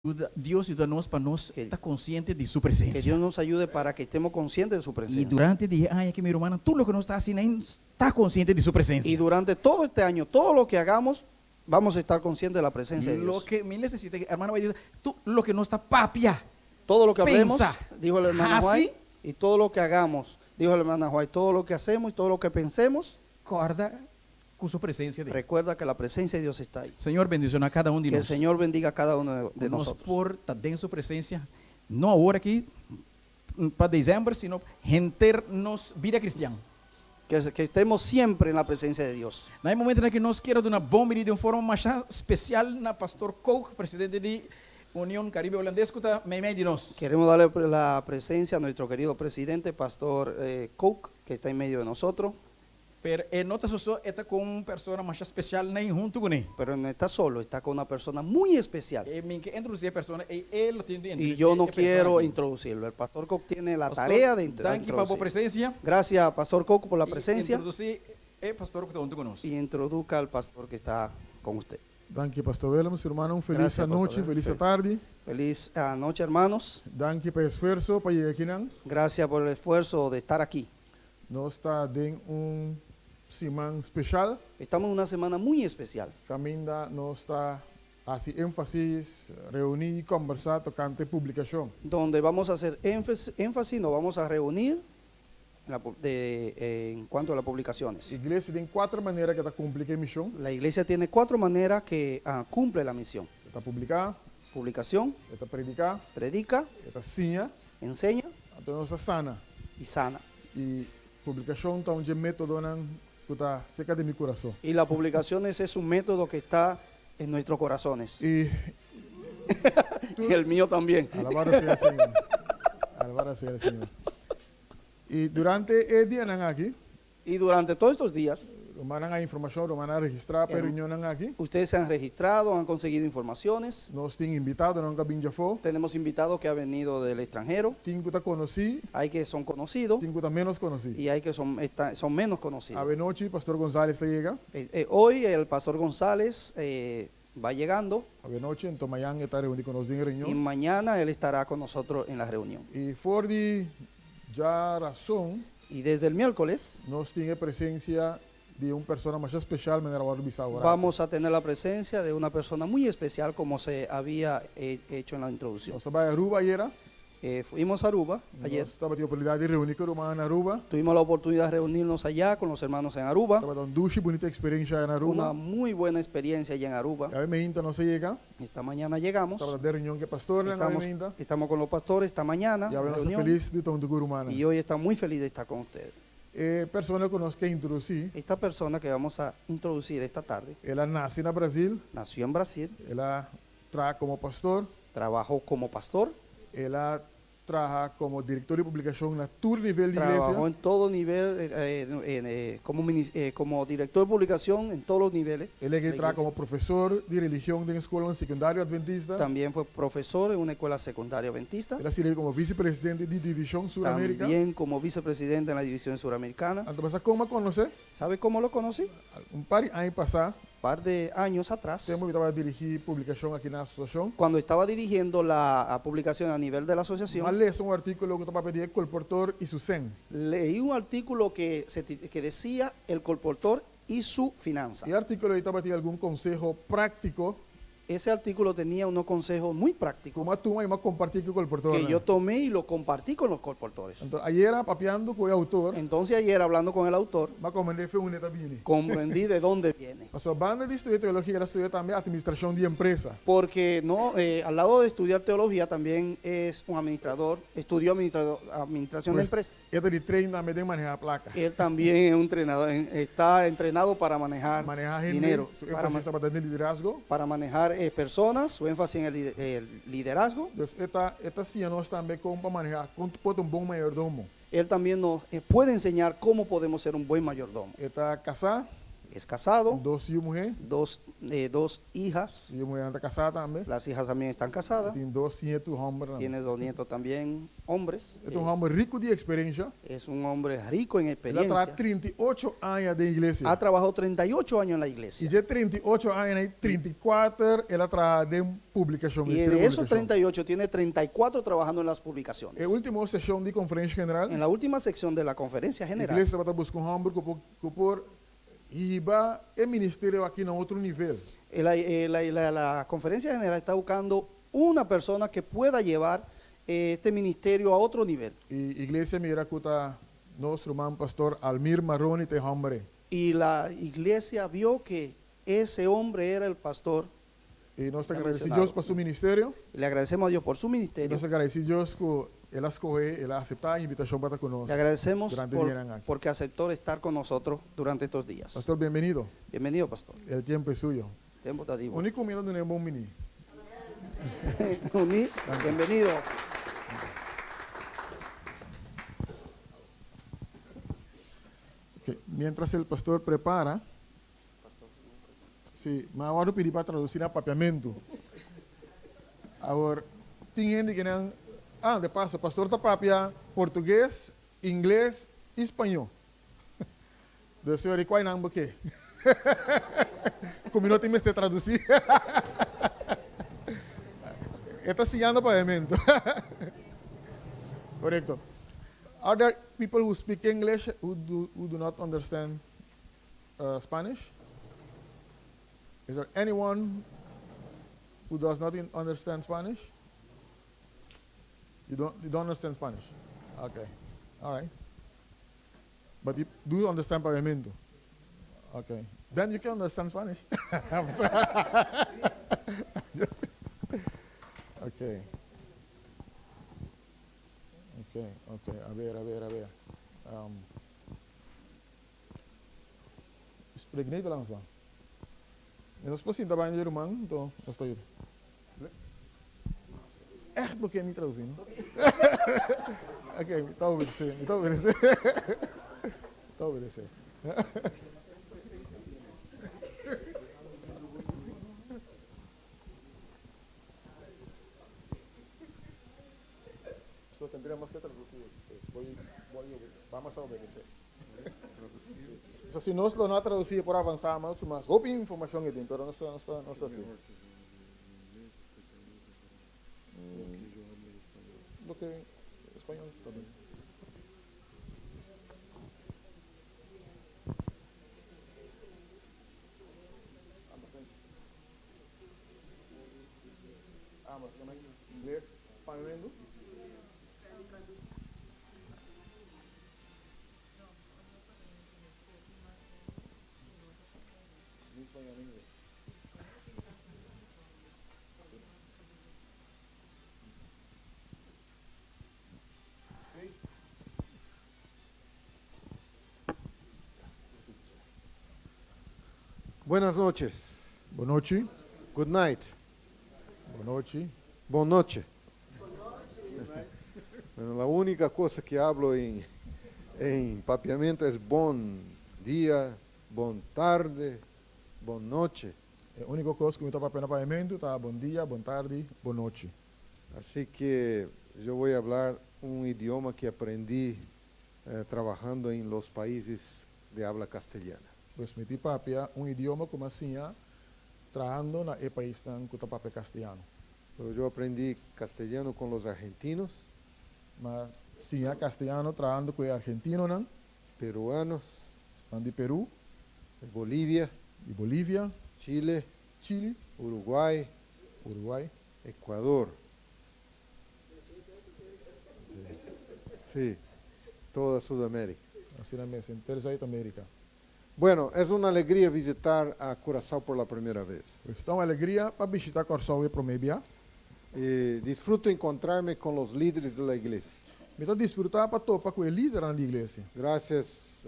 Yuda, Dios yuda nos pa nos Que ta konsiente di su que presensia. Dios nos ayude para que estemos conscientes de su I presencia. durante di e aña aki, mi rumannan, tur loke nos ta hasi nan ta konsiente di su Y presensia. durante todo este año, todo lo que hagamos, vamos a estar conscientes de la presencia de Dios. Loke mi nesesita ku hermano bai bisa, tur loke nos ta papia, Todo lo que hablemos, pensa, dijo el hermano hasi, White, y todo lo que hagamos, dijo el hermano White, todo lo que hacemos y todo lo que pensemos, kòrda ku su presensia den. Recuerda que la presencia de Dios está ahí. Señor bendishoná kada un di Que el nos. Señor bendiga a cada uno de Ku nos nosotros. por ta den su presensia, no awor aki pa desèmber, sino henter nos bida kristian. Que que estemos siempre en la presencia de Dios. Na e momentonan aki nos kier a duna bon bini di un forma masha spesial na Pastor Koog, presidente di Union Caribe Holandes ku ta meimei di nos. Queremos darle la presencia a nuestro querido presidente, Pastor Koog, que está en medio de nosotros. Pero e no ta su so, e ta ku un persona masha spesial nei huntu kuné. Pero no está solo, está con una persona muy especial. E mi ke introdusí e persona ei, e lo tin di Y introdusí yo no e persona quiero aki. introducirlo, el Pastor Kook tiene la Pastor, tarea de danki pa bo introducirlo. presensia. Gracias, Pastor Kook, por la I presencia. introdusí e pastor ku ta huntu ku nos. Y introduzca al pastor que está con usted. Danki, Pastor Willems. Rumannan, un felis Gracias, Pastor anochi, Willems. felis atardi. Feliz noche, hermanos. Danki pa e esfuerso pa yega akinan. Gracias por el esfuerzo de estar aquí. Nos ta den un siman speshal. Estamos en una semana muy especial. Kaminda nos ta hasi énfasis, reuní i kòmbersá tokante publikashon. Donde vamos a hacer énfasis, nos vamos a reunir en la de en cuanto a las publicaciones. Iglesia tin kuater manera ku ta kumpli ku e mishon. La iglesia tiene cuatro maneras que cumple la misión. E ta publiká. Publicación. E ta prediká. Predica. E ta siña. Enseña. Anto nos ta sana. Y sana. I publikashon ta un dje métodonan ku ta serka di mi kurason. Y la publicaciones es un método que está en nuestros corazones. I Y el mío también. Alabado sea el Señor. Alabado sea el Señor. I durante e dianan aki. Y durante todos estos días. Rumannan a informashon, rumannan a registrá pa e reunionnan aki. Ustedes se han registrado, han conseguido informaciones. Nos tin invitadonan ku a bin djafó. Tenemos invitados que ha venido del extranjero. Tin ku ta konosí. Hay que son conocidos. Tin ku ta ménos konosí. Y hay que son esta son menos conocidos. Awenochi Pastor Gonzales ta yega. Hoy el Pastor Gonzales va llegando. Awenochi, anto mañan e ta reuní ku nos den e reunion. Y mañana él estará con nosotros en la reunión. I for di djarason. Y desde el miércoles. Nos tin e presencia di un persona masha special manera wòrdu bisa awor aki. Vamos a tener la presencia de una persona muy especial como se había hecho en la introducción. Nos a bai Aruba ayera. Fuimos a Aruba ayer. Nos tabatin oportunidad di reuní ku rumannan na Aruba. Tuvimos la oportunidad de reunirnos allá con los hermanos en Aruba. Tabata un dushi bunita experiencia aya na Aruba. Una muy buena experiencia allá en Aruba. Awe meinta nos a yega. Esta mañana llegamos. Tabata den reunion ku e pastornan awe Estamos, meinta. estamos con los pastores esta mañana I awe en nos ta reunión. felis di ta huntu ku rumannan. Y hoy está muy feliz de estar con ustedes. E persona ku nos ke introdusí. Esta persona que vamos a introducir esta tarde. El a nase na Brasil. Nació en Brasil. El a traha komo pastor. Trabajó como pastor. El a traha komo direktor di publikashon na tur nivel di iglesia. Trabajó en todo nivel, como como director de publicación en todos los niveles. El a traha komo profesor di religion den skolnan sekundario adventista. También fue profesor en una escuela secundaria adventista. El a sirbi komo visepresidente di divishon Suramérika. También como vicepresidente en la división suramericana. Anto bo sa kon mi a konosé? Sabe cómo lo conocí? Un par di aña pasá. Par de años atrás. Tempu mi tabata dirigí publikashon aki na asosiashon. Cuando estaba dirigiendo la publicación a nivel de la asociación. Mi a lesa un artíkulo ku ta papia di e kolportor i su sen. Leí un artículo que se que decía El colportor y su finanza. E artíkulo ei tabatin algun konseho práktiko. Ese artículo tenía unos consejos muy prácticos. Ku mi a tuma i mi a kompartí ku e kolportornan. Que yo tomé y lo compartí con los colportores. Anto ayera papiando ku e outor. Entonces ayer hablando con el autor. Mi a komprendé fe unda e ta bini. Comprendí de dónde viene. Pasobra banda di studia teologia el a studia tambe atministrashon di empresa. Porque no, al lado de estudiar teología también es un administrador, estudió administración de Pues empresa. e ta di train tambe den manehá plaka. Él también es un entrenador, está entrenado para manejar Manehá hende, dinero, su para énfasis tabata den liderazgo. para manejar personas, su énfasis en el liderazgo. Dus e ta e ta siña nos tambe kon pa manehá, kon por ta un bon mayordomo. Él también nos puede enseñar cómo podemos ser un buen mayordomo. E ta kasá. Es casado, Dos yu muhé. dos, eh, dos hijas. Yu muhénan ta kasá tambe. Las hijas también están casadas. Tin dos nietu hòmber tambe. Tiene dos nietos también, hombres. E ta un hòmber riku di eksperensia. Es un hombre rico en El a traha experiencia. 38 aña den iglesia. Ha trabajado 38 años en la I iglesia. dje 38 añanan ei, 34 el a traha den publikashon, Y Ministerio de di esos Publikashon. 38, tiene 34 trabajando en las publicaciones. E último seshon di Konferensha General, En la última sección de la conferencia general, iglesia tabata buska un hòmber ku por ku por hiba e ministerio aki na otro nivel. Eh, La, eh, la- la- la conferencia general está buscando una persona que pueda llevar eh, este ministerio a otro nivel. I iglesia a mira ku ta nos ruman Pastor Almir Maroni ta e hòmber ei. Y la iglesia vio que ese hombre era el pastor. I nos ta Ya gradisí mencionado. Dios pa su ministerio. Le agradecemos a Dios por su I ministerio. nos ta gradisí Dios ku el a skohe, el a aseptá e invitashon pa ta ku nos Le agradecemos durante por- dianan aki. porque aceptó estar con nosotros durante estos días. Pastor, bienvenido. Bienvenido, pastor. El tiempo es suyo. Tiempo está vivo. Uni kuminda dun'é bon biní. Uni, bienvenido. Ok, mientras el pastor prepara, sí, ma awor pidi pa traduci na papiamento. Awor, tin hende que nan, ah, de paso, pastor ta papia portugues, ingles y spañó. Dus señor, y cuai nan bo ke? Cu mi no tin mester traduci. E ta siñando papiamento. Correcto. Are there people who speak English who do, who do not understand Spanish? Is there anyone who does not understand Spanish? You don't, you don't understand Spanish? Okay. All right. But you do understand Papiamento? Okay. Then you can understand Spanish. Just okay. Okay, okay. A ver, a ver, a ver. Um, spreek Nederlands dan. En nos por sinta banda di ruman, anto nos ta yuda. Echt bo ke mi traduci, no? Ok, mi ta obedece, mi ta obedece. Mi ta obedece. So tendremos que traducir. Pues voy, voy, vamos a obedecer. So, si nos lo no a traduci por avansa mucho mas. Hopi informacion e tin, pero no sta, no sta, no sta asi. Loke español ta bien. Ambos, ingles, papiamento. Buenas noches. Bon nochi. Good night. Bon nochi. Bon noche. Bueno, la única cosa que hablo en, en papiamento es bon dia, bon tarde, bon noche. E úniko kos ku mi ta papia na papiamentu ta bon dia, bon tardi, bon nochi. Así que yo voy a hablar un idioma que aprendí eh, trabajando en los países de habla castellana. Pues mi tin papia un idioma ku mi a siña trahando na e paisnan ku ta papia castellano. Pero yo aprendí castellano con los argentinos. Mi a siña castellano trahando ku e argentinonan. Peruanos. Esnan di Peru. De Bolivia. Di Bolivia. Chile. Chili. Uruguay. Uruguay. Ecuador. Sí, toda Sudamérica. Asina mes, henter Zuid-Amerika. Bueno, es una alegría visitar a Curazao por la primera vez. Pues ta un alegria pa bishita Kòrsou e promé bia. Y disfruto encontrarme con los líderes de la iglesia. Mi ta disfrutá pa topa ku e lidernan di iglesia. Gracias,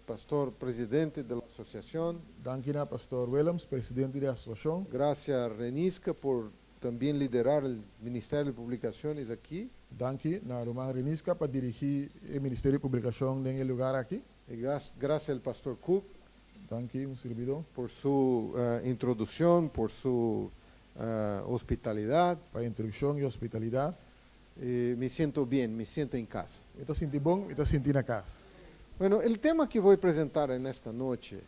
pastor presidente de la asociación. Danki na pastor Willems, presidente di e asosiashon. Gracias Renisca por también liderar el Ministerio de Publicaciones aquí. Danki na ruman Renisca pa dirigí e Ministerio di Publikashon den e lugar aki. Y gracias al pastor Cook. Danki, un sirbidó. Por su introducción, por su hospitalidad. Pa introdukshon i hospitalidat. Me siento bien, me siento en casa. Mi ta sinti bon, mi ta sinti na kas. Bueno, el tema que voy a presentar en esta noche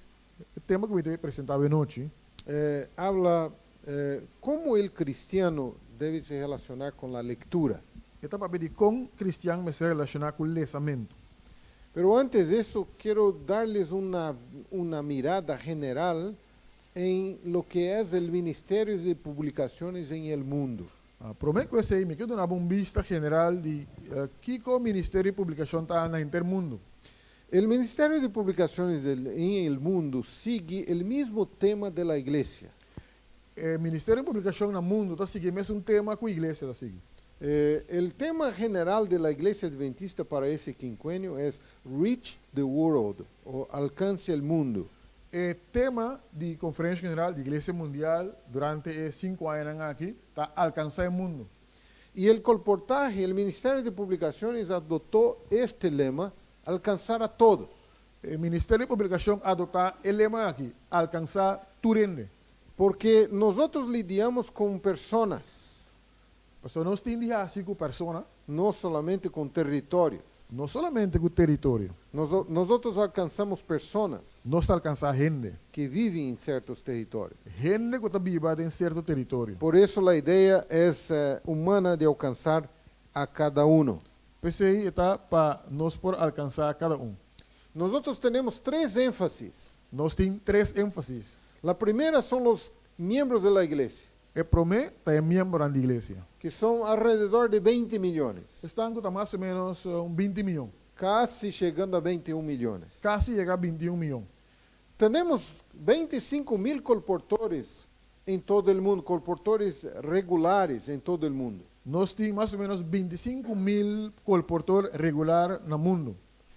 E tema ku mi ta presentá awe nochi habla cómo el cristiano debe se relacionar con la lectura. E ta papia di kon kristian mester relashoná ku lesamentu. Pero antes de eso, quiero darles una mirada general en lo que es el Ministerio de Publicaciones en el mundo. Ah, promé ku esei, mi ke duna un bista general di kiko Ministerio di Publikashon ta na henter mundu. El Ministerio de Publicaciones en el mundo sigue el mismo tema de la iglesia. E Ministerio di Publikashon na mundu ta sigui mesun tema ku iglesia ta sigui. El tema general de la Iglesia Adventista para ese quinquenio es "Reach the World" o "Alcance el Mundo". E tema di Konferensia General di Iglesia Mundial durante e 5 añanan aki ta "Alkansá mundu". Y el colportaje, el Ministerio de Publicaciones adoptó este lema: "Alcanzar a todos". E Ministerio di Publikashon a adoptá e lema aki: "Alkansá tur hende". Porque nosotros lidiamos con personas, Pasobra nos tin di hasi ku persona, no solamente con territorio. No solamente ku teritorio. Nosotros alcanzamos personas Nos ta alkansá hende que viven en ciertos territorios. Hende ku ta biba den sierto teritorio. Por eso la idea es humana de alcanzar a cada uno. P'esei ta pa nos por alkansá kada un. Nosotros tenemos tres énfasis. Nos tin tres énfasis. La primera son los miembros de la iglesia, E promé ta e miembronan di iglesia, que son alrededor de 20 millones, Esnan ku ta mas o ménos un 20 mion. Casi llegando a 21 millones. Kasi yega 21 mion. Tenemos 25 mil colportores en todo el mundo, colportores regulares en todo el mundo. Nos tin mas o ménos 25 mil kolportor regular na mundu.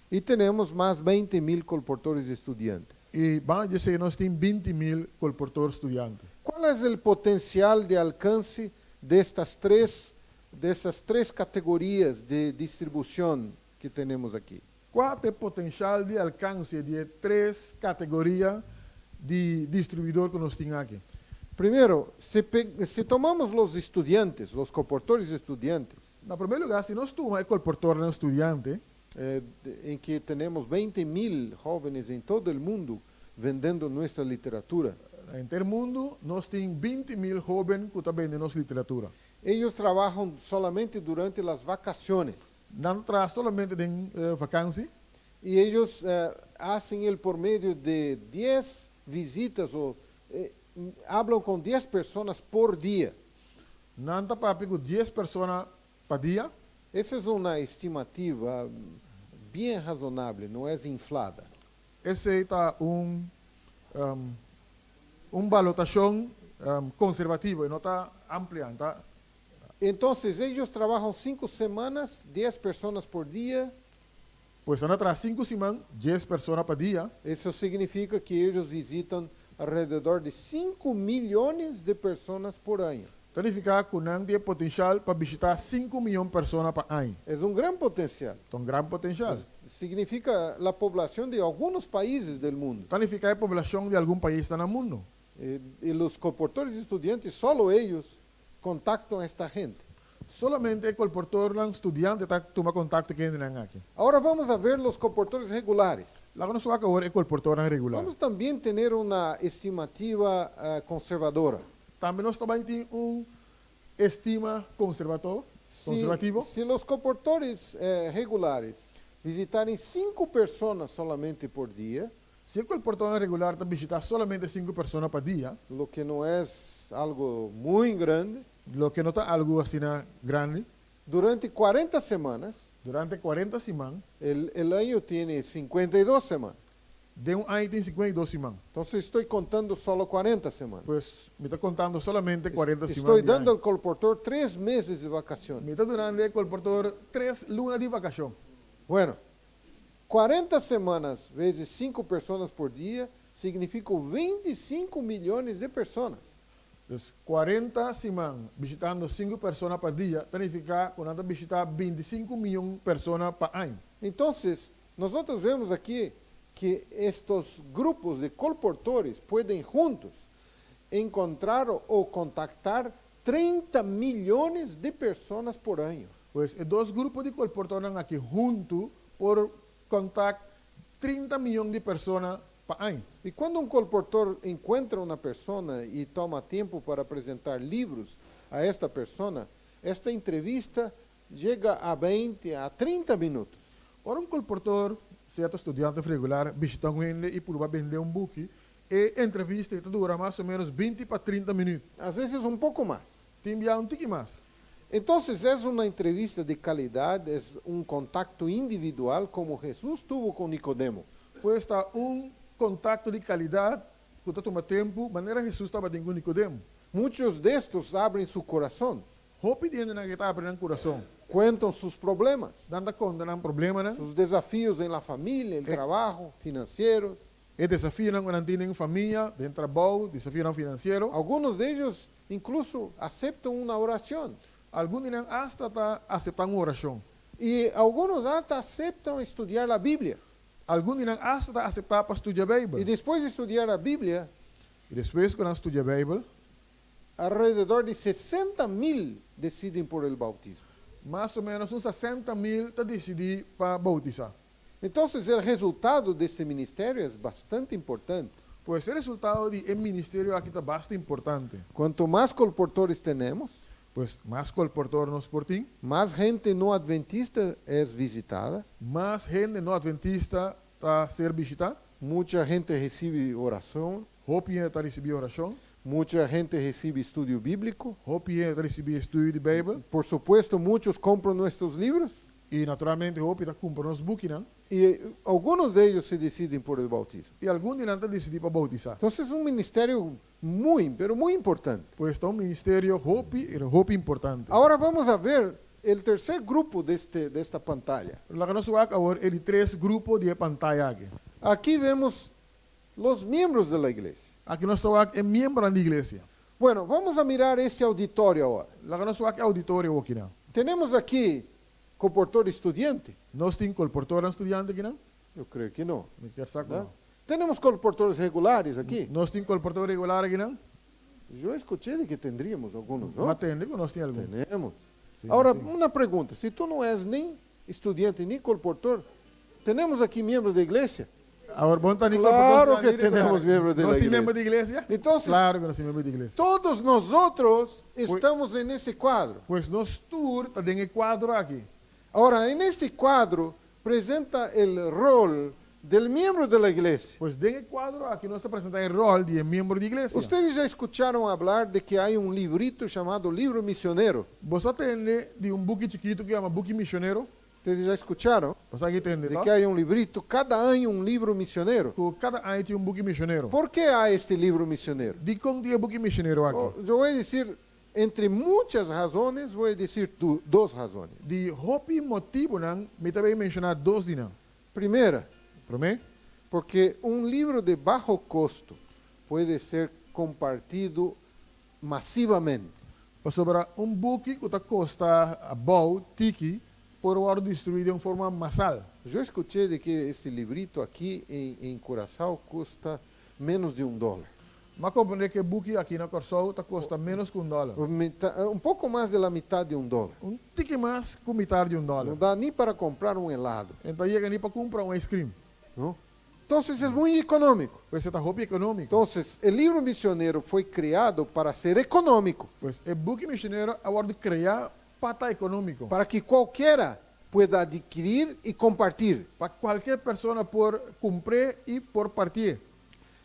Y tenemos más 20 mil colportores estudiantes. I banda di esei nos tin 20 mil kolportor studiante. ¿Cuál es el potencial de alcance de esas tres categorías de distribución que tenemos aquí? Kua ta e potensial di alkanse di e tres kategoria di distribuidó ku nos tin aki? Primero, si tomamos los estudiantes, los colportores estudiantes, Na promé lugá, si nos tuma e kolportornan studiante, en que tenemos 20 mil jóvenes en todo el mundo vendiendo nuestra literatura, Na henter mundu nos tin 20 mil hóben ku ta bende nos literatura. Ellos trabajan solamente durante las vacaciones. Nan ta traha solamente den vakansi. Y ellos hacen el por medio de 10 visitas o hablan con 10 personas por día. Nan ta papia ku 10 persona pa dia. Esa es una estimativa bien razonable, no es inflada. Esei ta un balotashon konservativo, no ta amplio, ta? Entonces, ellos trabajan 5 semanas, 10 personas por día. Pues nan ta traha 5 siman, 10 persona pa dia. Eso significa que ellos visitan alrededor de 5 millones de personas por año. Ta nifiká ku nan tin potensial pa bishitá 5 mion persona pa aña. Es un gran potencial. Ta un gran potensial. Significa la población de algunos países del mundo. Ta nifiká e poblashon di algun pais na mundu. Y los colportores estudiantes, solo ellos contactan a esta gente. Solamente e kolportornan studiante ta tuma kontakto ku nan aki. Ahora vamos a ver los colportores regulares. Laga nos wak awor e kolportornan regular. Vamos también a tener una estimativa conservadora. Tambe nos tambe tin un estima konservador, konservativo. Si los colportores regulares visitaren cinco personas solamente por día, Si e kolportornan regular ta bishitá solamente 5 persona pa dia, lo que no es algo muy grande, loke no ta algu asina grandi, durante 40 semanas, durante 40 siman, el año tiene 52 semanas. Den un aña tin 52 siman. Entonces estoy contando solo 40 semanas. Pues mi ta kontando solamente 40 siman. Estoy dando al colportor 3 meses de vacaciones. Mi ta dunando e kolportor 3 luna di vakashon. Bueno, 40 semanas vezes 5 personas por día significa 25 millones de personas. Entonses, 40 siman bishitando 5 persona pa dia, ta nifiká ku nan ta bishitá 25 mion persona pa aña. Entonces, nosotros vemos aquí Que estos grupos de colportores pueden juntos encontrar o contactar 30 millones de personas por año. Pues e dos grupo di kolportornan aki huntu por kontaktá 30 mion di persona pa aña. Y cuando un colportor encuentra una persona y toma tiempo para presentar libros a esta persona, esta entrevista llega a 20 a 30 minutos. Ora un kolportor, sea studiante regular, bishitá un hende i purba bende un buki, e entrevista ta dura mas o ménos 20 pa 30 minüt. A veces un poco más. Tin bia un tiki mas. Entonces es una entrevista de calidad, es un contacto individual como Jesús tuvo con Nicodemo. Pues ta un kontakto di kalidat ku ta tuma tempu, manera Hesus tabatin ku Nicodemo. Muchos de estos abren su corazón, Hopi di nan ta habri nan kurason. Cuentan sus problemas, Nan ta konta nan problemanan, sus desafíos en la familia, el trabajo, financieros. E desafionan ku nan tin den famia, den trabou, desafionan finansiero. Algunos de ellos incluso aceptan una oración. Algun di nan asta ta aseptá un orashon. Y algunos hasta aceptan estudiar la Biblia. Algun di nan asta ta aseptá pa studia Beibel. Y después de estudiar la Biblia, I despues ku nan studia Beibel, alrededor de 60 mil deciden por el bautismo. Mas o ménos un 60 mil ta disidí pa boutisá. Entonces el resultado de este ministerio es bastante importante. Pues e resultado di e ministerio aki ta bastante importante. Cuanto más colportores tenemos, Pues mas kolportor nos por tin, más gente no adventista es visitada, mas hende no adventista ta ser bishitá, mucha gente recibe oración, hopi hende ta risibí orashon, mucha gente recibe estudio bíblico. Hopi hende ta risibí estudio di Beibel. Por supuesto, muchos compran nuestros libros I naturalmente hopi ta kumpra nos bukinan. Y algunos de ellos se deciden por el bautismo. I algun di nan ta disidí pa boutisá. Entonces es un ministerio muy, pero muy importante. Pues ta un ministerio hopi, hopi importante. Ahora vamos a ver el tercer grupo de esta pantalla. Laga nos wak awor e di tres grupo di e pantaya aki. Aquí vemos los miembros de la iglesia. Aki nos ta wak e miembronan di iglesia. Bueno, vamos a mirar ese auditorio ahora. Laga nos wak e ouditorio akinan. Tenemos aquí colportor estudiante. Nos tin kolportor studiante akinan? Yo creo que no. Mi ke sa ¿No? no. Tenemos colportores regulares aquí. Nos tin kolportor regular akinan? Yo escuché de que tendríamos algunos, ¿no? M'a tende ku nos tin algun. Tenemos. Sí, Ahora, sí. una pregunta. Si tú no eres ni estudiante ni colportor, ¿tenemos aquí miembros de iglesia? Awor, bo no ta ni Claro kolportor, que ni regular. tenemos miembros de Nos la tin iglesia. miembro di iglesia? Entonces, Klaro ku nos tin miembro di iglesia. todos nosotros estamos en ese cuadro. Pues nos tur ta den e kuadro aki. Ahora, en este cuadro presenta el rol del miembro de la iglesia. Pues den e kuadro aki nos ta presentá e ròl di miembro di iglesia. Ustedes ya escucharon hablar de que hay un librito llamado Libro Misionero. Boso a tende di un buki chikitu ku yama Buki Misionero. Ustedes ya escucharon Boso a tende, de ta? que hay un librito, cada año un libro misionero. Ku kada aña tin un buki misionero. ¿Por qué hay este libro misionero? Dikon tin e buki misionero aki? Oh, yo voy a decir, entre muchas razones, voy a decir dos razones. Di hopi motibunan, mi ta bai menshoná dos di nan. Primera, Promé, porque un libro de bajo costo puede ser compartido masivamente. Pasobra un buki ku ta kosta abou, tiki, por wòrdu distribuí di un forma masal. Yo escuché de que este librito aquí en Curazao cuesta menos de $1. M'a komprondé ku e buki aki na Kòrsou ta kosta ménos ku $1. O un poco más de la mitad de $1. Un tiki mas ku mitar di $1. No da ni para comprar un helado, E n' ta yega ni pa kumpra un ice cream. ¿No? Entonces es muy económico. Pues e ta hopi ekonómiko. Entonces, el libro misionero fue creado para ser económico, Pues e buki misionero a wòrdu kreá pa ta ekonómiko. Para que cualquiera pueda adquirir y compartir. Pa kualke persona por kumpra i por parti.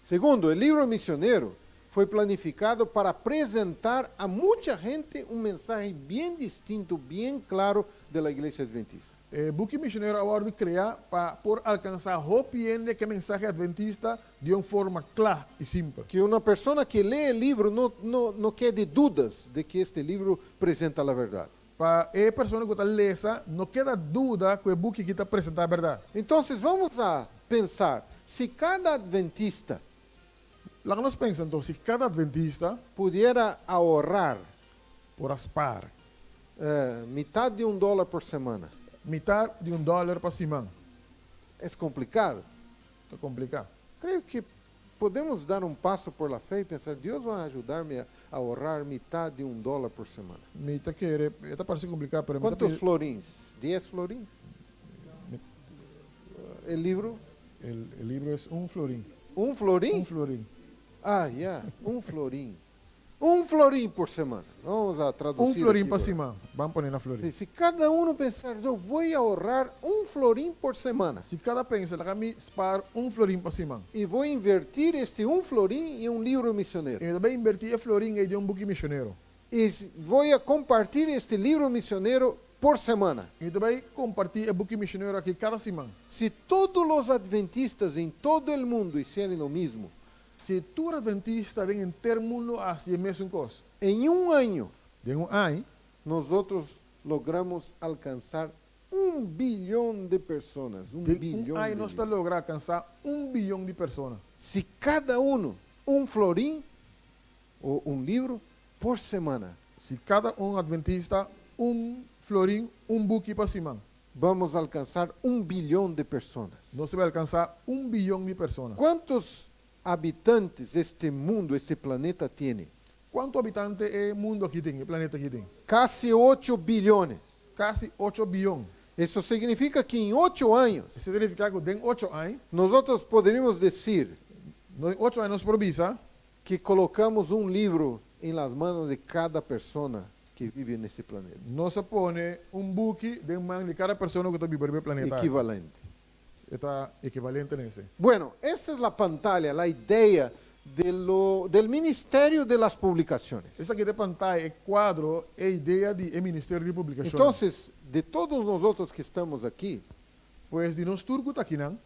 Segundo, el libro misionero fue planificado para presentar a mucha gente un mensaje bien distinto, bien claro de la iglesia adventista. E buki misionero a wòrdu kreá pa por alkansá hopi hende ku e mensahe adventista di un forma kla i simpel. Que una persona que lee el libro no, no, no quede dudas de que este libro presenta la verdad. Pa e persona ku ta lesa, no keda duda ku e buki aki ta presentá e bèrdat. Entonces vamos a pensar, si cada adventista Laga nos pensa anto, si kada adventista pudiera ahorrar por a spar mitad de $1 por semana, mitar di $1 pa siman, es complicado. Ta kompliká. Creo que podemos dar un paso por la fe y pensar: "Dios va a ayudarme a ahorrar mitad de un dólar por semana." Mi ta kere, ta parse kompliká, pero mi ta ¿Cuántos florins? ¿10 florins? ¿El libro? El libro es un florin. ¿Un florín? Un florin. Ah, ya, un florín. Un florín por semana. Vamos a traducir Un florin aquí, pa ¿verdad? siman. Ban pone na florin. Sí, si cada uno pensar: "Yo voy a ahorrar un florín por semana." Si kada pensa: "Laga mi spar un florin pa siman." "Y voy a invertir este un florín en un libro misionero." I mi ta bai invertí e florin ei den un buki misionero. "Y voy a compartir este libro misionero por semana." I mi ta bai kompartí e buki misionero aki kada siman. Si todos los adventistas en todo el mundo hicieran lo mismo, Si tur adventista den henter mundu hasi e mesun kos, en un año den un aña, nosotros logramos alcanzar 1 billón de personas. Un den un billón aña de nos ta libros. logra alkansá 1 bion di persona. Si cada uno un florín o un libro por semana, Si kada un adventista un florin, un buki pa siman, vamos a alcanzar 1 billón de personas. Nos ta bai alkansá 1 bion di persona. ¿Cuántos habitantes este mundo, este planeta tiene? Kuantu habitante e mundu aki tin, e planeta aki tin? Casi 8 billones. Kasi 8 bion. Eso significa que en 8 años Esei ta nifiká ku den 8 aña, nosotros podríamos decir den 8 aña nos por bisa, que colocamos un libro en las manos de cada persona que vive en este planeta. Nos a pone un buki den man di kada persona ku ta biba riba e planeta. Equivalente. Ta ekivalente na esei. Bueno, esta es la pantalla, la idea del Ministerio de las Publicaciones. Esaki ta e pantaya, e kuadro, e idea di e Ministerio di Publikashon. Entonces, de todos nosotros que estamos aquí, Pues di nos tur ku ta akinan,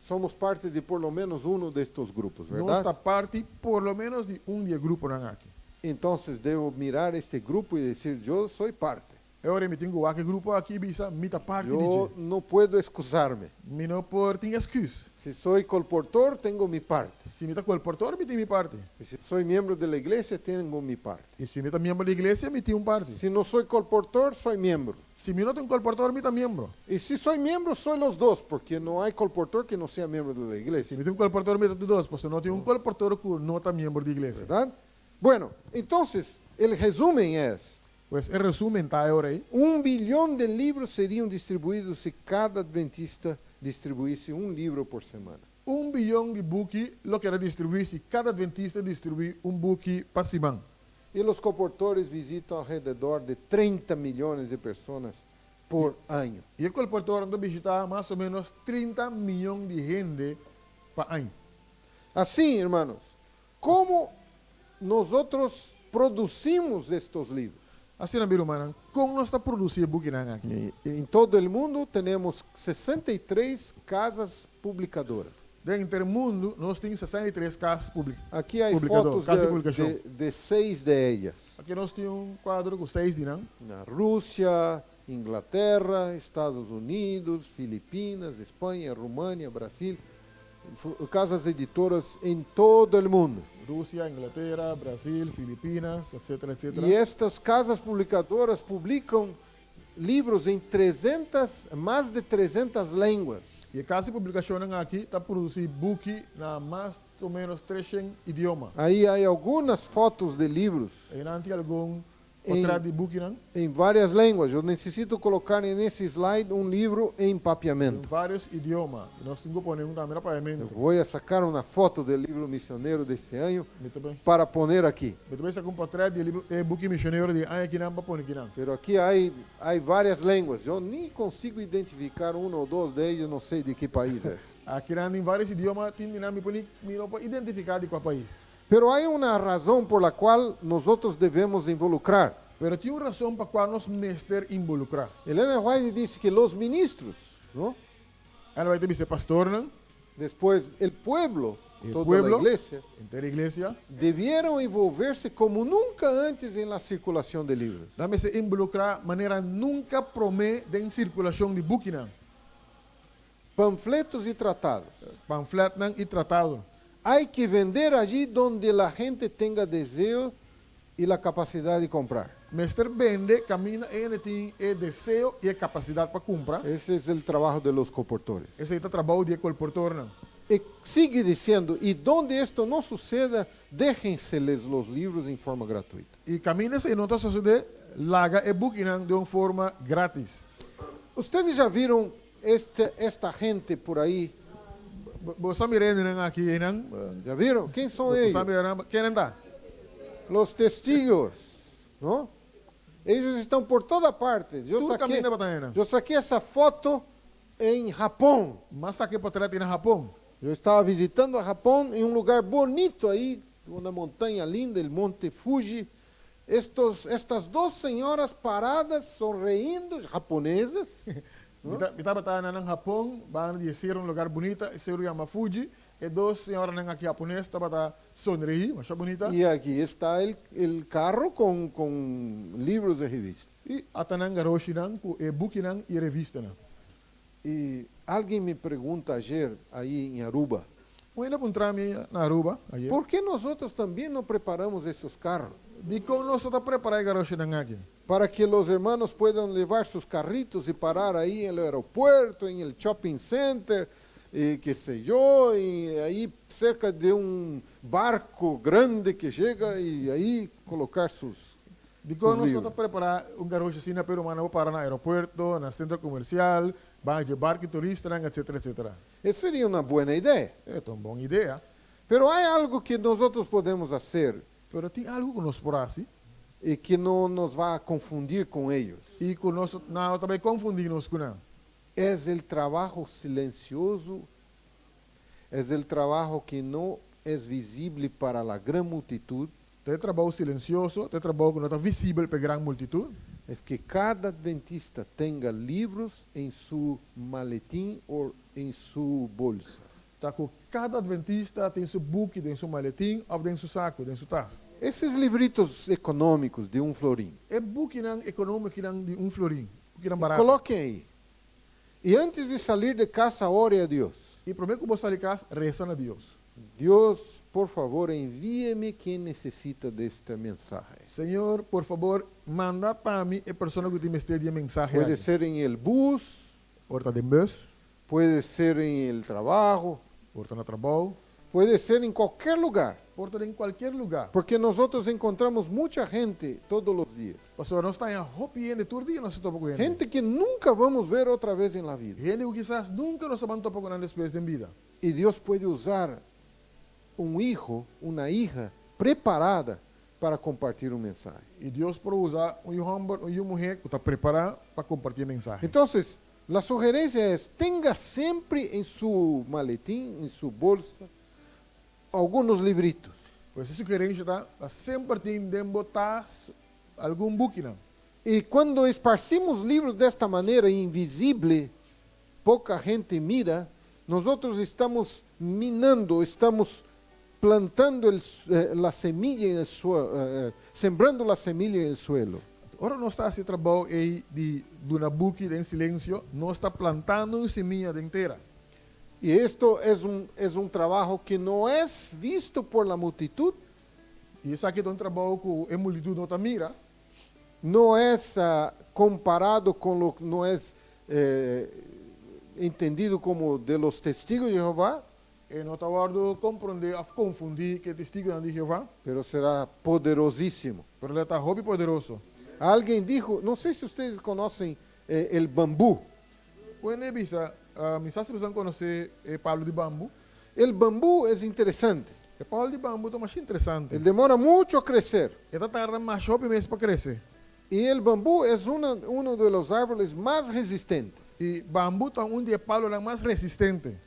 somos parte de por lo menos uno de estos grupos, nos ¿verdad? ta parti por lo menos di un di e gruponan aki. Entonces debo mirar este grupo y decir: "Yo soy parte." I ora mi tin ku wak e grupo aki i bisa: "Mi ta parti Yo di dje." no puedo excusarme. Mi no por tin èksküs. Si soy colportor, tengo mi parte. Si mi ta kolportor, mi tin mi parti. Y si soy miembro de la iglesia, tengo mi parte. I si mi ta miembro di iglesia, mi tin un parti. Si no soy colportor, soy miembro. Si mi no ta un kolportor, mi ta miembro. Y si soy miembro, soy los dos, porque no hay colportor que no sea miembro de la Si iglesia. mi ta un kolportor, mi ta tur dos, pasobra no tin un kolportor ku no ta miembro di iglesia. ¿Verdad? Bueno, entonces, el resumen es: Pues e resúmen ta awor ei. 1 billón de libros serían distribuidos si cada adventista distribuisse un libro por semana. 1 bion di buki lo keda distribuí si kada adventista distribuí un buki pa siman. Y los colportores visitan alrededor de 30 millones de personas por año. I e kolportornan ta bishitá mas o ménos 30 mion di hende pa aña. Así, hermanos, ¿cómo nosotros producimos estos libros? Asina, rumannan, kon nos ta produsí e bukinan aki? En todo el mundo tenemos 63 casas publicadoras. Den henter mundu, nos tin 63 kas públiko. Aquí hay Publicador, fotos casa de publicación. de seis de ellas. Aki nos tin un kuadro ku seis di nan. Na Rusia, Inglaterra, Estados Unidos, Filipinas, España, Rumania, Brasil, casas editoras en todo el mundo. Rusia, Inglatera, Brasil, Filipinas, etc, etc. Y estas casas publicadoras publican libros en 300, más de 300 lenguas. I e kas di publikashon aki ta produsí buki na mas o ménos 300 idioma. Ahí hay algunas fotos de libros Einan tin algun potrèt di bukinan, en varias lenguas. Yo necesito colocar en ese slide un libro en den papiamento. vários idioma. I nos tin ku pone un tambe na Yo papiamento. voy a sacar una foto del libro misionero de este año Mi tambe. para poner aquí. Mi ta bai saka un potrèt di libro, e buki misionero di aña akinan pa pone akinan. Pero aquí hay varias lenguas. Yo ni consigo identificar uno o dos de ellos, no sé de qué país es. Akinan tin vários idioma, tin di nan mi por mi no por identifiká di kua pais. Pero hay una razón por la cual nosotros debemos involucrar. Pero tin un rason pa kua nos mester involukrá. Elena White dice que los ministros, ¿no? Ellen White ta bisa pastornan, Después el pueblo, El toda pueblo. la iglesia, henter iglesia, debieron envolverse como nunca antes en la circulación de libros. Nan mester involukrá manera nunka promé den sirkulashon di bukinan, Panfletos y tratados. Pamfletnan i tratado. Hay que vender allí donde la gente tenga deseo Y la capacidad de comprar. Mester bende kaminda e hende tin e deseo i e kapasidat pa kumpra. Ese es el trabajo de los colportores. Esei ta trabou di e kolportornan. Y sigue diciendo, y donde esto no suceda, déjenseles los libros en forma gratuita. I kaminda esei no ta sosodé, laga e bukinan den un forma grátis. Ustedes ya vieron este, esta gente por ahí? Bo sa mira e hendenan aki einan? ¿Ya vieron? ¿Quién son Bo ellos? sa mira nan? Ken nan ta? Los testigos, ¿no? Ellos están por toda parte. Yo Tur saqué, kaminda bo ta haña nan. yo saqué esa foto en Japón. M'a saka e potrèt ei na Hapon. Yo estaba visitando a Japón en un lugar bonito ahí, una montaña linda, el monte Fuji. Estas dos señoras paradas, sonriendo, japonesas, Mi tabata na Hapon, banda di seru, un lugá bunita, e seru yama Fuji. E dos señoranan aki hapones tabata sonreí, masha bunita. Y aquí está el carro con libros de revistas. I ata nan garoshinan ku e bukinan i revistanan. Y alguien me pregunta ayer ahí en Aruba, Un hende a puntra mi na Aruba, ayera. ¿por qué nosotros también no preparamos esos carros? Dikon nos no ta prepará e garoshinan aki? Para que los hermanos puedan llevar sus carritos y parar ahí en el aeropuerto, en el shopping center, y qué sé yo, y ahí cerca de un barco grande que llega y ahí colocar sus Dikon sus nos no ta libros. prepará un garoshi asina pa rumannan para na aeropuerto, na sentro komersial, banda di barku turista, etc, etc. Esa sería una buena idea. E ta un bon idea. Pero hay algo que nosotros podemos hacer Pero tin algu ku nos por hasi y que no nos va a confundir con ellos. I ku nos no ta bai konfundí nos ku nan. Es el trabajo silencioso, es el trabajo que no es visible para la gran multitud, Ta e trabou silensioso, ta e trabou ku no ta visibel pa e gran multitut. Es que cada adventista tenga libros en su maletín o en su bolsa. Ta ku kada adventista tin su buki den su maletin òf den su saku, den su tas. Esos libritos económicos de un florín. E bukinan ekonómikonan di un florin, bukinan barata. Coloquen ahí. Y antes de salir de casa, ore a Dios. I promé ku bo sali kas, resa na Dios. Dios, por favor, envíeme quien necesita de este mensaje. Señor, por fabor, manda pa mi e persona ku tin mester di e mensahe Puede aki. ser en el bus, Por ta den bùs, puede ser en el trabajo, por ta na trabou, puede ser en cualquier lugar. Por ta den kualke lugá. Porque nosotros encontramos mucha gente todos los días. Pasobra nos ta haña hopi hende, tur dia nos ta topa ku hende. Gente que nunca vamos ver otra vez en la vida. Hende ku kisas nunka nos ta bai topa ku nan despues den bida. Y Dios puede usar un hijo, una hija preparada para compartir un mensaje. I Dios por usa un hòmber, un muhé ku ta prepará pa kompartí mensahe. Entonces, la sugerencia es, tenga siempre en su maletín, en su bolsa, algunos libritos. Pues e sugerensia ta, semper tin den bo tas algun bukinan. Y cuando esparcimos libros de esta manera invisible, poca gente mira, nosotros estamos minando, estamos plantando la semilla en el suelo, sembrando la semilla en el suelo. Ora nos ta hasi e trabou ei di duna buki den silensio, nos ta plantando un simia den tera. Y esto es un trabajo que no es visto por la multitud, I esaki ta un trabou ku e multitut no ta mira, no es comparado con lo no es entendido como de los testigos de Jehová, e no ta wòrdu komprondé òf konfundí ku testigunan di Jehová, pero será poderosísimo. Pero e ta hopi poderoso. Alguien dijo, no sé si ustedes conocen el bambú. Un hende a bisa, mi no sa si boso konosé e palu di bambú. El bambú es interesante. E palu di bambú ta masha interesante. Él demora mucho a crecer. E ta tarda masha hopi mes pa krese. Y el bambú es uno de los árboles más resistentes. I bambú ta un di e palunan mas resistente.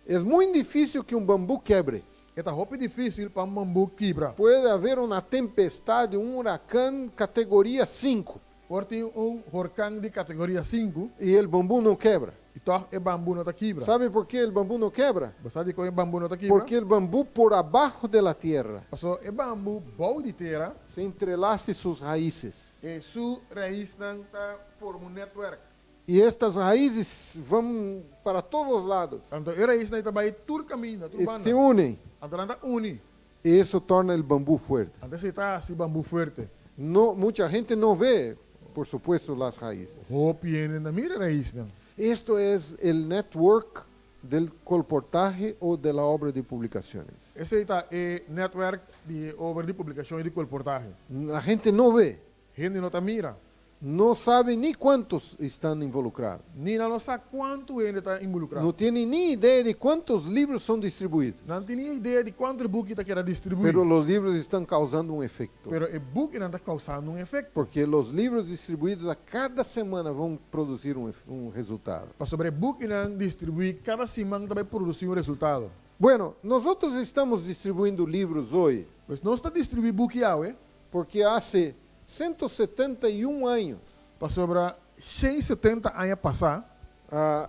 Es muy difícil que un bambú quiebre. Ta hopi difísil pa un bambú kibra. Puede haber una tempestad, un huracán categoría 5 Por tin un orkan di kategoria 5 y el bambú no quebra. I tòg e bambú no ta kibra. ¿Sabe por qué el bambú no quebra? Bo sa dikon e bambú no ta kibra? Porque el bambú por abajo de la tierra Pasobra e bambú bou di tera se entrelace sus raíces. E su raisnan ta forma un network. Y estas raíces van para todos lados Anto e raisnan ta bai tur kaminda, tur y banda. se unen. Anto nan ta uni. Eso torna el bambú fuerte. Anto esei ta hasi bambú fuerte. No, mucha gente no ve, por supuesto, las raíces. Hopi hende no ta mira raisnan. Esto es el network del colportaje o de la obra de publicaciones. Esei ta e netwerk di obra di publikashon i di kolportahe. La gente no ve, Hende no ta mira. No sabe ni cuántos están involucrados. Ni nan no sa kuantu hende ta involukrá. No tiene ni idea de cuántos libros son distribuidos. Nan tin ni idea di kuantu buki ta keda distribuí. Pero los libros están causando un efecto. Pero e bukinan ta kousando un efekto. Porque los libros distribuidos a cada semana van a producir un resultado. Pasobra e bukinan distribuí kada siman ta bai produsí un resultado. Bueno, nosotros estamos distribuyendo libros hoy Pues nos ta distribuí buki awe, porque hace 171 años pasobra 170 aña pasá,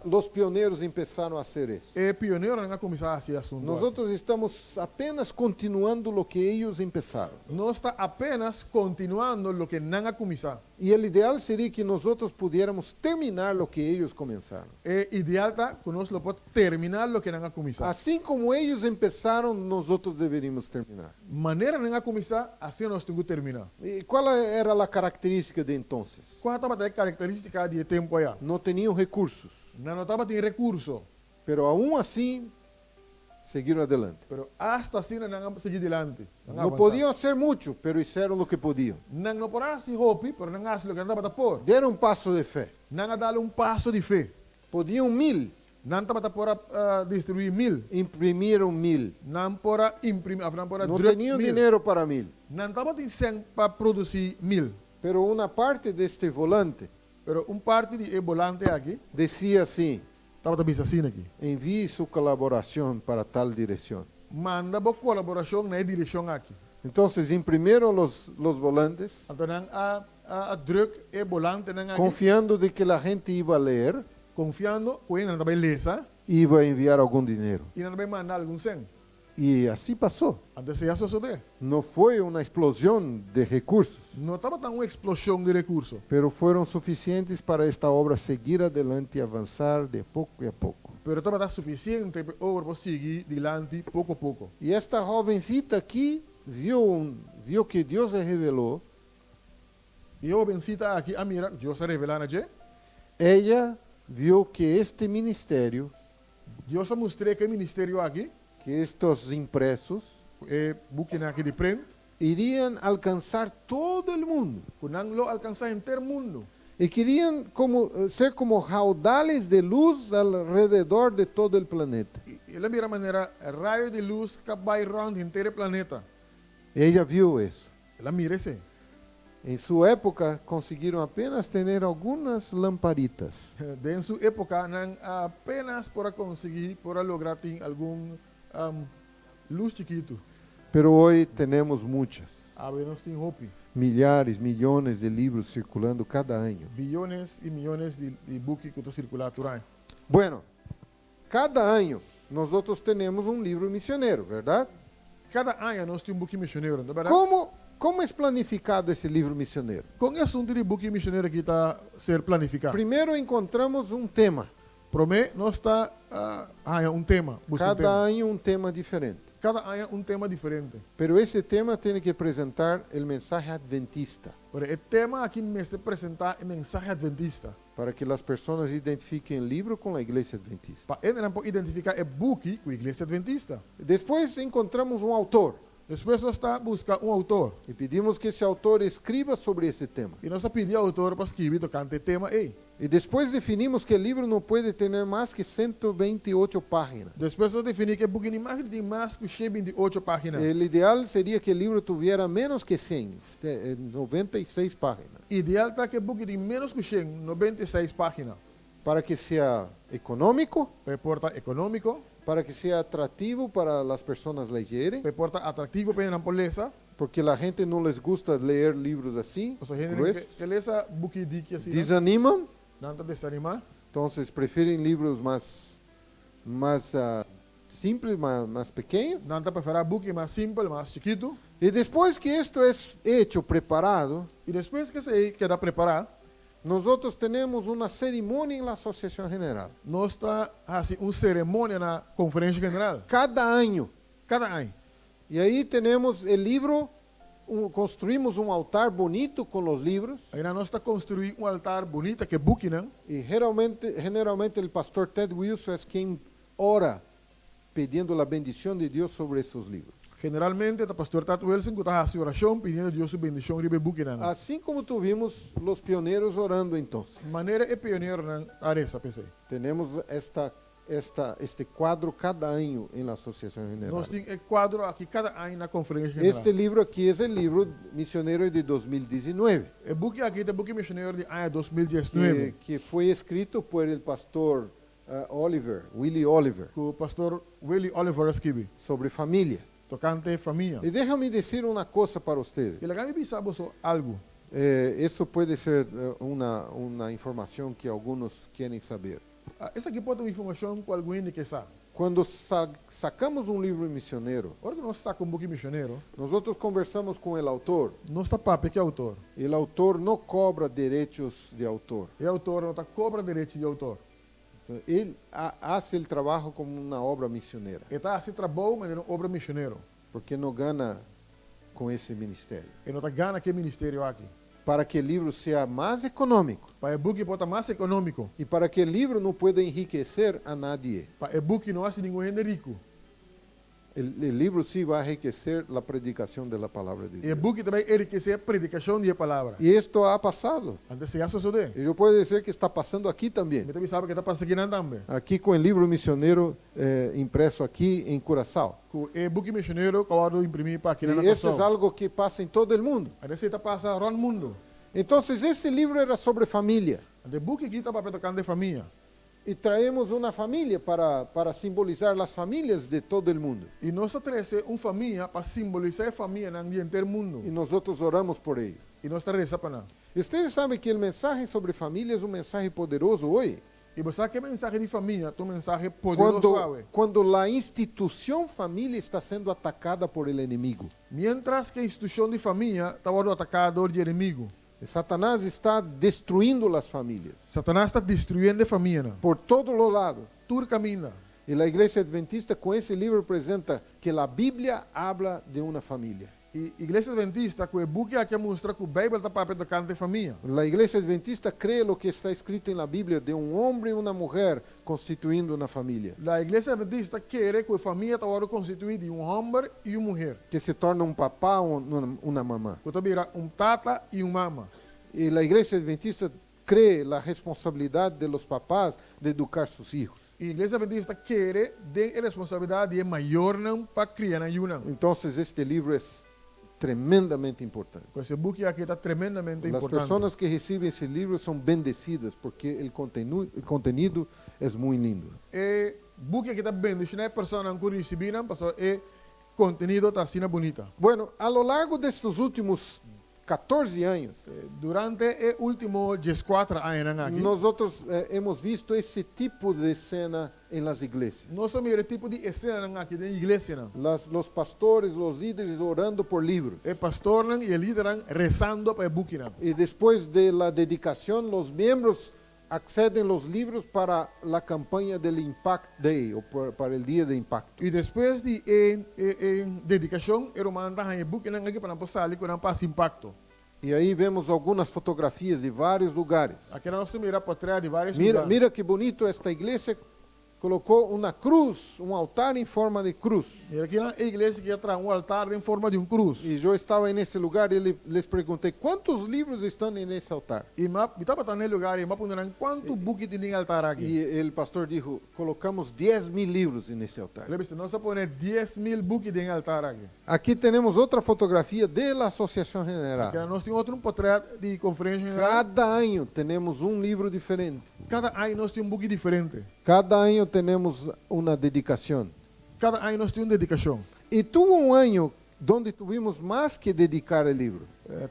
los pioneros empezaron a hacer eso. E pioneronan a kuminsá hasi e asuntu aki. Nosotros estamos apenas continuando lo que ellos empezaron. Nos ta apenas kontinuando loke nan a kuminsá. Y el ideal sería que nosotros pudiéramos terminar lo que ellos comenzaron. E ideal ta ku nos lo por terminá loke nan a kuminsá. Así como ellos empezaron, nosotros deberíamos terminar. Manera nan a kuminsá, asina nos tin ku terminá. ¿Y cuál era la característica de entonces? Kua tabata e karakterístika di e tempu ayá? No tenían recursos, Nan no tabatin rekurso. Pero aún así siguieron adelante. Pero asta asina nan a sigui dilanti. Nan a No avansá. podían hacer mucho, pero hicieron lo que podían. Nan no por a hasi hopi, pero nan a hasi loke nan tabata por. Dieron un paso de fe. Nan a dal un paso di fe. Podían 1000, Nan tabata por a distribuí 1000. Imprimieron 1000. Nan por a imprimí, òf nan por a No druk tenían 1000. dinero para 1000. Nan tabatin sèn pa produsí 1000. Pero una parte de este volante Pero un parti di e bolante aki decía así: tabata bisa asina aki: "Envíe su colaboración para tal dirección". "Manda bo kolaborashon na e direkshon aki." Entonces imprimieron los volantes, Anto nan a a druk e volantenan aki, confiando de que la gente iba a leer, konfiando ku hendenan ta bai lesa iba a enviar algún dinero. I nan ta bai manda algun sèn. Y así pasó. Anto esei a sosodé. No fue una explosión de recursos, No tabata un eksploshon di rekurso, pero fueron suficientes para esta obra seguir adelante y avanzar de poco a poco. Pero tabata sufisiente pa e obra por sigui dilanti poko poko. Y esta jovencita aquí vio que Dios le reveló. I e hobensita aki a mira, Dios a revelá na dje. Ella vio que este ministerio, Dios a mustr'é ku e ministerio aki, que estos impresos, ku e bukinan aki di prent, irían a alcanzar todo el mundo. Ku nan lo alkansá henter mundu. Y querían ser como raudales de luz alrededor de todo el planeta. I el a mira manera rayo di lus ka bai rònt henter e planeta. Ella vio eso. El a mira esei. En su época consiguieron apenas tener algunas lamparitas. Den su époka nan apenas por a konsiguí, por a logra tin algun lus chikitu. Pero hoy tenemos muchas. Awe nos tin hopi. Millares, millones de libros circulando cada año. Biyones i miyones di di buki ku ta sirkulá tur aña. Bueno, cada año nosotros tenemos un libro misionero, ¿verdad? Kada aña nos tin un buki misionero, no ta bèrdat? ¿Cómo es planificado ese libro misionero? Kon e asuntu di buki misionero aki ta ser planifiká? Primero encontramos un tema. Promé nos ta haña un tema, buska un Cada tema. año un tema diferente. Kada aña un tema diferente. Pero ese tema tiene que presentar el mensaje adventista Pero e tema aki mester presentá e mensahe adventista. Para que las personas identifiquen el libro con la iglesia adventista. Pa hendenan por identifiká e buki ku Iglesia Adventista. Después encontramos un autor Despues nos ta buska un outor. Y pedimos que ese autor escriba sobre ese tema. I nos ta pidi e outor pa skibi tokante e tema ei. Y después definimos que el libro no puede tener más que 128 páginas. Despues nos definí ku e buki ni mag di tin mas ku 128 página. El ideal sería que el libro tuviera menos que 100, 96 páginas, Ideal ta ku e buki tin ménos ku 100, 96 página. Para que sea económico, Pa e por ta ekonómiko, para que sea atractivo para las personas leyeren, pa e por ta atraktivo pa hendenan por lesa. Porque la gente no les gusta leer libros así, Pasobra hende gruesos, ke lesa buki diki asina, desaniman, nan ta desanimá. Entonces prefieren libros más simples, más pequeños. Nan ta preferá buki mas simpel, mas chikitu. Y después que esto es hecho, preparado, I despues ku esei keda prepará, nosotros tenemos una ceremonia en la Asociación General. Nos ta hasi un seremonia na Konferensha General. Cada año Kada aña. Y ahí tenemos el libro, construimos un altar bonito con los libros. Einan nos ta konstruí un altar bunita ku bukinan. Y generalmente el pastor Ted Wilson es quien ora pidiendo la bendición de Dios sobre esos libros. Generalmente, e pastor Ted Wilson ku ta hasi orashon pidiendo Dios su bendishon riba e bukinan. Así como tuvimos los pioneros orando entonces. Manera e pioneronan a resa p'esei. Tenemos este cuadro cada año en la Asociación General. Nos tin e kuadro aki kada aña na konferensia general. Este libro aquí es el libro misionero de 2019, E buki aki ta e buki misionero di aña 2019. que fue escrito por el pastor Oliver, Willie Oliver, Ku pastor Willie Oliver a skirbi. Sobre familia. Tokante famia. Y déjame decir una cosa para ustedes. I laga mi bisa boso algu. Esto puede ser una información que algunos quieren saber. Ah, esaki por ta un informashon ku algun hende ke sa. Cuando sacamos un libro misionero, Ora ku nos saka un buki misionero, nosotros conversamos con el autor. Nos ta papia ku e outor. El autor no cobra derechos de autor. E outor no ta kobra derecho di outor. Entonces, él hace el trabajo como una obra misionera, E ta hasi trabou manera un obra misionero. Porque no gana con ese ministerio. E no ta gana ku e ministerio aki. Para que el libro sea más económico Pa e buki por ta mas ekonómiko. Y para que el libro no pueda enriquecer a nadie. Pa e buki no hasi ningun hende riku. El libro sí va a enriquecer la predicación de la palabra de E Dios. Buki ta bai enrikesé predikashon di palabra. Y esto ha pasado. Anto esei a sosodé. Y yo puedo decir que está pasando aquí también. Mi ta bisa ku ta pasando akinan tambe. Aquí con el libro misionero impreso aquí en Curazao. Ku e buki misionero ku a wòrdu imprimí pa aki Y na eso es Kòrsou. Algo que pasa en todo el mundo. Anto esei ta pasa rònt mundu. Entonces ese libro era sobre familia. Anto e buki aki tabata tokante famia. Y traemos una familia para simbolizar las familias de todo el mundo. I nos a trese un famia pa simbolisá e famianan di henter mundu. Y nosotros oramos por ellos. I nos ta resa pa nan. Ustedes saben que el mensaje sobre familia es un mensaje poderoso hoy. I bo sa ku e mensahe di famia ta un mensahe poderoso awe. Cuando la institución familia está siendo atacada por el enemigo. Mientras ku e institushon di famia ta wòrdu ataká dor di enemigu. Satanás está destruyendo las familias Satanas ta destruyendo famianan. Por todos los lados. Tur kaminda. Y la Iglesia Adventista con ese libro presenta que la Biblia habla de una familia. I Iglesia Adventista, ku e buki aki a mustra ku Beibel ta papia tokante famia. La Iglesia Adventista cree lo que está escrito en la Biblia de un hombre y una mujer constituyendo una familia, La Iglesia Adventista ta kere ku famia ta konstituí di un hòmber i un muhé. Que se torna un papá o una mamá. Ku ta bira un tata i un mama. Y la Iglesia Adventista cree la responsabilidad de los papás de educar sus hijos. I Iglesia Adventista ta kere den e responsabilidat di mayornan pa kria nan yunan. Entonces este libro es tremendamente importante. Pues e buki aki ta tremendamente Las importante. Personas que reciben ese libro son bendecidas porque el contenido es muy lindo. E buki aki ta bendishoná e personanan ku risibí nan, pasobra e kontenido ta asina bunita. Bueno, a lo largo de estos últimos 14 años, Durante e último 14 añanan aki, nosotros hemos visto ese tipo de escena en las iglesias. Nos a mira e tipo di esenanan aki den iglesianan. Los pastores, los líderes orando por libros. E pastornan i e lidernan resando pa e bukinan. Y después de la dedicación, los miembros acceden los libros para la campaña del Impact Day o para el Día de Impacto. I despues di e dedikashon, e rumannan ta haña e bukinan aki pa nan por sali ku nan pa hasi impakto. Y ahí vemos algunas fotografías de varios lugares. Aki nos ta mira potrèt di vários Mira, lugá. Mira qué bonito esta iglesia. Colocó una cruz, un altar en forma de cruz. Mira aki e iglesia aki a traha un altar den forma di un krus. Y yo estaba en ese lugar y les pregunté: "¿Cuántos libros están en ese altar?" I mi tabata na e lugá i m'a puntra nan kuantu buki tin den e altar aki. Y el pastor dijo: "Colocamos 10 mil libros en ese altar." El a bisa, nos a pone 10.000 buki den e altar aki. Aquí tenemos otra fotografía de la Asociación General. Aki nos tin otro potrèt di konferensia general. Cada año tenemos un libro diferente. Kada aña nos tin un buki diferente. Cada año tenemos una dedicación. Kada aña nos tin un dedikashon. Y tuvo un año donde tuvimos más que dedicar el libro,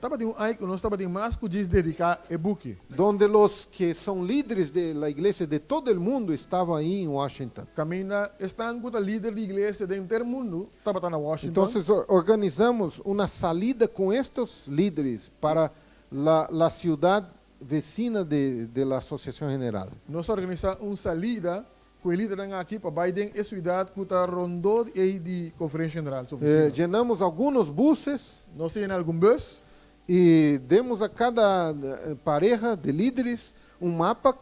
Tabatin un aña ku nos tabatin mas ku djis dediká e buki. Donde los que son líderes de la iglesia de todo el mundo estaban ahí en Washington. Kaminda esnan ku ta lider di iglesia den henter mundu tabata na Washington. Entonces organizamos una salida con estos líderes para la ciudad vecina de la Asociación General. Nos a organisá un salida. Ku e lidernan aki pa bai den e siudat ku ta rondó ei di Konferensia General, su ofisina. Llenamos algunos buses. Nos a yena algun bus. Y demos a cada pareja de líderes un mapa.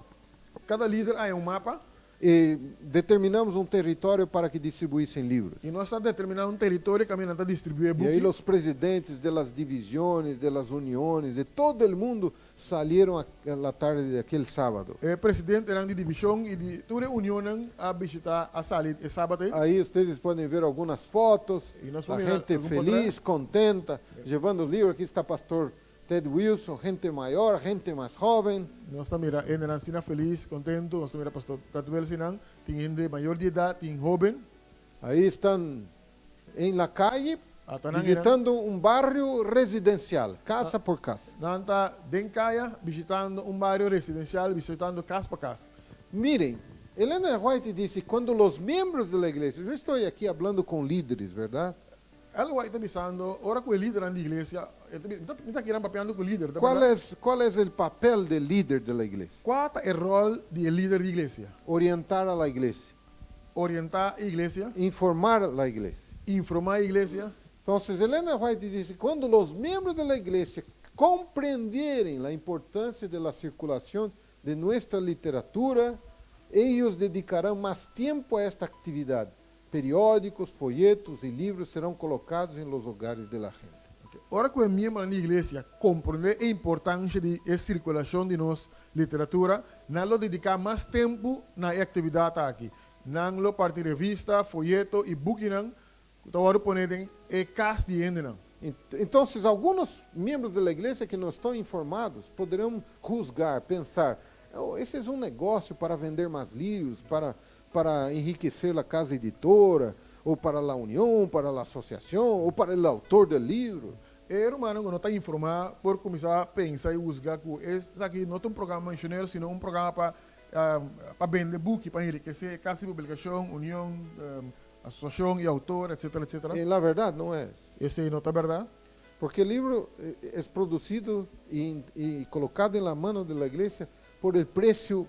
Kada lider a haña un mapa. Y determinamos un territorio para que distribuisen libros. Y nos a determiná un teritorio kaminda nan ta distribuí e Y ahí buki. los presidentes de las divisiones, de las uniones, de todo el mundo salieron a la tarde de aquel sábado. E presidentenan di divishon i di tur e unionnan a bishitá a sali e sabat ei. Ahí ustedes pueden ver algunas fotos, Y nos la por mira gente algun feliz, portret. contenta, llevando libros. Aquí está pastor Ted Wilson, gente mayor, gente más joven. Nos ta mira hendenan asina felis, kontentu. Nos ta mira Pastor Ted Wilsonnan. Tin hende mayor di edat, tin hóben. Ahí están en la calle Ata nan visitando un barrio residencial, casa por casa. Nan ta den kaya bishitando un bario residensial, bishitando kas pa kas. Miren, Elena White dice, cuando los miembros de la iglesia, yo estoy aquí hablando con líderes, ¿verdad? Ellen White ta bisando, ora ku e lidernan di iglesia, e ta mi ta mi ta kier papiando ku lider, ta ¿Cuál berdad? es, cuál es el papel del líder de la iglesia? Kua ta e ròl di e lider di iglesia? Orientar a la iglesia, Orientá e iglesia. informar a la iglesia. Informá e iglesia. Entonces, Elena White dice, cuando los miembros de la iglesia comprendieren la importancia de la circulación de nuestra literatura, ellos dedicarán más tiempo a esta actividad. Periódicos, folletos y libros serán colocados en los hogares de la gente. Ora ku e miembronan di iglesia komprondé e importansha di e sirkulashon di nos literatura, nan lo dediká mas tempu na e aktividat aki. Nan lo parti revista, foyeto i bukinan ku ta wòrdu poné den e kas di hendenan. Entonces, algunos miembros de la iglesia que no están informados poderán juzgar, pensar, oh, ese es un negocio para vender más libros, para enriquecer la casa editora, o para la unión, para la asociación, o para el autor del libro. E rumannan ku no ta informá por kuminsá pensa i husga ku esaki no ta un programa misionero, sino un programa pa pa bende buki, pa enrikesé e kas di publikashon, union, asosiashon i outor, etsetera, etsetera. Y la verdad no es. Esei no ta bèrdat. Porque el libro es producido y y colocado en la mano de la iglesia por el precio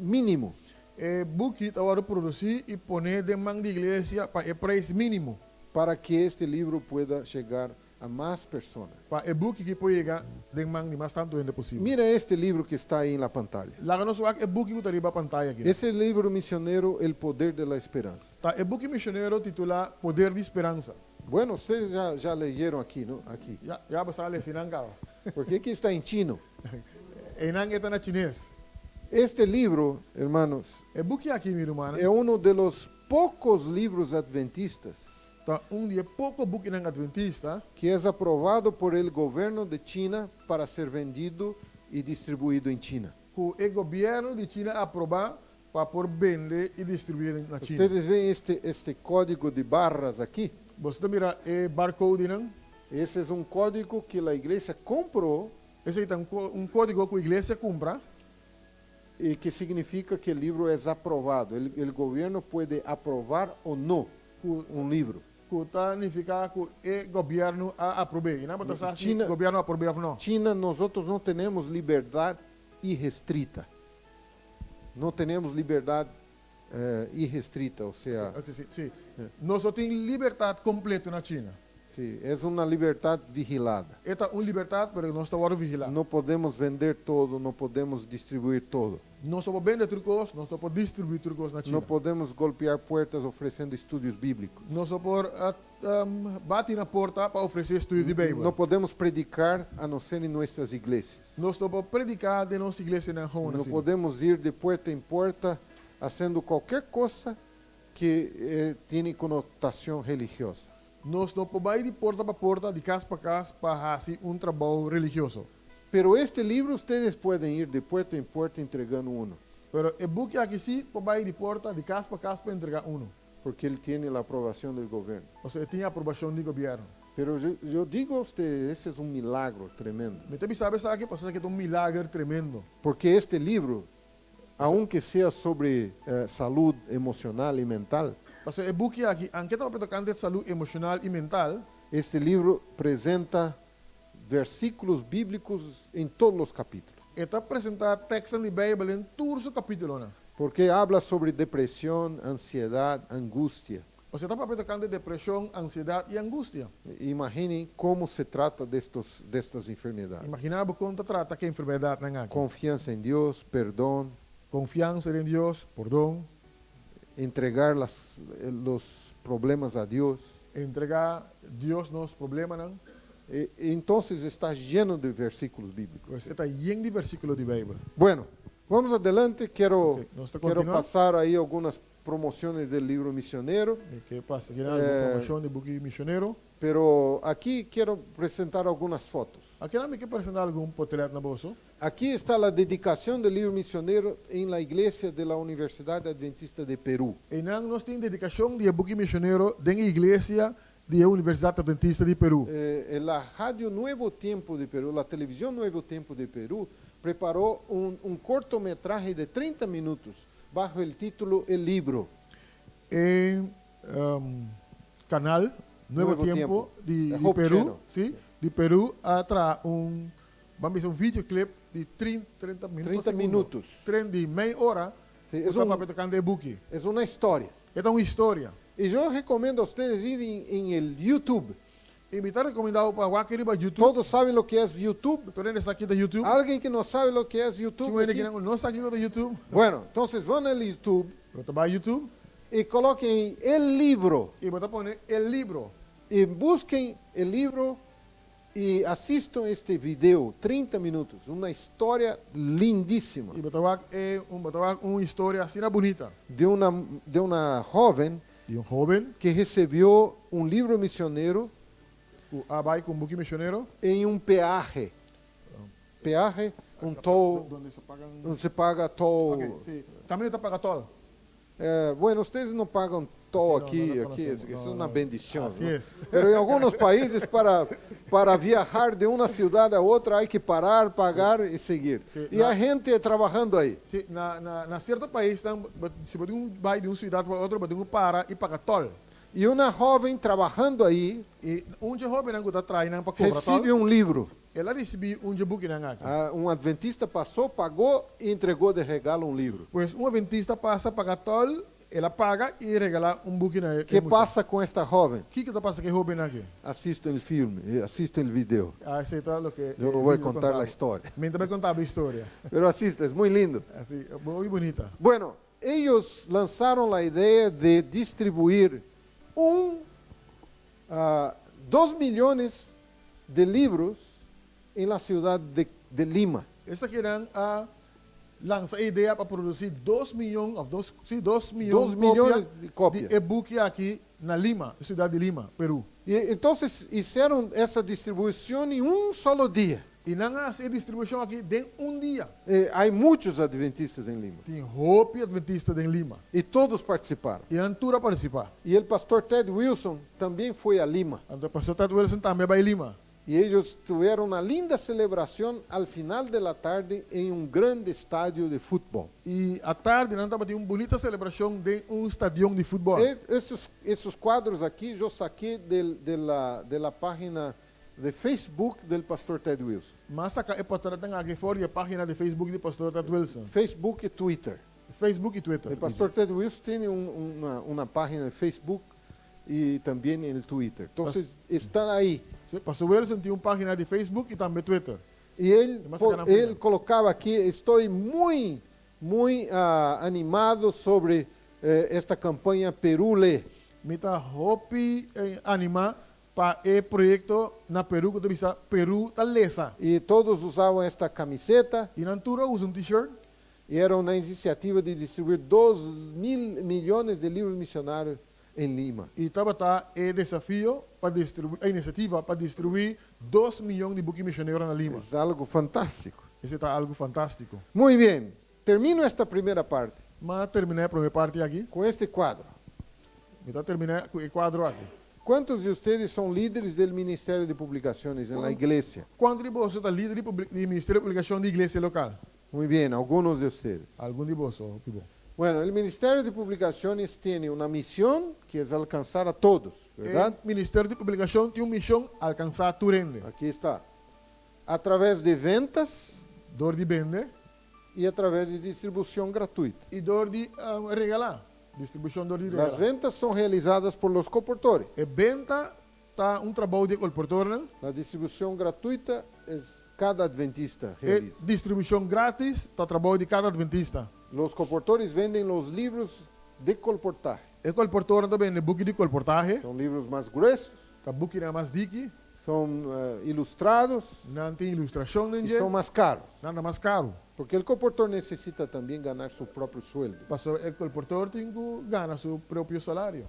mínimo. E buki ta wòrdu produsí i poné den man di iglesia pa e preis mínimo. Para que este libro pueda llegar a más personas. Pa e buki ki por yega den man di mas tantu hende posibel. Mira este libro que está ahí en la pantalla. Laga nos wak e buki ku ta riba pantaya aki. Ese libro misionero El Poder de la Esperanza. Ta e buki misionero titulá Poder di Speransa. Bueno, ustedes ya, ya leyeron aquí, no? Aquí. Ya, ya bo sa lesa einan kaba. Porque aquí está en chino. Einan e ta na chines. Este libro, hermanos, E buki aki, mi rumannan, es uno de los pocos libros adventistas ta un di e poko bukinan adventista que es aprobado por el gobierno de China para ser vendido y distribuido en China. ku e gobièrnu di China a aprobá pa por bende i distribuí na China. Ustedes ven este, este código de barras aquí? Boso ta mira e barcodenan? Ese es un código que la iglesia compró Esei ta un un kódigo ku iglesia kumpra. Y que significa que el libro es aprobado. El, el gobierno puede aprobar o no Ku, un libro. ku ta nifiká ku e gobièrnu a aprob'é. I nan bo ta sa si China- gobièrnu a aprob'é òf no. China, nosotros no tenemos libertad irrestrita. No tenemos libertad eh, irrestrita, o sea, Ok, sí, sí. Nos no tin libertat kompleto na China. sí, es una libertad vigilada. E ta un libertat, pero nos ta wòrdu vigilá. No podemos vender todo, no podemos distribuir todo. Nos no por bende tur kos, nos no por distribuí tur kos na China. No podemos golpear puertas ofreciendo estudios bíblicos. Nos no por bati na porta pa ofresé estudio di Beibel. No podemos predicar a no ser en nuestras iglesias. Nos no por prediká den nos iglesianan gewoon No asina. podemos ir de puerta en puerta haciendo cualquier cosa que eh, tiene connotación religiosa. Nos no por bai di porta pa porta, di kas pa kas, pa hasi un trabou religioso. Pero este libro ustedes pueden ir de puerta en puerta entregando uno, Pero e buki aki sí por bai di porta, di kas pa kas pa entregá unu. porque él tiene la aprobación del gobierno. Pasobra e tin aprobashon di gobièrnu. Pero yo, yo digo a ustedes, ese es un milagro tremendo. Mi ta bisa bo esaki pasobra esaki ta un milager tremendo. Porque este libro, aunque sea sobre eh, salud emocional y mental, Pasobra e buki aki, anke ta papia tokante salú emoshonal i mental, este libro presenta versículos bíblicos en todos los capítulos. e ta presentá tekstnan di Beibel den tur su kapítulonan. Porque habla sobre depresión, ansiedad, angustia. Pasobra e ta papia tokante depreshon, ansiedat i angustia. Imaginen cómo se trata de estas enfermedades. Imaginá bo kon ta trata ku e enfermedatnan aki. Confianza en Dios, perdón, Konfiansa den Dios, pordon, entregar los problemas a Dios. Entregá Dios nos problemanan. Entonces está lleno de versículos bíblicos. Pues e ta yen di versíkulo di Beibel. Bueno, vamos adelante. Quiero, Ok, nos ta quiero kontinuá. Pasar ahí algunas promociones del libro misionero, Mi ke pasa aki algun promoshon di buki misionero. Pero aquí quiero presentar algunas fotos. Aki mi ke presentá algun potrèt na boso. Aquí está la dedicación del libro misionero en la iglesia de la Universidad Adventista de Perú. Einan nos tin dedikashon di buki misionero den iglesia di Universidat Adventista di Perú. En la Radio Nuevo Tiempo de Perú, la televisión Nuevo Tiempo de Perú, preparó un cortometraje de 30 minutos bajo el título El Libro. E kanal Nuevo, Nuevo Tiempo, Tiempo. di, The di Hope Perú, Channel. si, di Perú a traha un, ban bisa, un videoclip di 30, 30 minüt. 30 minutos. 30 di mei ora. Sí, es Es un un- tokante buki. Es una historia. E ta un historia. Y yo recomiendo a ustedes ir en el YouTube. I mi ta rekomendá pa wak riba YouTube. Todos saben lo que es YouTube. Tur hende sa kiko ta YouTube. ¿Alguien que no sabe lo que es YouTube Tin aquí? hende ku no sa kiko ta YouTube. Bueno, entonces van al YouTube Bo ta bai YouTube y coloquen El Libro. I bo ta pone El Libro. Y busquen el libro y asistan a este video, 30 minutos, una historia lindísima I bo ta wak e un bo ta wak un historia asina bunita. de una joven Di un hóben que recibió un libro misionero ku a bai ku un buki misionero. En un peaje. Peaje, un toll, Donde se pagan. Donde se paga toll. Ok, si. Tambe ta paga toll. Bueno, ustedes no pagan toll No, aquí, no lo aquí conocemos. es No, una no. bendición, Así ¿no? es. Pero en algunos países para viajar de una ciudad a otra hay que parar, pagar y seguir. Sí, Y hay gente trabajando ahí. Si, na sierto pais, anto, si bo bai di un siudat pa otro, bo tin ku para i paga toll. Y una joven trabajando ahí I un hóben ku ta traha pa kobra recibe toll, un libro. El a risibí un buki nan aki. Ah, un adventista pasó, pagó y entregó de regalo un libro. Pues un adventista a pasa paga toll, el a paga i regalá un buki na ¿Qué pasa con esta joven? Kiko ta pasa ku e hóben aki? Asisten el filme, asisten el video. Ah, esei ta loke. Yo no voy a contar la historia. Mi n' ta bai konta e historia. Pero asista, es muy lindo. Asina, masha bunita. Bueno, ellos lanzaron la idea de distribuir 2 millones de libros en la ciudad de Lima. Esakinan a lansa e idea pa produsí 2 mion, òf 2, si, 2 mion 2 millones de copias. di buki aki na Lima, siudat di Lima, Perú. Y entonces hicieron esa distribución en un solo día. I nan a hasi e distribushon aki den un dia. Hay muchos adventistas en Lima. Tin hopi adventista na Lima. Y todos participaron. I nan tur a partisipá. Y el pastor Ted Wilson también fue a Lima. Anto pastor Ted Wilson tambe a bai Lima. Y ellos tuvieron una linda celebración al final de la tarde en un grande estadio de fútbol. I atardi nan tabatin un bunita selebrashon den un stadion di futbòl. Esos cuadros aquí yo saqué de la página de Facebook del pastor Ted Wilson. M'a saka e potrètnan aki for di e página di Facebook di pastor Ted Wilson. Facebook y Twitter. Facebook i Twitter. El pastor Ted Wilson tiene una página de Facebook y también en el Twitter. Entonces, están ahí. Si, Pastor Wilson tin un página di Facebook i tambe Twitter. Y él, Además, sacarán él fuera. colocaba aquí: "Estoy muy, muy animado sobre esta campaña Perú Lee". Mi ta hopi animá pa e proyekto na Perú, ku ta bisa Perú ta lesa. Y todos usaban esta camiseta I nan tur a usa un t-shirt. Y era una iniciativa de distribuir 2 mil millones de libros misionarios en Lima. I tabata e desafio pa distribuí, e inisiativa pa distribuí 2 mion di buki misionero na Lima. Es algo fantástico. Esei ta algu fantástiko. Muy bien, termino esta primera parte M'a terminá e promé parti aki. Con este cuadro. Mi ta terminá ku e kuadro aki. ¿Cuántos de ustedes son líderes del Ministerio de Publicaciones en la iglesia? Kuantu di boso ta lider di Ministerio di Publikashon di iglesia lokal? Muy bien, algunos de ustedes. Algun di boso, bon. Bueno, el Ministerio de Publicaciones tiene una misión que es alcanzar a todos, ¿verdad? E Ministerio di Publikashon tin un mishon: alkansá tur hende. Aquí está. A través de ventas, Dor di bende, Y a través de distribución gratuita. I dor di regalá. Distribushon dor di Las regalá. ventas son realizadas por los coportores. E benta ta un trabou di e kolportornan. La distribución gratuita es cada adventista E realiza. distribushon grátis ta trabou di kada adventista. Los coportores venden los libros de colportaje. E kolportornan ta bende buki di kolportahe. Son libros mas gruesos. Ta bukinan mas diki. Son ilustrados. Nan tin ilustrashon den Y dje. son mas caros. Nan ta mas karu. Porque el coportor necesita también ganar su propio sueldo. Pasobra e kolportor tin ku gana su propio salario.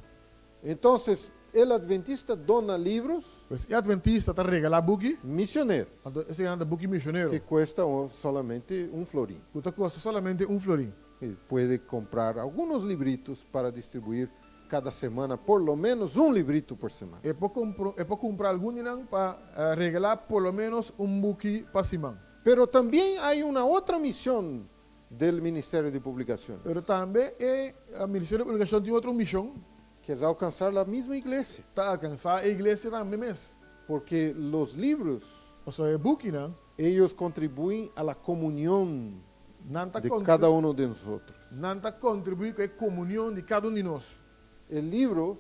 Entonces, el adventista dona libros. Pues e adventista ta regalá buki. Misioneros. Anto eseinan ta buki misionero. Que cuesta solamente un florín. Ku ta kosta solamente un florin. E puede comprar algunos libritos para distribuir cada semana, por lo menos un librito por semana. E por compro, e por kumpra algun di nan pa regalá por lo ménos un buki pa siman. Pero también hay una otra misión del Ministerio de Publicaciones. Pero tambe e Ministerio de Publicacion tin otro mishon. Que es alcanzar la misma iglesia. Ta alkansá e iglesia tambe mes. Porque los libros. Pasobra e bukinan. Ellos contribuyen a la comunión Nan ta de cada uno de nosotros. Nan ta kontribuí ku e komunion di kada un di nos. El libro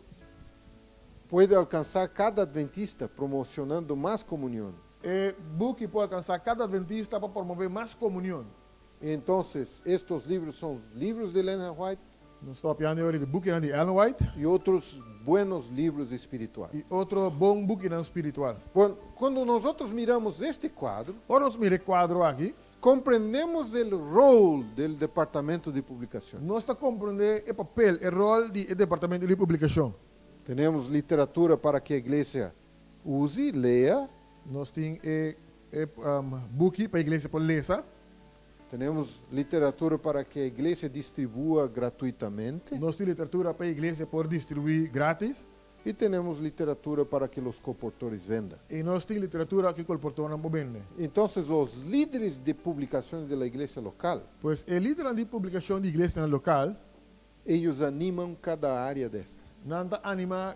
puede alcanzar cada adventista promocionando más comunión. E buki por alkansá kada adventista pa promové mas komunion. Entonces, estos libros son libros de Elena White. Nos ta papiando awor di bukinan di Ellen White. Y otros buenos libros espirituales. I otro bon bukinan spiritual. Bueno, cuando nosotros miramos este cuadro, Ora nos mira e kuadro aki, comprendemos el rol del departamento de publicación. Nos ta komprendé e papel, e ròl di e departamento di publikashon. Tenemos literatura para que a iglesia use, lea. Nos tin e e buki pa e iglesia por lesa. Tenemos literatura para que a iglesia distribua gratuitamente. Nos tin literatura pa e iglesia por distribuí gratis. Y tenemos literatura para que los coportores vendan. I nos tin literatura ku e kolportornan por bende. Entonces los líderes de publicaciones de la iglesia local. Pues e lidernan di publikashon di iglesianan lokal. Ellos animan cada área de esta. Nan ta animá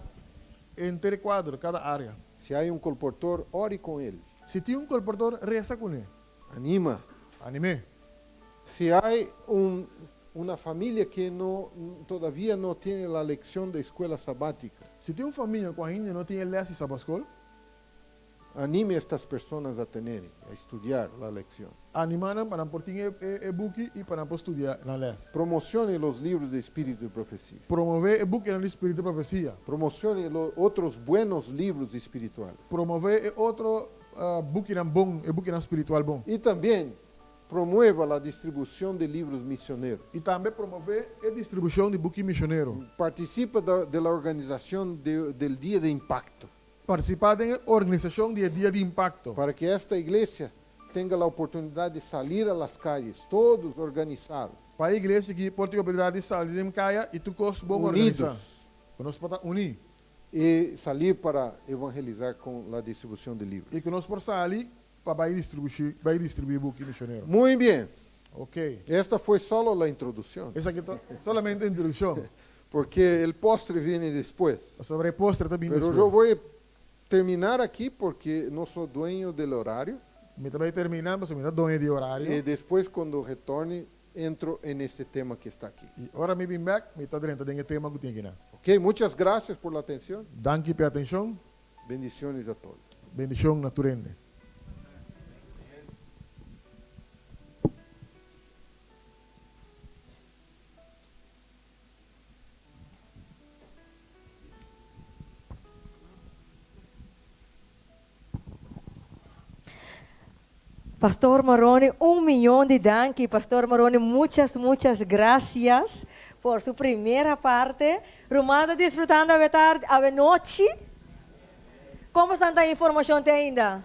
henter e kuadro, kada área. Si hay un colportor, ore con él. Si tin un kolportor, resa kuné. Anima. Anim'é. Si hay un una familia que no todavía no tiene la lección de escuela sabática. Si tin un famia ku ainda no tin e lès di Sabaskol. Anime a estas personas a tener, a estudiar la lección. Animá nan pa nan por tin e e buki i pa nan por studia nan lès. Promocione los libros de Espíritu de Profecía. Promové e bukinan di Spiritu di Profesia. Promocione los otros buenos libros espirituales. Promové e otro bukinan bon, e bukinan spiritual bon. Y también promueva la distribución de libros misioneros. I tambe promové e distribushon di buki misionero. Participa de la organización del Día de Impacto. Partisipá den e organisashon di e Dia di Impakto. Para que esta iglesia tenga la oportunidad de salir a las calles, todos organizados. Pa e iglesia aki por tin oportunidat di sali den kaya i tur kos bon organisá. Unidos. Ku nos por ta uní. Y salir para evangelizar con la distribución de libros. I ku nos por sali pa bai distribushi, bai distribuí buki misionero. Muy bien. Ok. Esta fue solo la introducción. Esaki ta solamente introduccion. Porque el postre viene después. Pasobra e postre ta bini Pero despues. yo voy a terminar aquí porque no soy dueño del horario. Mi ta bai terminá pasobra mi ta doño di horario. Y después cuando retorne entro en este tema que está aquí. I ora mi bin bèk, mi ta drenta den e tema ku tin akinan. Ok, muchas gracias por la atención. Danki p'e atenshon. Bendiciones a todos. Bendishon na tur hende. Pastor Moroni, un miyon di danki. Pastor Moroni, muchas, muchas gracias por su primera parte. Ruman ta disfrutando awe tardi, awe nochi? Como stan ta informacion te ainda?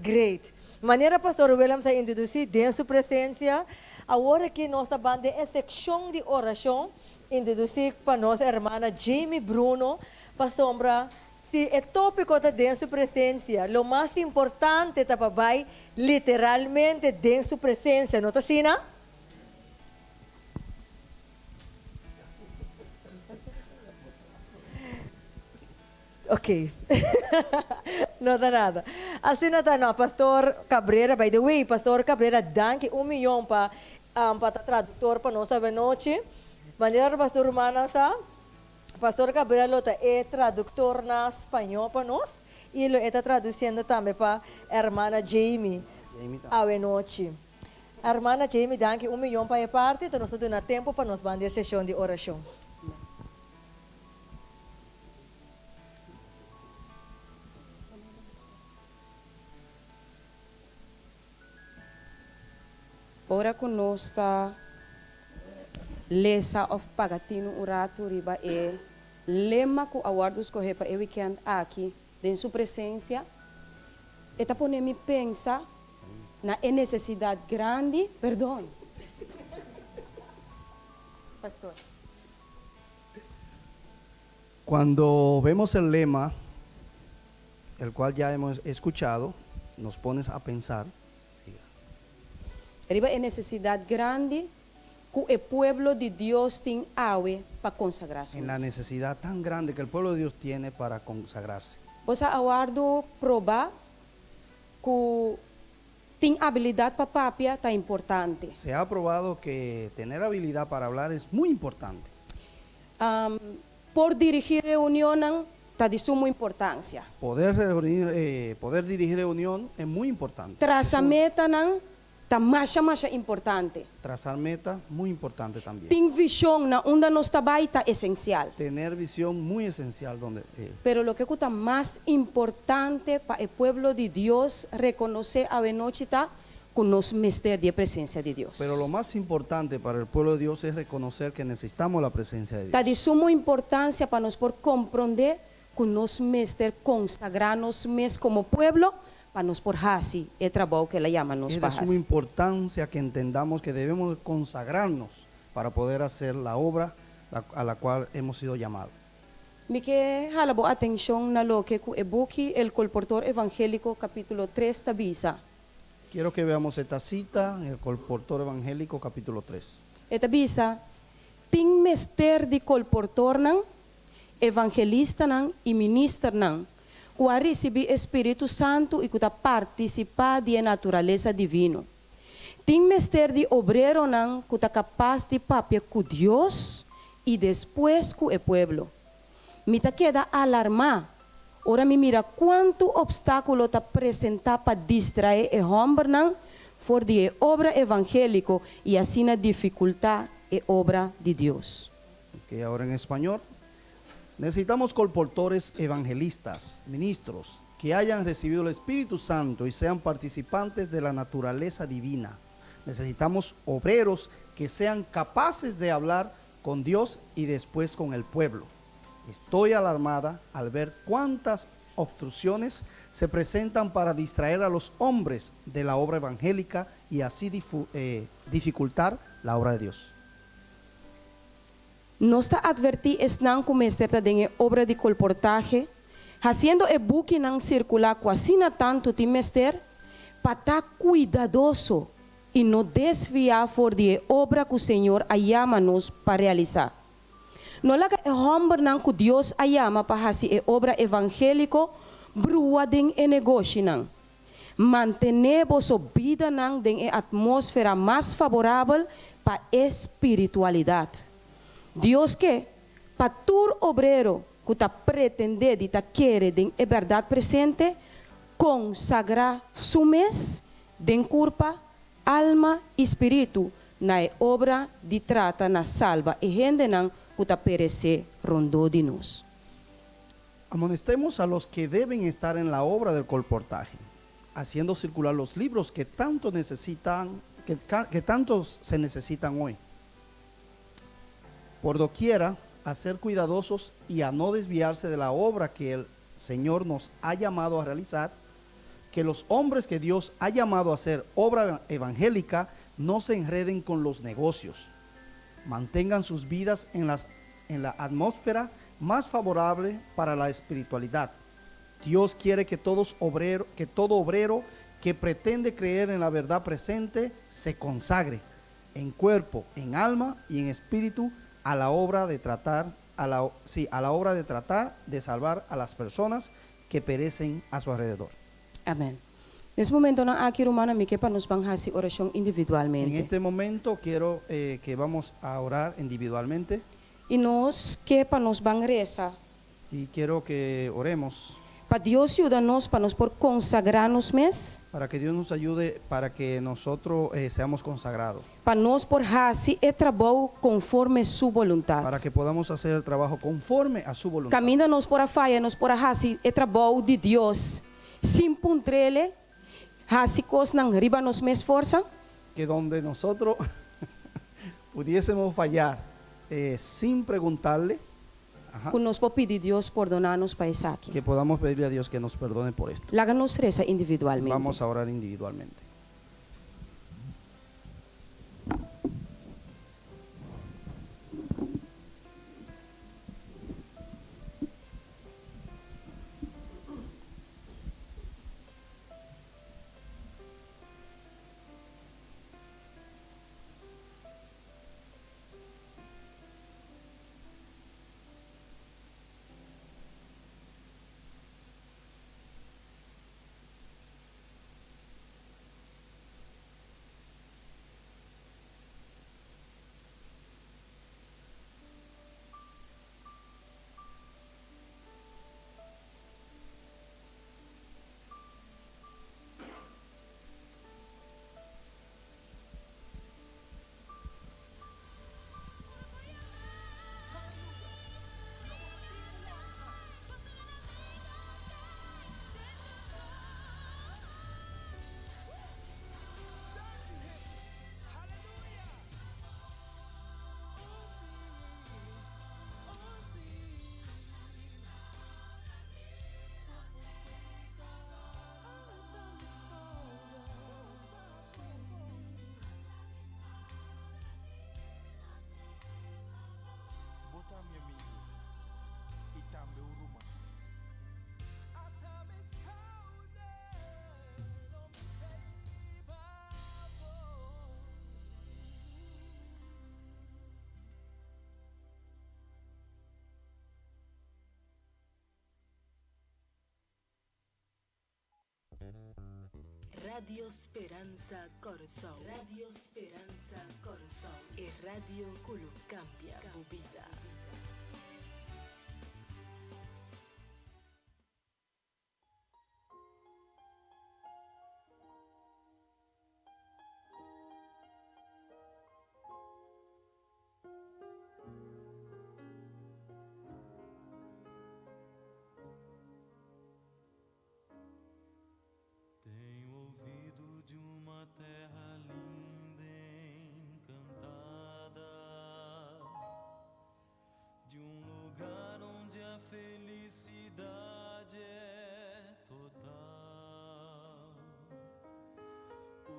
Great. Manera Pastor Willems a introduci den su presencia, awor aki nos ta ban den e seccion di oracion introduci pa nos hermana Jamie Bruno pasobra si e topico ta den su presencia lo mas importante ta pa bay literalmente den su presencia, no ta asina? Ok. No ta nada. Asina ta no, Pastor Cabrera, by the way, Pastor Cabrera, danki un miyon pa pa ta traductor pa nos avenochi. Manera Pastor rumannan sa, Pastor Cabrera lo ta e traductor na spañó pa nos y lo e ta traduciendo tambe pa Hermana Jamie awenochi. Hermana Jamie, danki un miyon pa e parti, ta nos ta duna tempo pa nos ban di e sesion di oracion. Ora ku nos ta lesa òf paga tinu un ratu riba e lema ku a wòrdu skohé pa e wikènt aki den su presensia, e ta pone mi pensa na e nesesidat grandi, perdon, Pastor. Cuando vemos el lema, el cual ya hemos escuchado, nos pones a pensar, siga. Riba e nesesidat grandi ku e pueblo di Dios tin awe pa konsagrá su En la mes. necesidad tan grande que el pueblo de Dios tiene para consagrarse. Bo sa a wòrdu probá ku tin abilidat pa papia ta importante. Se ha probado que tener habilidad para hablar es muy importante. Por dirigí reunionnan ta di sumo importansia. Poder reunir, poder dirigir reunion es muy importante. Trasa metanan ta masha masha importante. Trazar meta, muy importante también. Tin vishon na unda nos ta bai ta esensial. Tener visión muy esencial donde. Pero loke ku ta mas importante pa e pueblo di Dios rekonosé awenochi ta ku nos mester di e presensia di Dios. Pero lo más importante para el pueblo de Dios es reconocer que necesitamos la presencia de Ta di Dios. sumo importansia pa nos por komprondé ku nos mester konsagrá nos mes komo pueblo pa nos por hasi e trabou ku el a yama nos Es pa de suma hasi. importancia que entendamos que debemos consagrarnos para poder hacer la obra a la cual hemos sido llamados. Mi ke hala bo atenshon na loke ku e buki El Colportor Evangélico kapítulo tres ta bisa. Quiero que veamos esta cita en El Colportor Evangélico capítulo 3. E ta bisa, Tin mester di kolportornan, evangelistanan i ministernan ku a risibí e Spiritu Santu i ku ta partisipá di e naturalesa divino. Tin mester di obreronan ku ta kapas di papia ku Dios i despues ku e pueblo. Mi ta keda alarmá ora mi mira kuantu opstákulo ta presentá pa distraé e hòmbernan for di e obra evangéliko i asina difikultá e obra di Dios. Ok, ahora en español. Necesitamos colportores evangelistas, ministros, que hayan recibido el Espíritu Santo y sean participantes de la naturaleza divina. Necesitamos obreros que sean capaces de hablar con Dios y después con el pueblo. Estoy alarmada al ver cuántas obstrucciones se presentan para distraer a los hombres de la obra evangélica y así dificultar la obra de Dios. Nos ta atvertí esnan ku mester ta den e obra di kolportahe, hasiendo e bukinan sirkulá ku asina tantu tin mester, pa ta kuidadoso i no desviá for di e obra ku Señor a yama nos pa realisá. No laga e hòmbernan ku Dios a yama pa hasi e obra evangéliko brua den e negoshinan. Mantené boso bidanan den e atmósfera mas faborabel pa e spiritualidat. Dios ke pa tur obrero ku ta pretendé di ta kere den e bèrdat presente, konsagrá su mes den kurpa, alma i spiritu na e obra di trata na salba e hendenan ku ta peresé rondó di nos. Amonestemos a los que deben estar en la obra del colportaje, haciendo circular los libros que tanto necesitan, que, que tanto se necesitan hoy. Por doquiera, a ser cuidadosos y a no desviarse de la obra que el Señor nos ha llamado a realizar, que los hombres que Dios ha llamado a hacer obra evangélica no se enreden con los negocios. Mantengan sus vidas en, las, en la atmósfera más favorable para la espiritualidad. Dios quiere que, todos obrero, que todo obrero que pretende creer en la verdad presente se consagre en cuerpo, en alma y en espíritu a la obra de tratar a la, sí, a la obra de tratar de salvar a las personas que perecen a su alrededor. Amèn. Na e momentonan aki, ruman, mi ke pa nos ban hasi orashon En individualmente. este momento quiero que vamos a orar individualmente I nos ke pa nos ban resa. y quiero que oremos Pa Dios yuda nos, pa nos por konsagrá nos mes, para que Dios nos ayude para que nosotros seamos consagrados, pa nos por hasi e trabou konforme su boluntat. Para que podamos hacer el trabajo conforme a su voluntad. Kaminda nos por a faya, nos por a hasi e trabou di Dios sin puntr'E, hasi kosnan riba nos mes forsa. Que donde nosotros pudiésemos fallar sin preguntarle, ajá, Ku nos por pidi Dios pordoná nos pa esaki. Que podamos pedirle a Dios que nos perdone por esto. Laga nos resa individualmente. Vamos a orar individualmente. Bo ta mi amigu i tambe un ruman. Radio Speransa Kòrsou. Radio Speransa Kòrsou. E radio ku lo kambia bo bida. Tenho ouvido de uma terra linda encantada, de um lugar onde a felicidade é total.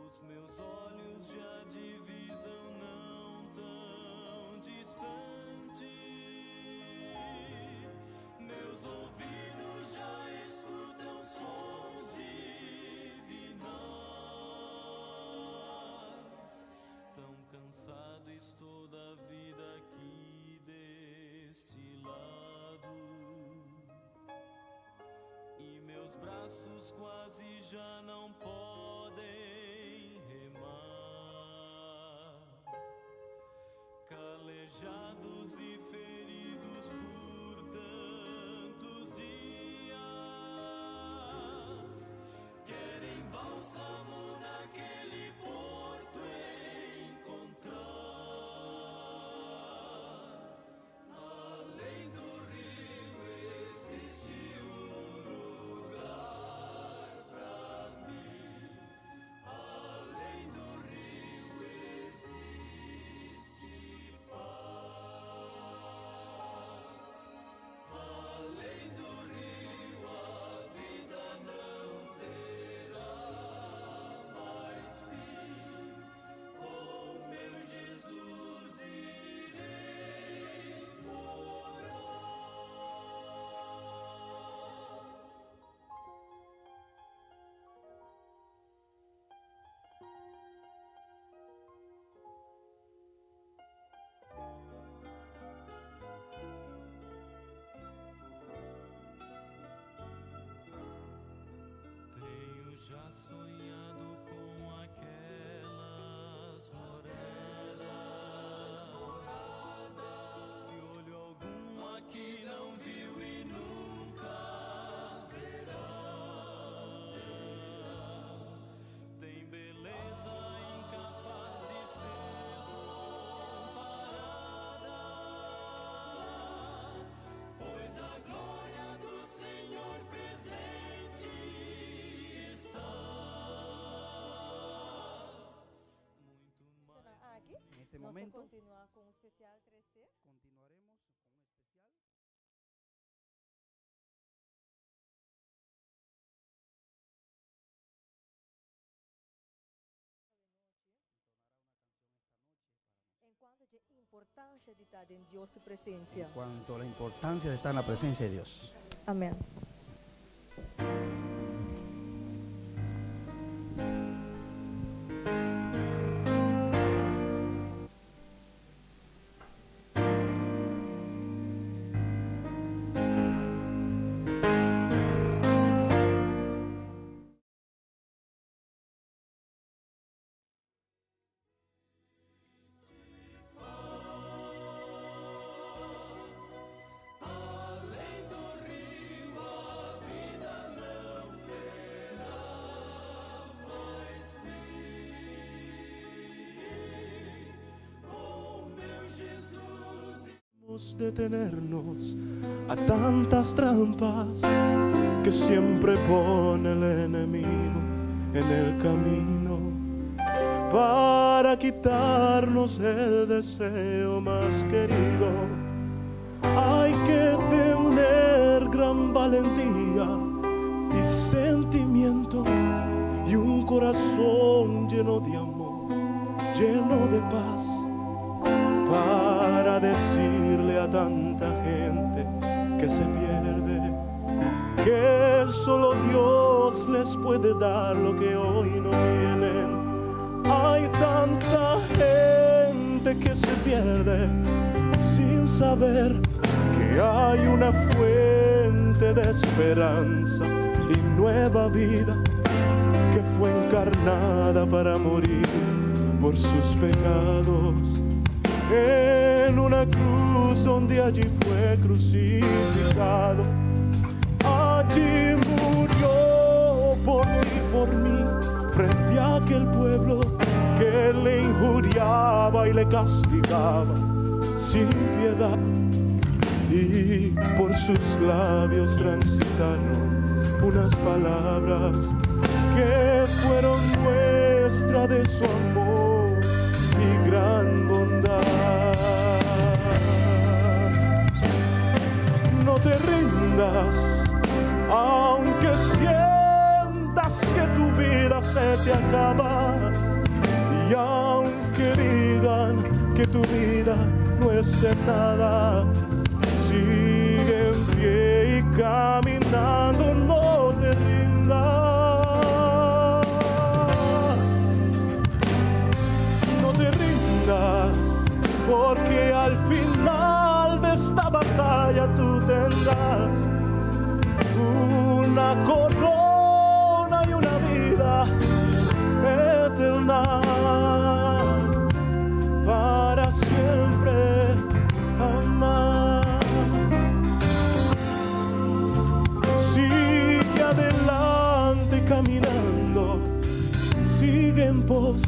Os meus olhos já divisam não tão distante, meus ouvidos já escutam sons divinais. Tão cansado estou da vida aqui deste lado e meus braços quase já não podem remar, calejados e feridos por tantos dias, querem bálsamo naquele porto encontrar. Além do rio existe um lugar pra mim. Além do rio existe paz. momento. Kontinuá ku un spesial 3C. Continuaremos con un especial. En kuanto dje importansha di ta den Dios su presensia. En cuanto a la importancia de estar en la presencia de Dios. Amén. Detenernos a tantas trampas que siempre pone el enemigo en el camino para quitarnos el deseo más querido. Hay que tener gran valentía y sentimiento y un corazón lleno de amor, lleno de paz, para decirle a tanta gente que se pierde que solo Dios les puede dar lo que hoy no tienen. Hay tanta gente que se pierde sin saber que hay una fuente de esperanza y nueva vida que fue encarnada para morir por sus pecados en una cruz donde allí fue crucificado. Allí murió por ti, por mí, frente a aquel pueblo que le injuriaba y le castigaba sin piedad. Y por sus labios transitaron unas palabras que fueron muestra de su amor y gran bondad. No te rindas, aunque sientas que tu vida se te acaba, y aunque digan que tu vida no es de nada, sigue en pie y caminando, no te rindas. No te rindas, porque al final de esta batalla tú tendrás una corona y una vida eterna para siempre amar. Sigue adelante caminando, sigue en pos,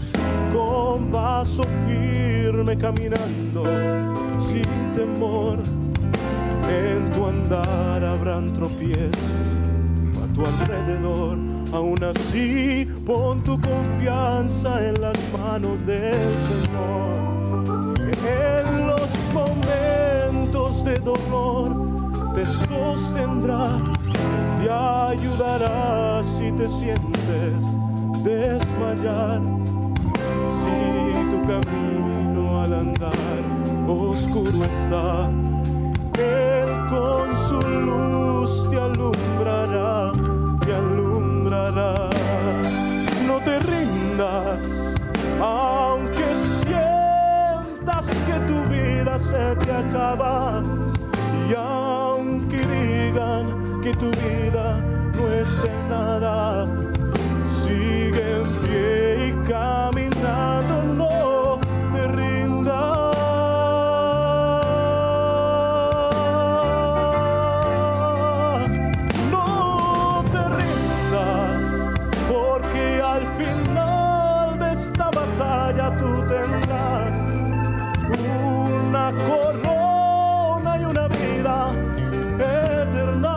con paso firme caminando, sin temor. En tu andar habrán tropiezos a tu alrededor. Aún así, pon tu confianza en las manos del Señor. En los momentos de dolor te sostendrá, te ayudará si te sientes desmayar. Si tu camino al andar oscuro está, Él con su luz te alumbrará, te alumbrará. No te rindas, aunque sientas que tu vida se te acaba, y aunque digan que tu vida no es de nada, sigue en pie y caminando, no te rindas. No te rindas, porque al final de esta batalla tú tendrás una corona y una vida eterna.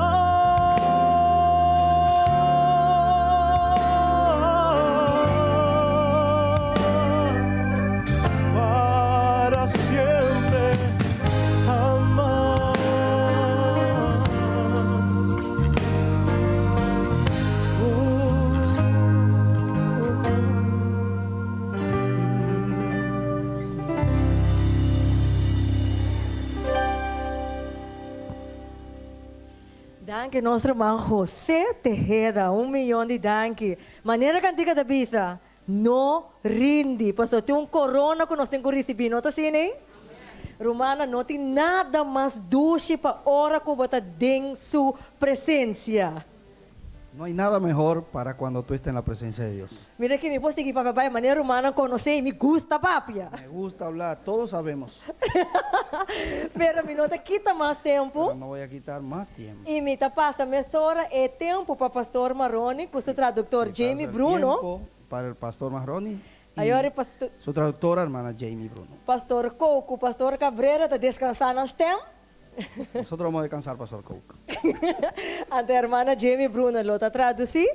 Danki nos ruman José Tejeda, un miyon di danki. Manera kantika ta bisa, no rindi, pasobra tin un korona ku nos tin ku risibí, no ta asina ei? Rumannan, no tin nada mas dushi pa ora ku bo ta den su presensia. No hay nada mejor para cuando tú estás en la presencia de Dios. Mira ki mi por sigui papia bai manera rumannan konosé i mi gusta papia. Me gusta hablar, todos sabemos. Pero mi no ta kita mas tempu. Pero no voy a quitar mas tiempo. I mi ta pasa mesora e tempu pa Pastor Maroni ku su traduktor Jamie Bruno. Tiempo para el Pastor Maroni y Ayora e pasto. su traductora hermana Jamie Bruno. Pastor Kouk ku Pastor Cabrera ta deskansá nan stem. Nosotros vamos a descansar, Pastor Kouk. Anto hermana Jamie Bruno lo ta tradusí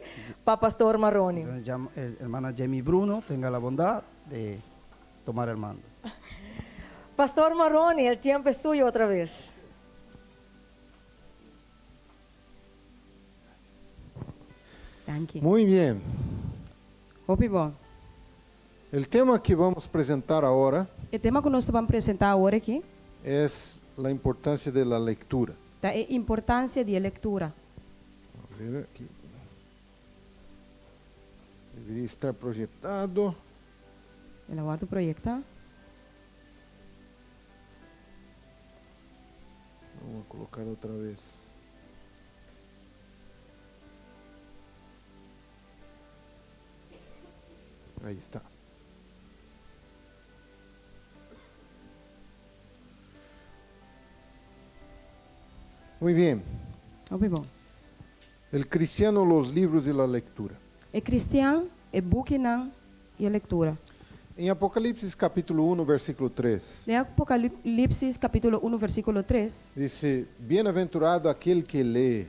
pa Pastor Maroni. Entonces ya hermana Jamie Bruno tenga la bondad de tomar el mando. Pastor Maroni, el tiempo es suyo otra vez. Danki. Muy bien. Hopi bon. El tema que vamos a presentar ahora E tema ku nos ta ban presentá awor aki. es la importancia de la lectura. Ta e importansia di e lektura. A ver aquí. Debería estar proyectado. El a wòrdu proyektá. Vamos a colocar otra vez. Ahí está. Muy bien. Hopi bon. El cristiano, los libros y la lectura. E kristian, e bukinan i e lektura. En Apocalipsis capítulo 1, versículo 3, Den Apokalipsis kapítulo unu versíkulo tres. dice, Bienaventurado aquel que lee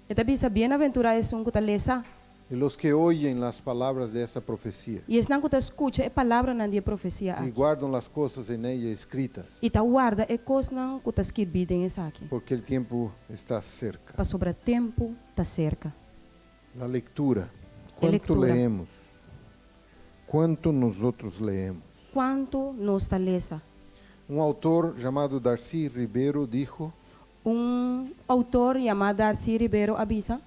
E ta bisa, Bienaventurá esun ku ta lesa. y los que oyen las palabras de esta profecía I esnan ku ta skucha e palabranan di e profesia y aki. guardan las cosas en ella escritas, I ta warda e kosnan ku ta skirbí den esaki. porque el tiempo está cerca. Pasobra tempu ta serka. La lectura. E ¿Cuánto lectura. leemos? ¿Cuánto nosotros leemos? Kuantu nos ta lesa? Un autor llamado Darcy Ribeiro dijo, Un outor yamá Darcy Ribeiro a bisa.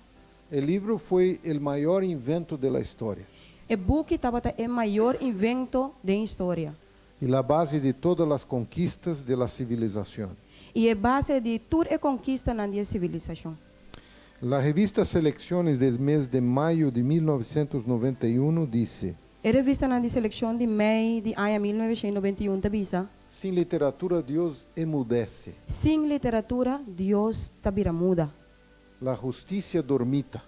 El libro fue el mayor invento de la historia E buki tabata e mayor invento den historia. y la base de todas las conquistas de la civilización. I e base di tur e konkistanan di e sivilisashon. La revista Selecciones del mes de mayo de 1991 dice, E revistanan di Selekshon di mei di aña 1991 ta bisa. Sin literatura Dios emudece, Sin literatura Dios ta bira muda. la justicia dormita,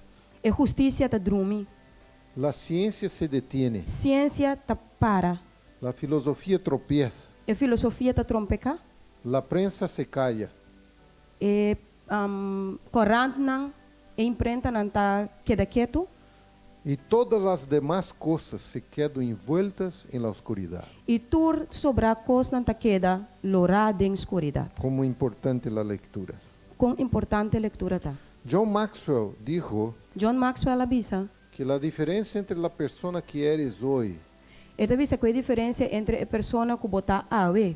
E hustisia ta drumi. la ciencia se detiene, Siensia ta para. la filosofía tropieza, E filosofia ta trompeká. la prensa se calla, E korantnan, e imprentanan ta keda ketu. y todas las demás cosas se quedan envueltas en la oscuridad. I tur sobrá kosnan ta keda lorá den skuridat. Como importante la lectura. Kon importante lektura ta. John Maxwell dijo John Maxwell a bisa. que la diferencia entre la persona que eres hoy E ta bisa ku e diferensia entre e persona ku bo ta awe.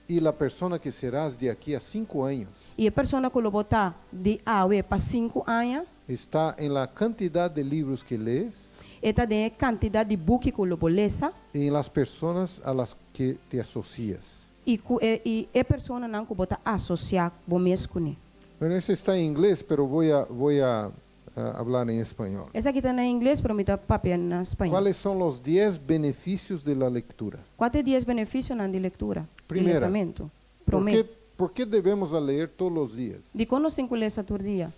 y la persona que serás de aquí a cinco años I e persona ku lo bo ta di awe pa sinku aña. está en la cantidad de libros que lees E ta den e kantidat di buki ku lo bo lesa. y en las personas a las que te asocias. I ku e i e personanan ku bo ta asosiá bo mes kuné. Bueno, eso está en inglés, pero voy a, voy a, eh, hablar en español. Esaki ta na ingles, pero mi ta papia na spañó. ¿Cuáles son los 10 beneficios de la lectura? Kua ta e dies benefisionan di lektura? Di Primera. lesamentu. ¿Por Promé. qué, por qué debemos a leer todos los días? Dikon nos tin ku lesa tur dia?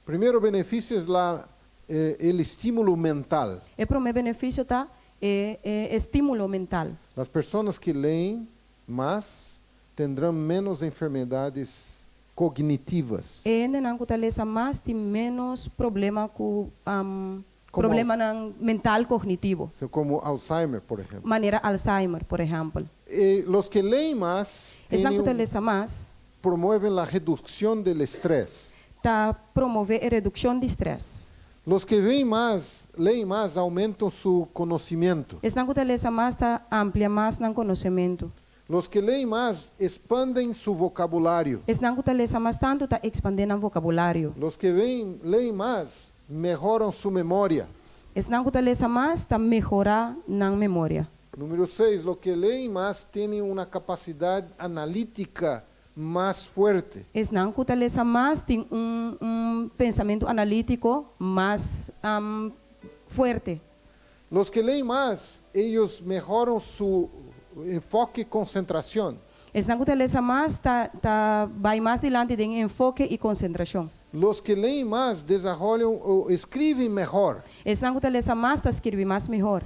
Primero beneficio es la, eh, el estímulo mental. E promé benefisio ta e e estímulo mental. Las personas que leen más tendrán menos enfermedades cognitivas. E hendenan ku ta lesa mas tin ménos problema ku Komo problemanan mental kognitivo. O sea, como Alzheimer, por ejemplo. Manera Alzheimer, por ehèmpel. Eh, los que leen más Esnan tienen ku ta un- lesa mas promueven la reducción del estrés. ta promové e redukshon di strès. Los que ven más, leen más, aumentan su conocimiento. Esnan ku ta lesa mas ta amplia mas nan konosementu. Los que leen más expanden su vocabulario. Esnan ku ta lesa mas tantu ta ekspandé nan vokabulario. Los que leen más mejoran su memoria. Esnan ku ta lesa mas ta mehorá nan memoria. Número 6, los que leen más tienen una capacidad analítica más fuerte. Esnan ku ta lesa mas tin un pensamentu analítiko mas fuerte. Los que leen más, ellos mejoran su enfoque y concentración. Esnan ku ta lesa mas ta bai mas dilanti den enfoke i konsentrashon. Los que leen más desarrollan o escriben mejor. Esnan ku ta lesa mas ta skirbi mas mihó.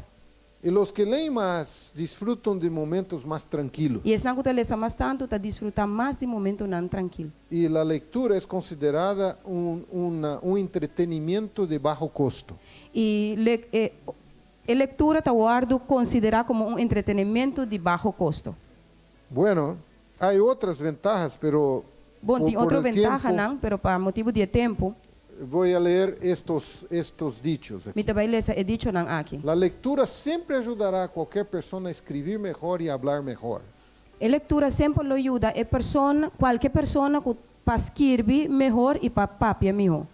Y los que leen más disfrutan de momentos más tranquilos. I esnan ku ta lesa mas tantu ta disfrutá mas di momentonan trankil. Y la lectura es considerada un entretenimiento de bajo costo. I e lektura ta wòrdu konsiderá komo un entretenimentu di baho kosto. Bueno, hay otras ventajas, pero Bon, tin por otro el ventaha tiempo nan, pero pa motibu di tempu, voy a leer estos dichos aquí. Mi ta bai lesa e dichonan aki. La lectura siempre ayudará a cualquier persona a escribir mejor y hablar mejor. E lektura semper lo yuda e persona, kualke persona ku pa skirbi mihó i pa papia mihó.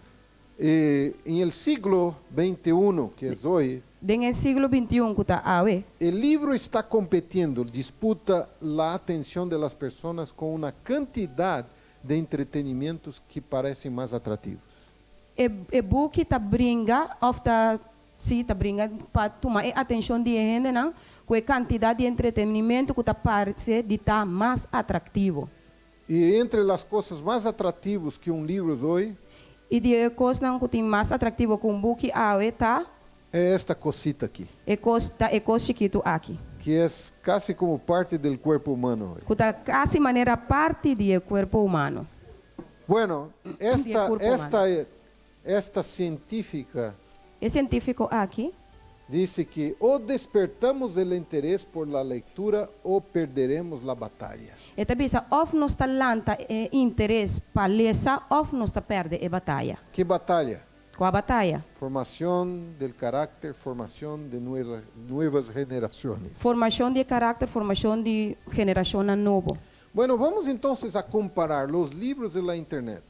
En el siglo XXI, que es hoy, Den e siglo 21 ku ta awe, el libro está compitiendo, disputa la atención de las personas con una cantidad de entretenimientos que parecen más atractivos. E buki ta bringa, òf ta, sí, ta bringa pa tuma e atenshon di hendenan, ku e kantidat di entretenimentu ku ta parse di ta mas atraktivo. Y entre las cosas más atractivas que un libro es hoy, I di e kosnan ku tin mas atraktivo ku un buki awe ta es esta cosita aquí, e kos ta e kos chikitu aki, que es casi como parte del cuerpo humano hoy. Ku ta kasi manera parti di e kuerpo humano. Bueno, esta, cuerpo esta científica E sientífiko aki dice que o despertamos el interés por la lectura o perderemos la batalla. E ta bisa òf nos ta lanta e interes pa lesa òf nos ta pèrdè e bataya. ¿Qué batalla? Kua bataya? Formación del carácter, formación de nuevas generaciones. Formashon di karakter, formashon di generashon nobo. Bueno, vamos entonces a comparar los libros de la internet.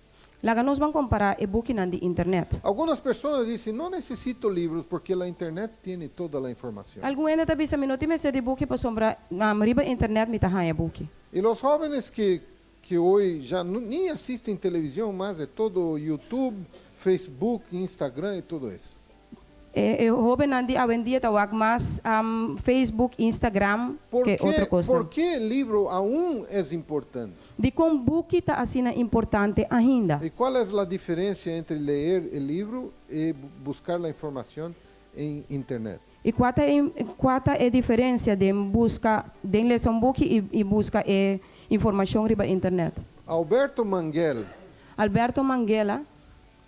Laga nos ban kompará e bukinan di internet. Algunas personas dicen: "No necesito libros porque la internet tiene toda la información". Algun hende ta bisa, mi no tin mester di buki pasobra riba internet mi ta haña buki. Y los jóvenes que hoy ya ni asisten televisión más, de todo YouTube, Facebook, Instagram y todo eso. E hóbennan di awendia ta wak mas Facebook, Instagram, ¿Por ku otro qué, kos. ¿Por qué el libro aún es importante? Dikon buki ta asina importante ainda? ¿Y cuál es la diferencia entre leer el libro y buscar la información en internet? I kua ta e diferensia di buska, di lesa un buki i buska e informashon riba internet? Alberto Manguel, Alberto Manguela,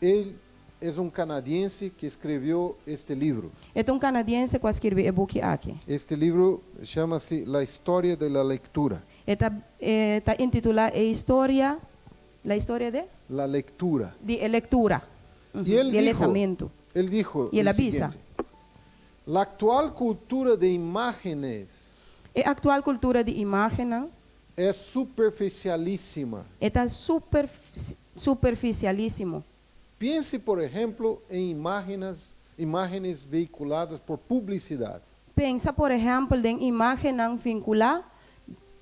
él es un canadiense que escribió este libro. E ta un kanadiense ku a skirbi e buki aki. Este libro chama-se La Historia de la Lectura. E ta intitulá E Historia, La Historia de? La Lectura. Di lektura. Y él Di dijo, lesamentu. él dijo Y él lo avisa. siguiente: "La actual cultura de imágenes E aktual kultura di imágen es superficialísima. Ta superfisialísimo. Piense, por ejemplo, en imágenes vehiculadas por publicidad. Pensa, por ehèmpel, den imágen vinkulá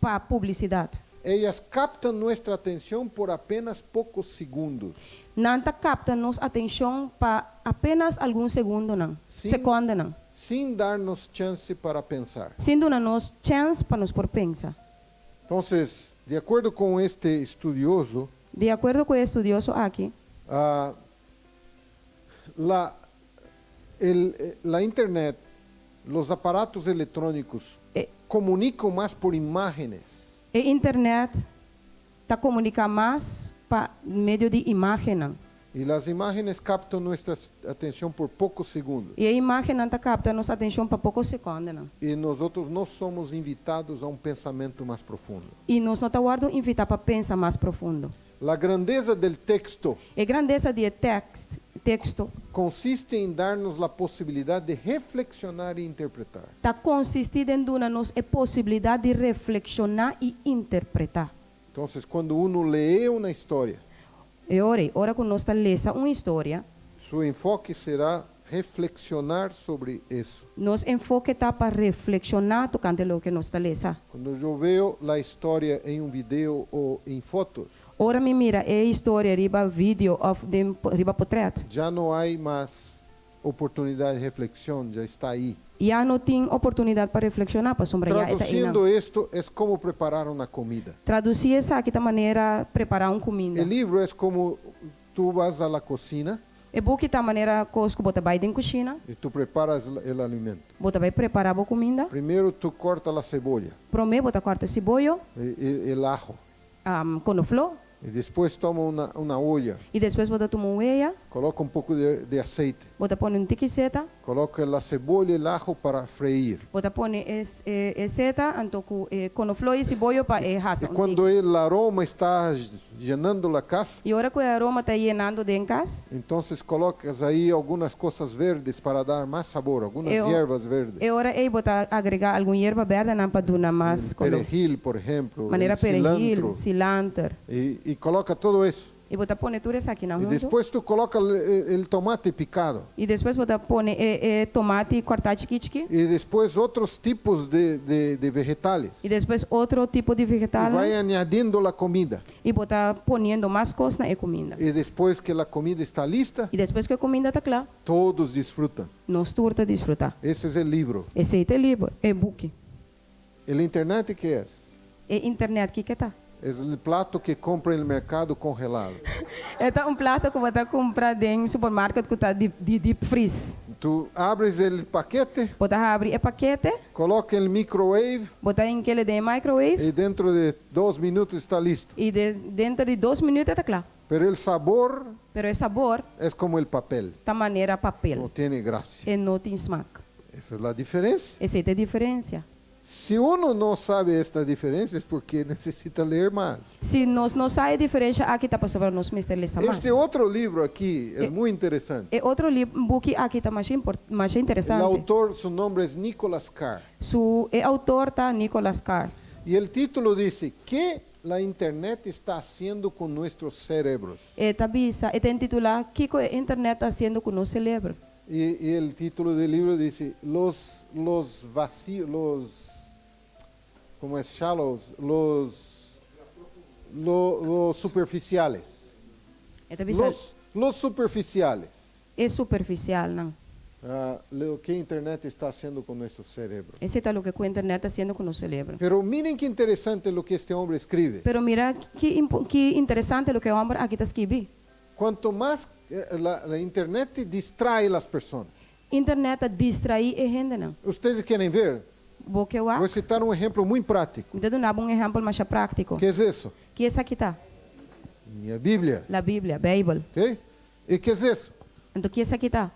pa publisidat. Ellas captan nuestra atención por apenas pocos segundos, Nan ta kapta nos atenshon pa apenas algun segundonan, sekòndenan, sin darnos chance para pensar." Sin duna nos chèns pa nos por pensa. Entonces, de acuerdo con este estudioso, Di akuerdo ku e estudioso aki, la internet, los aparatos electrónicos comunican más por imágenes e internet ta komuniká mas pa medio di imágen. Y las imágenes captan nuestra atención por pocos segundos. I e imágen ta kapta nos atenshon pa poko sekòndenan. Y nosotros no somos invitados a un pensamiento más profundo. I nos no ta wòrdu invitá pa pensa mas profundo. La grandeza del texto E grandesa di teksto, teksto consiste en darnos la posibilidad de reflexionar e interpretar. Ta konsistí den duna nos e posibilidat di reflekshoná i interpretá. Entonces, cuando uno lee una historia, E ora ei, ora ku nos ta lesa un historia, su enfoque será reflexionar sobre eso. Nos enfoke ta pa reflekshoná tokante loke nos ta lesa. Cuando yo veo la historia en un video o en fotos, Ora mi mira e historia riba video òf den riba potrèt. ya no hay más oportunidad de reflexión, ya está ahí. Ya no tin oportunidat pa reflekshoná pasobra ya e ta einan. Traduciendo esto, es como preparar una comida. Tradusí esaki ta manera prepará un kuminda. El libro es como tú vas a la cocina. E buki ta manera kos ku bo ta bai den kushina. Y tú preparas el alimento. Bo ta bai prepará bo kuminda. Primero tú cortas la cebolla. Promé bo ta kòrta siboyo. El ajo. Konofló. Y después toma una una olla. Y despues bo ta tuma un weya. Coloca un poco de de aceite. Bo ta pone un tiki seta. Coloca la cebolla y el ajo para freír. Bo ta pone e e seta anto cu e konofló y siboyo pa e hasa Y un tiki. cuando el aroma está llenando la casa. Y ora cu e aroma ta yenando den cas. Entonces colocas ahí algunas cosas verdes para dar más sabor, algunas hierbas verdes. E ora ey bo ta agrega algun yerba berdenan pa duna mas color. Perejil, por ejemplo, Manera el perejil, cilantro. cilanter. Y, y coloca todo eso. Y bo ta pone tur esakinan Y hunto. después tú colocas el, el tomate picado. Y despues bo ta pone e e tomati cortá chiki chiki. Y después otros tipos de, de- de vegetales. Y despues otro tipo di Y vegetalnan. va añadiendo la comida. Y bo ta poniendo mas cos na e cuminda. Y después que la comida está lista, Y despues cu e cuminda ta cla, todos disfrutan. nos tur ta disfruta. Ese es el libro. Esey ta e libro, e buki. ¿El internet qué es? E internet kiko ta? Es el plato que compra en el mercado congelado. E ta un plato ku bo ta kumpra den supermarket ku ta di di deep freeze. Tú abres el paquete. Bo ta habri e pakete. Coloca en el microwave. Bo ta hink'é den e microwave. Y dentro de dos minutos está listo. I de denter di dos minuut e ta kla. Pero el sabor. Pero e sabor. Es como el papel. Ta manera papel. No tiene gracia. E no tin smak. Esa es la diferencia. Esei ta e diferencia. Si uno no sabe esta diferencia es porque necesita leer más. Si nos no sa e diferencia aki ta pasobra nos mester lesa mas. Este otro libro aquí es muy interesante. E otro buki aki ta masha masha interesante. El autor, su nombre es Nicholas Carr. Su e autor ta Nicholas Carr. Y el título dice, ¿Qué la internet está haciendo con nuestros cerebros? E ta bisa, e ta intitulá, Kiko e internet ta hasiendo ku nos selebro? Y, y el título del libro dice, los, los vacíos, los, ¿cómo es? Shallows, los, lo- los superficiales. E ta bisa, Los, los superficiales. E superficialnan. Ah, lo que internet está haciendo con nuestro cerebro. Esei ta loke ku internet ta hasiendo ku nos selebro. Pero miren qué interesante lo que este hombre escribe. Pero mira ki ki interesante loke e hòmber aki ta skibi. Cuanto más eh, la, la internet distrae las personas. Internet ta distraí e hendenan. Ustedes quieren ver? Bo ke wak? Voy a citar un ejemplo muy práctico. Mi ta duna bo un ehèmpel masha práktiko. ¿Qué es eso? Ki esaki ta? Mi Biblia. La Biblia, Beibel. ¿Ok? ¿Y qué es eso? Anto ki esaki ta?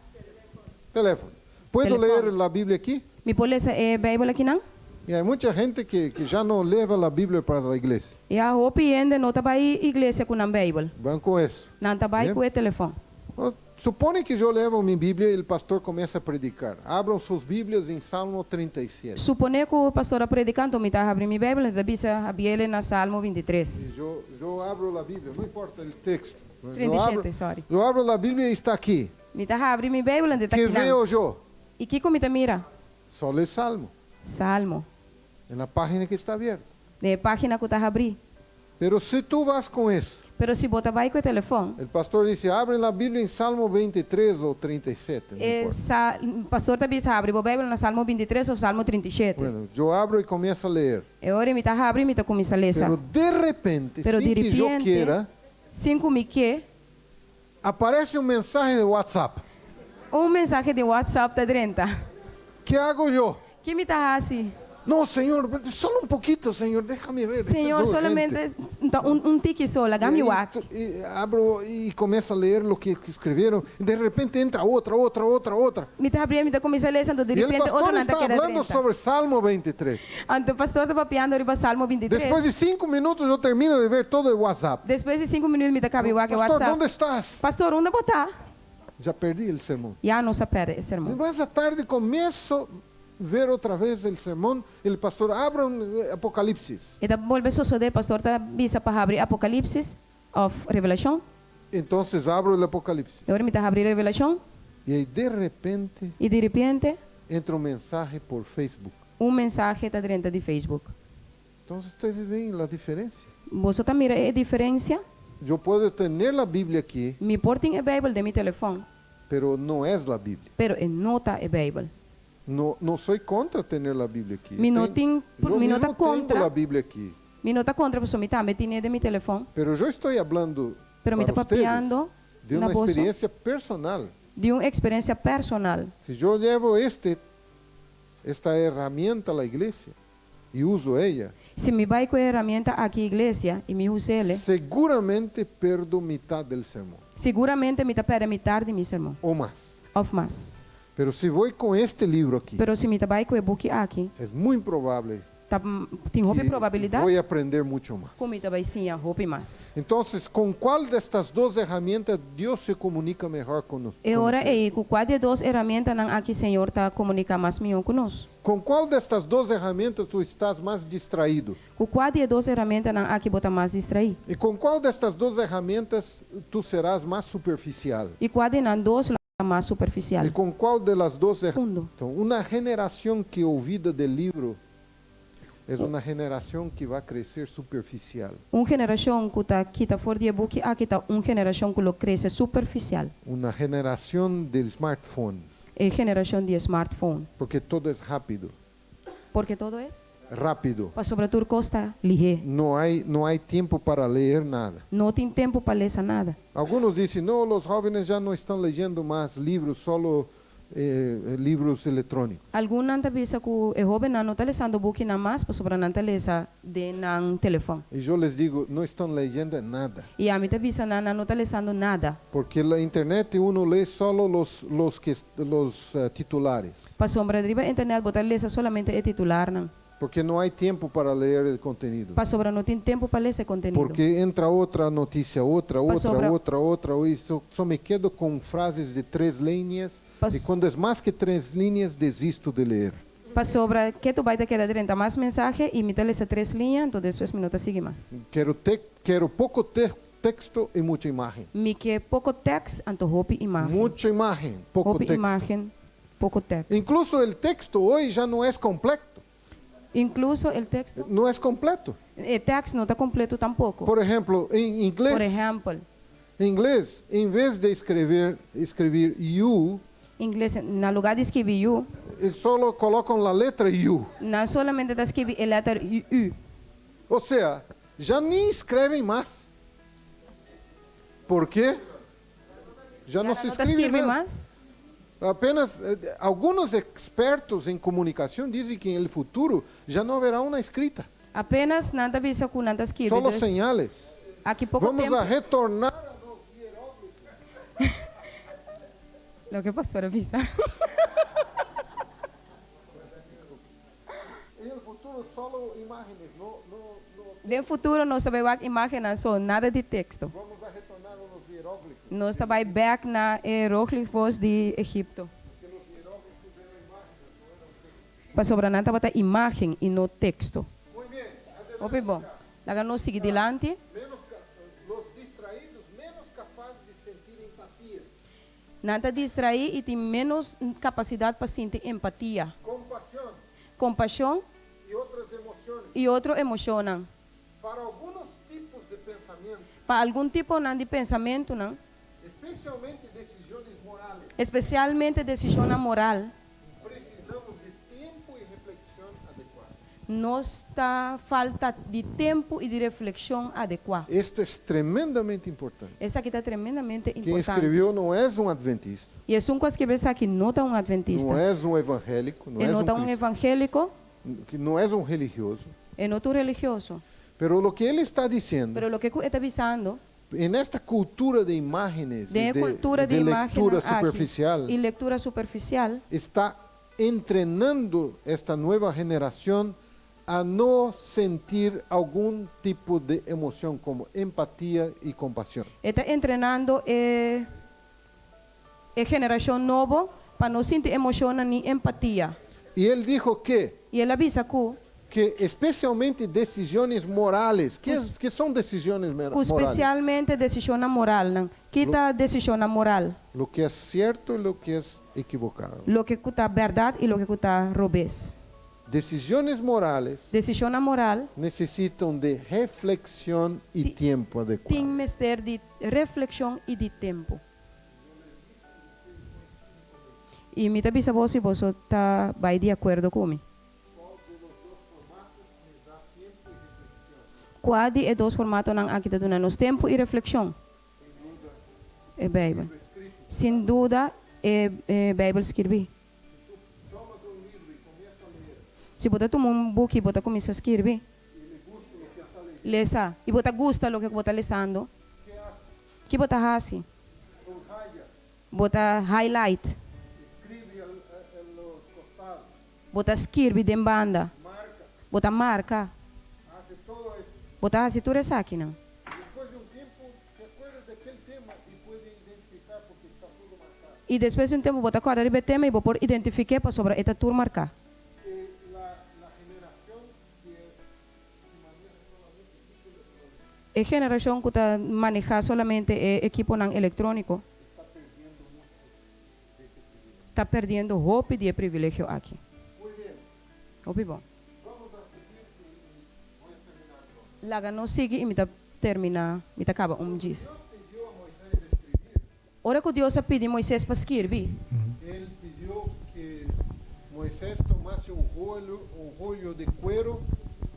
Teléfono. ¿Puedo Telefòn. leer la Biblia aquí? Mi por lesa e Beibel akinan? Y hay mucha gente que, que ya no lleva la Biblia para la iglesia. Ya hopi hende no ta bai iglesia ku nan Beibel. Van con eso. Nan ta bai Bien. ku e telefòn. Bueno, supone que yo llevo mi Biblia y el pastor comienza a predicar. Abran sus Biblias en Salmo 37. Suponé ku pastor a prediká, anto mi ta habri mi Beibel, e ta bisa habiele na Salmo bintitres. Yo, yo abro la Biblia, no importa el texto. Yo 37, abro, sorry. yo abro la Biblia y está aquí. Mi ta habri mi Beibel, anto e ta ¿Qué akinan. veo yo? I kiko mi ta mira? Solo el Salmo, Salmo. en la página que está abierta. Den e página ku ta habrí. Pero si tú vas con eso, Pero si bo ta bai ku e telefòn, el pastor dice, abren la Biblia en Salmo 23 o 37. No e importa. sa, pastor ta bisa habri bo Beibel na Salmo 23 òf Salmo 37. Bueno, yo abro y comienzo a leer. E ora mi ta habri mi ta kuminsá lesa. Pero de repente, Pero sin que yo diripiente, quiera, sin ku mi ke, aparece un mensaje de WhatsApp. un mensahe di WhatsApp ta drenta. ¿Qué hago yo? Ki mi ta hasi? No, Señor, solo un poquito, Señor, déjame ver. Señor, Eso es solamente urgente. ta un, un tiki so, laga mi Y ahí wak. y abro y comienzo a leer lo que escribieron. De repente entra otra, otra, otra, otra. Mi ta habri, mi ta kuminsá lesa, anto Y el diripente pastor otronan ta está keda hablando drenta. sobre Salmo 23. Anto pastor ta papiando riba Salmo 23. Después de cinco minutos yo termino de ver todo el WhatsApp. Despues di sinku minüt mi ta kaba wak e Pastor, WhatsApp. ¿dónde estás? Pastor, unda bo ta? Ya perdí el sermón. Ya nos a pèrdè e sermon. Más a tarde comienzo ver otra vez el sermón, el pastor abre un Apocalipsis. E ta bolbe sosodé, pastor ta bisa pa habri Apokalipsis òf Revelashon. Entonces abro el Apocalipsis. E ora mi ta habri Revelashon. Y ahí de repente I diripiente entra un mensaje por Facebook. Un mensahe ta drenta di Facebook. Entonces ustedes ven la diferencia. Boso ta mira e diferensia? Yo puedo tener la Biblia aquí, Mi por tin e Beibel den mi telefòn. Pero no es la Biblia. Pero e no ta e Beibel. No, no soy contra tener la Biblia aquí. Mi no tin, Yo mi no ta mismo tengo kontra. La Biblia aquí. Mi no ta kontra pasobra mi tambe tin'é den mi telefòn. Pero yo estoy hablando Pero mi ta para ustedes papiando de na una boso experiencia personal. Di un eksperensia personal. Si yo llevo esta herramienta a la iglesia y uso ella, Si mi bai ku e herramienta aki iglesia i mi us'é, seguramente pierdo mitad del sermón siguramente mi ta pèrdè mitar di mi sermon. O más. Òf mas. Pero si voy con este libro aquí, Pero si mi ta bai ku e buki aki, es muy probable ta tin hopi que probabilidat voy a aprender mucho más. ku mi ta bai siña hopi mas. Entonces, ¿con cuál de estas dos herramientas Dios se comunica mejor con, nos, E con ora ustedes? ei, ku kua di e dos herramientanan aki Señor ta komuniká mas mihó ku nos? ¿Con cuál de estas dos herramientas tú estás más distraído? Ku kua di e dos herramientanan aki bo ta mas distraí? ¿Y con cuál de estas dos herramientas tú serás más superficial? I kua di nan dos lo ta mas ¿Y superfisial? con cuál de las dos Fundo. Entonces, una generación que olvida del libro es una generación que va a crecer superficial. Un generashon ku ta kita for di e buki aki ta un generashon ku lo krese superfisial. Una generación del smartphone, E generashon di smartphone. Porque todo es rápido. Porque todo es Rápido. Pasobra tur kos ta lihé. No hay tiempo para leer nada. No tin tempu pa lesa nada. Algunos dicen: "No, los jóvenes ya no están leyendo más libros, solo libros electrónicos". Algun nan ta bisa ku e hóbennan no ta lesando bukinan mas, pasobra nan ta lesa den nan telefòn. Y yo les digo: "No están leyendo nada". I ami ta bisa nan, nan no ta lesando nada. Porque la internet uno lee solo los titulares. Pasobra riba internet bo ta lesa solamente e titularnan. Porque no hay tiempo para leer el contenido. Pasobra no tin tempu pa lesa e kontenido. Porque entra otra noticia, otra, otra, otra, otra. Y só me quedo con frases de tres líneas. Y cuando es más que tres líneas, desisto de leer. Pasobra ketu bai ta keda drenta mas mensahe i mi ta lesa tres liña, anto despues mi no ta sigui mas. Quiero poco texto y mucha imagen. Mi ke poko teksto, anto hopi imágen. Mucha imagen, poco Hopi texto. imágen, poko teksto. Incluso el texto hoy ya no es completo. Inkluso e teksto, No es completo. E teksto no ta kompleto tampoko. Por ejemplo, en inglés, Por ehèmpel, en inglés, en vez de escribir you, ingles, na lugá di skirbi you, solo colocan la letra U. Nan solamente ta skirbi e lèter U. O sea, ya ni escriben más. ¿Por qué? Ya no se No ta escribe skirbi más. mas. Apenas algunos expertos en comunicación dicen que en el futuro ya no habrá una escrita, Apenas nan ta bisa ku nan ta skirbi. Solo Dus, señales. Aki poko Vamos tempu. a retornar. Loke pastor a bisa. En el futuro solo imágenes, no, no, no. Den futuro nos ta bai wak imágennan so, nada di teksto. Vamos a retornar a los jeroglíficos. Nos ta bai bèk na hieroglifos di Egipto. Pasobra nan tabata imágen i no teksto. Muy bien. Hopi bon. Laga nos sigui dilanti. Los distraídos menos capaces de sentir empatía, Nan ta distraí i tin ménos kapasidat pa sinti empatia, compasión kompashon y otras emociones. I otro emoshonnan. Para algunos tipos de pensamiento, Pa algun tiponan di pensamentunan, especialmente decisiones morales, espesialmente desishonnan moral, precisamos de tiempo y reflexión adecuada. Nos ta falta di tempu i di reflekshon adekuá. Esto es tremendamente importante. Esaki ta tremendamente Quien importante. escribió no es un adventista, I esun ku a skirbi esaki no ta un adventista. No es un evangélico, no E es no un ta un cristiano, evangéliko, que no es un religioso. E no ta un religioso. Pero lo que él está diciendo, Pero loke e ta bisando, en esta cultura de imágenes y den kultura de di lectura imágen aki, superficial, i lektura superfisial, está entrenando esta nueva generación a no sentir algún tipo de emoción como empatía y compasión. E ta entrenando e E generashon nobo, pa no sinti emoshon ni empatia. Y él dijo que, I el a bisa ku, que especialmente decisiones morales, ¿qué, qué son decisiones ku morales? spesialmente desishon moral, nan. Ki ta desishon moral? Lo que es cierto y lo que es equivocado. Loke ku ta bèrdat i loke ku ta robes. Decisiones morales Desishon moral necesitan de reflexión y tiempo adecuado. Tin mester di reflekshon i di tempu. I mi ta bisa boso i boso ta bai di akuerdo ku mi. Kua di e dos formatonan aki ta duna nos tempu i reflekshon? E Beibel. Sin duda e Beibel skirbí. Si bo ta tuma un buki i bo ta kuminsá skirbi, lesa, i bo ta gusta loke ku bo ta lesando, ki bo ta hasi? Bo ta highlight. Bo ta skirbi den banda. Bo ta marka. Bo ta hasi tur esakinan. I despues di un tempu bo ta kòrda riba e tema i bo por identifik'é pasobra e ta tur marká. E generashon ku ta manehá solamente e ekiponan elektróniko ta perdiendo hopi di e privilegio aki. Hopi bon. Laga nos sigui i mi ta terminá, mi ta kaba un djis. Ora ku Dios a pidi Moises pa skirbi. El pidió que Moisés tomase un rollo, un rollo de cuero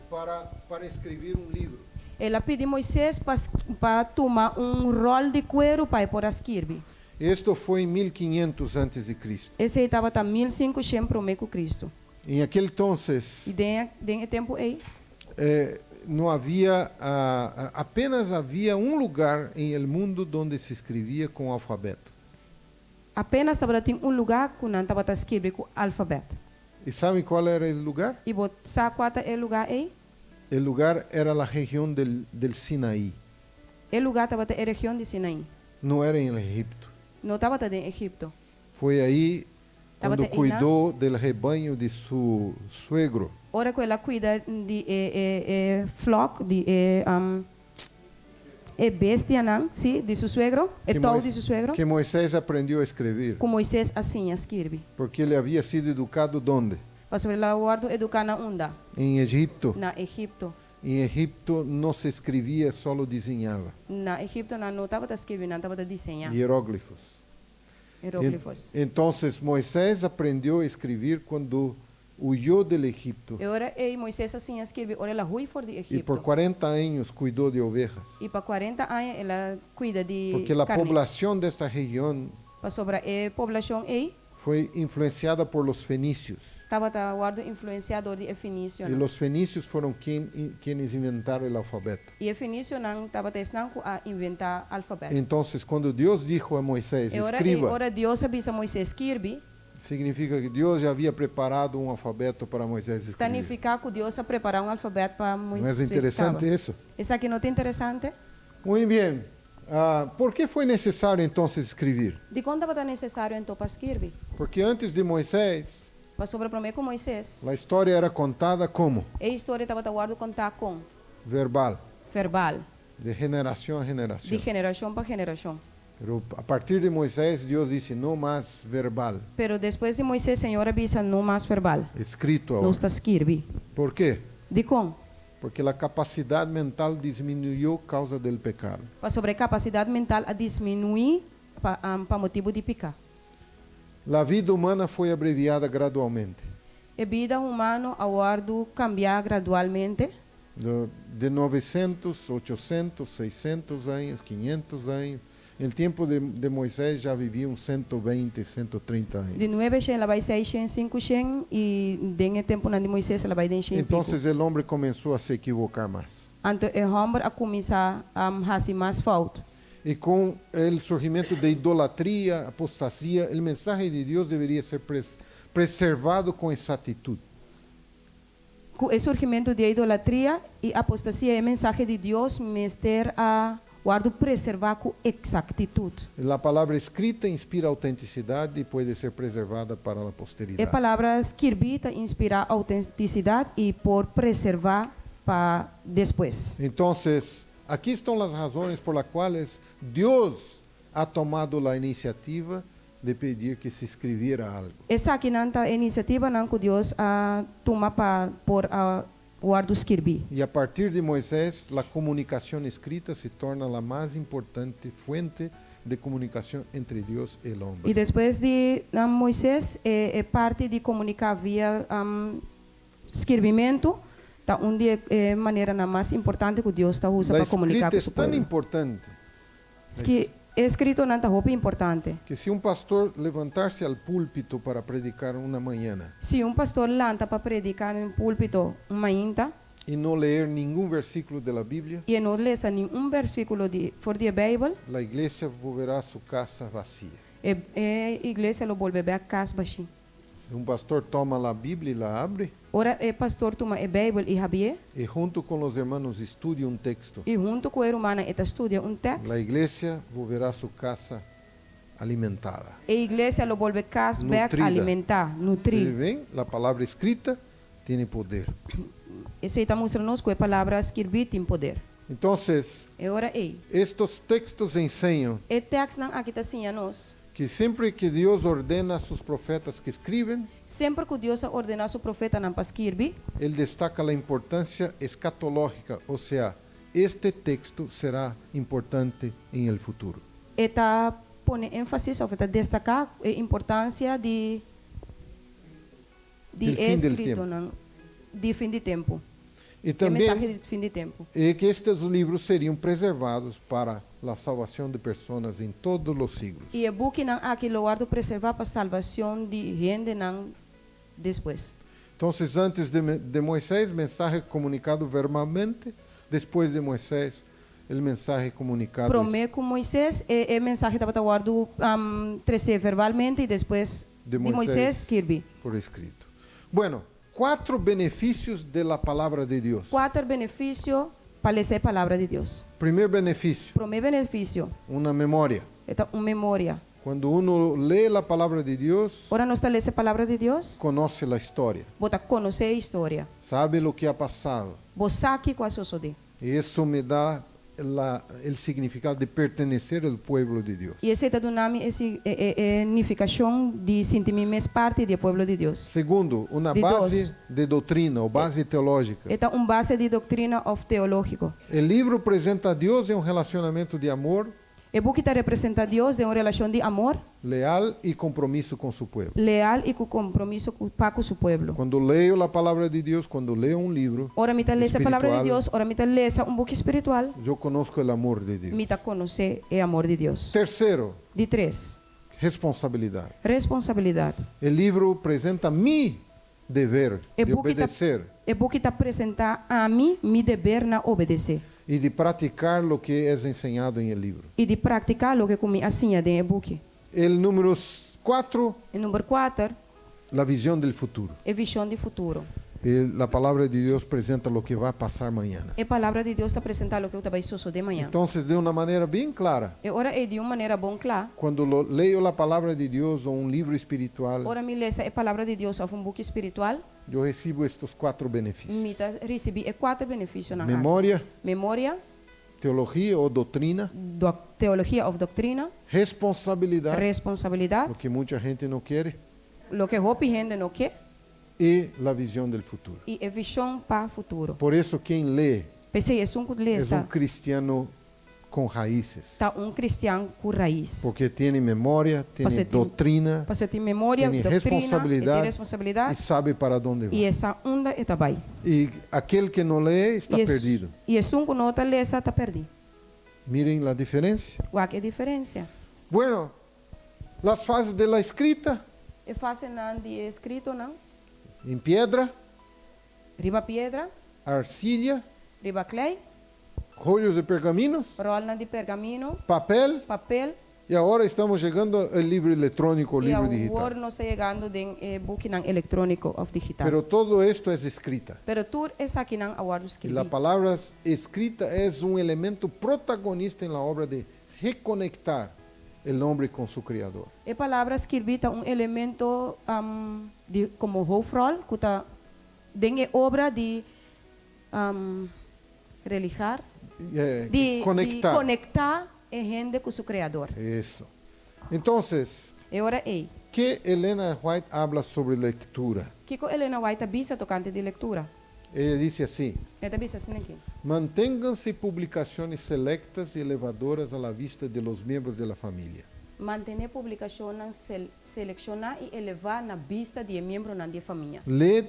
para, para escribir un libro. El a pidi Moises pa pa tuma un ròl di kueru pa e por a skirbi. Esto fue en 1500 antes de Cristo. Esei tabata 1500 promé ku Kristu. En aquel entonces. I den den e tempu ei. No había, apenas había un lugar en el mundo donde se escribía con alfabeto. Apénas tabata tin un lugá ku nan tabata skirbi ku alfabèt. Y saben cuál era el lugar? I bo sa kua ta e lugá ei? El lugar era la región del del Sinaí. E lugá tabata e region di Sinaí. No era en el Egipto. No tabata den Egipto. Fue ahí Tabata cuando einan. cuidó del rebaño de su suegro. Ora ku el a kuida di e e e flòk di e e bestianan, sí, di su suegro, e Que tou Mois di su suegro. que Moisés aprendió a escribir. Ku Moises a siña skirbi. Porque él había sido educado ¿dónde? Pasobra el a wòrdu eduká na unda? En Egipto. Na Egipto. En Egipto no se escribía, solo diseñaba. Na Egipto nan no tabata skirbi, nan tabata diseñá. Hieróglifos. Hieróglifos. Entonces Moisés aprendió a escribir cuando huyó del Egipto. E ora ei Moisés a siña skirbi ora el a hui for di Y por Egipto. 40 años cuidó de ovejas. I pa kuarenta aña el a kuida di Porque la karné. población de esta región Pasobra e poblashon ei fue influenciada por los fenicios. tabata wòrdu influensiá dor di e Y fenisionan. los fenicios fueron quien, quienes inventaron el alfabeto. I e fenisionan tabata esnan ku a inventá alfabèt. Entonces, cuando Dios dijo a Moisés, E ora ei, escriba, ora Dios a bisa Moisés skirbi, significa que Dios ya había preparado un alfabeto para Moisés ta escribir. nifiká ku Dios a prepará un alfabèt pa ¿No es Moisés interesante kaba. eso? Esaki no ta interesante? Muy bien. Ah, ¿por qué fue necesario entonces escribir? Dikon tabata nesesario anto pa skirbi? Porque antes de Moisés, Pasobra promé ku Moisés, la historia era contada como e historia tabata wòrdu kontá kon? verbal, Verbal, de generación a di generación. generashon pa generashon. Pero a partir de Moisés, Dios dice, no más verbal, Pero despues di Moisés, Señor a bisa, no mas verbal. escrito ahora. Nos ta skirbi. ¿Por qué? Dikon? Porque la capacidad mental disminuyó causa del pecado. Pasobra e kapasidat mental a disminuí pa pa motibu di piká. La vida humana fue abreviada gradualmente. E bida humano a wòrdu kambiá gradualmente. De 900, 800, 600 años, 500 años. En el tiempo de, de Moisés ya vivían 120, 130 años. Di nuebe shen el a bai seis shen, sinku shen, i den e tempunan di Moises el a bai den shen i piku. Entonces el hombre comenzó a se equivocar más. Anto e hòmber a kuminsá hasi mas fout. Y con el surgimiento de idolatría, apostasía, el mensaje de Dios debería ser preservado con exactitud. Ku e surgimentu di e idolatria i apostasia e mensahe di Dios mester a Wòrdu preservá ku eksaktitut. La palabra escrita inspira autenticidad y puede ser preservada para la E posteridad. palabra skirbí ta inspirá outentisidat i por preservá pa despues. Entonces, aquí están las razones por las cuales Dios ha tomado la iniciativa de pedir que se escribiera algo. Esakinan ta e inisiativanan ku Dios a tuma pa por a wòrdu skirbí. Y a partir de Moisés, la comunicación escrita se torna la más importante fuente de comunicación entre Dios y el I hombre. despues di Moises, e e parti di komuniká via skirbimentu ta un di e maneranan mas importante ku Dios ta usa La pa komuniká escrita ku es su tan pueblo. importante Ski, e eskritonan ta hopi importante. que si un pastor levantarse al púlpito para predicar una mañana Si un pastor lanta pa prediká den púlpito un mainta. y no leer ningún versículo de la Biblia, I e no lesa ningun versíkulo di for di e Beibel. la iglesia volverá a su casa vacía. E e iglesia lo bolbe bèk kas bashí. Si un pastor toma la Biblia y la abre, Ora e pastor tuma e Beibel i habié. y junto con los hermanos estudia un texto, I huntu ku e rumannan e ta studia un tèkst. la iglesia volverá a su casa alimentada. E iglesia lo bolbe kas bèk Nutrida. alimentá, nutrí. Ustedes ven, la palabra escrita tiene poder. Esei ta mustra nos ku e palabra skirbí tin poder. Entonces, E ora ei. estos textos enseñan E tèkstnan aki ta siña nos. que siempre que Dios ordena a sus profetas que escriben, Semper ku Dios a ordená su profetanan pa skirbi. Él destaca la importancia escatológica, o sea, este texto será importante en el futuro. E ta pone énfasis òf e ta destaká e importansia di di Del e fin del eskritonan di fin di tempu. Y E también mensahe di fin di tempu. y que estos libros serían preservados para la salvación de personas en todos los siglos. I e bukinan aki lo wòrdu preservá pa salbashon di hendenan despues. Entonces, antes de, de Moisés, mensaje comunicado verbalmente. Después de Moisés, el mensaje comunicado. Promé ku Moisés, e e mensahe tabata wòrdu tresé verbalmente i despues De di Moisés Moisés skirbi. por escrito. Bueno, cuatro beneficios de la palabra de Dios. Kuater benefisio pa lesa e Palabra di Dios. Primer beneficio, Promé benefisio, una memoria. e ta un memoria. Cuando uno lee la palabra de Dios, Ora nos ta lesa e Palabra di Dios, conoce la historia, bo ta konosé e historia. sabe lo que ha pasado. Bo sa kiko a sosodé. Y eso me da la- el significado de pertenecer al pueblo de Dios. I esei ta duna mi e si- e e e nifikashon di sinti mi mes parti di e pueblo di Dios. Segundo, una Di base dos. de doctrina o base teológica. E ta un base di doktrina òf teológiko. El libro presenta a Dios en un relacionamiento de amor E buki ta representá Dios den un relashon di amor leal y compromiso con su pueblo. leal i ku kompromiso ku pa ku su pueblo. Cuando leo la palabra de Dios, cuando leo un libro Ora mi ta lesa e Palabra di espiritual, Dios, ora mi ta lesa un buki spiritual, yo conozco el amor de Dios. mi ta konosé e amor di Dios. Tercero, Di tres, responsabilidad. responsabilidat. El libro presenta mi deber E de buki ta, obedecer e buki ta presentá ami mi deber na obedesé y de practicar lo que es enseñado en el libro. i di praktiká loke ku mi a siña den e buki. El número cuatro, E number kuater, la visión del futuro. e vishon di futuro. Eh, La palabra de Dios presenta lo que va a pasar mañana. E Palabra di Dios ta presentá loke ta bai sosodé mañan. Entonces, de una manera bien clara, E ora ei di un manera bon kla, cuando lo- leo la palabra de Dios o un libro espiritual, ora mi lesa e Palabra di Dios òf un buki spiritual, yo recibo estos cuatro beneficios. mi ta risibí e kuater benefisionan aki. Memoria, Memoria, teología o doctrina, dok- teologia òf doktrina, responsabilidad, responsabilidat, lo que mucha gente no quiere, loke hopi hende no ke, y la visión del futuro. i e vishon pa futuro. Por eso quien lee P'esei esun ku es un lesa cristiano con raíces, ta un kristian ku rais. porque tiene memoria, tiene Pasobra tin- doctrina, pasobra tin memoria, tiene doktrina, e tin responsabilidad responsabilidat y sabe para dónde va. i e sa unda e ta bai. Y aquel que no lee está I es- perdido. I esun ku no ta lesa ta pèrdí. Miren la diferencia. Wak e diferensia. Bueno, las fases de la escrita E fasenan di e eskritonan en piedra, riba piedra, arcilla, riba klei, rollos de pergaminos, ròlnan di pergamino, papel papel Y ahora estamos llegando al libro electrónico, I libro awor digital. nos ta yegando den e bukinan elektróniko òf digital. Pero todo esto es escrita. Pero tur esakinan a wòrdu Y skirbí. la palabra escrita es un elemento protagonista en la obra de reconectar el hombre con su Creador. E palabra skirbí ta un elemento di komo hoofdrol ku ta den e obra di religar, di Conectar. di konektá e hende ku su Kreador. Eso. Entonces, E ora ei. ¿qué Elena White habla sobre lectura? Kiko Elena White ta bisa tokante di lektura? Ella dice así: E ta bisa asina aki. Manténganse publicaciones selectas y elevadoras a la vista de los miembros de la familia. Mantené publikashonnan selekshoná i elevá na bista di e miembronan di e famia. Leed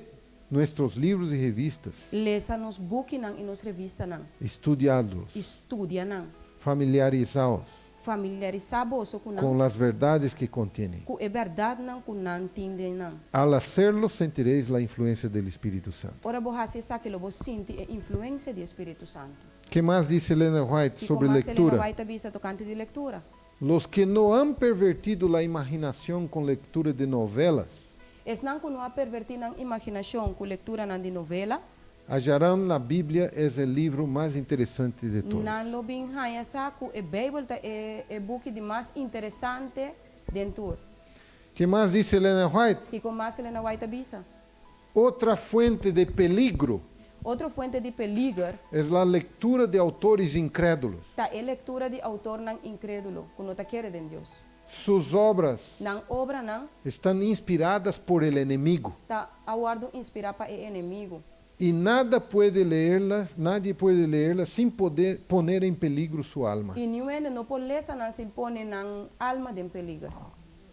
nuestros libros y revistas. Lesa nos bukinan i nos revistanan. Estudiadlos. I studia nan. Familiarizaos. Familiarisá boso ku nan. Con las verdades que contienen. Ku e bèrdatnan ku nan tin den nan. Al hacerlo sentiréis la influencia del Espíritu Santo. Ora bo hasi esaki lo bo sinti e influensia di e Spiritu Santu. ¿Qué más dice Elena White Kiko sobre mas Elena lectura? White ta bisa tokante di lektura? Los que no han pervertido la imaginación con lectura de novelas. Esnan ku no a pervertí nan imaginashon ku lekturanan di novela. Hallarán la Biblia es el libro más interesante de todos. Nan lo bin haña sa ku e Beibel ta e e buki di mas interesante den tur. ¿Qué más dice Elena White? Kiko mas Elena White ta bisa? Otra fuente de peligro. Otro fuente di peliger. Es la lectura de autores incrédulos. Ta e lectura di autornan incrédulo, cu no ta kere den Dios. Sus obras Nan obranan. están inspiradas por el enemigo. Ta a wordo inspira pa e enemigo. Y nada puede leerlas, nadie puede leerlas sin poder poner en peligro su alma. Y niun hende no por lesa nan sin pone nan alma den peliger.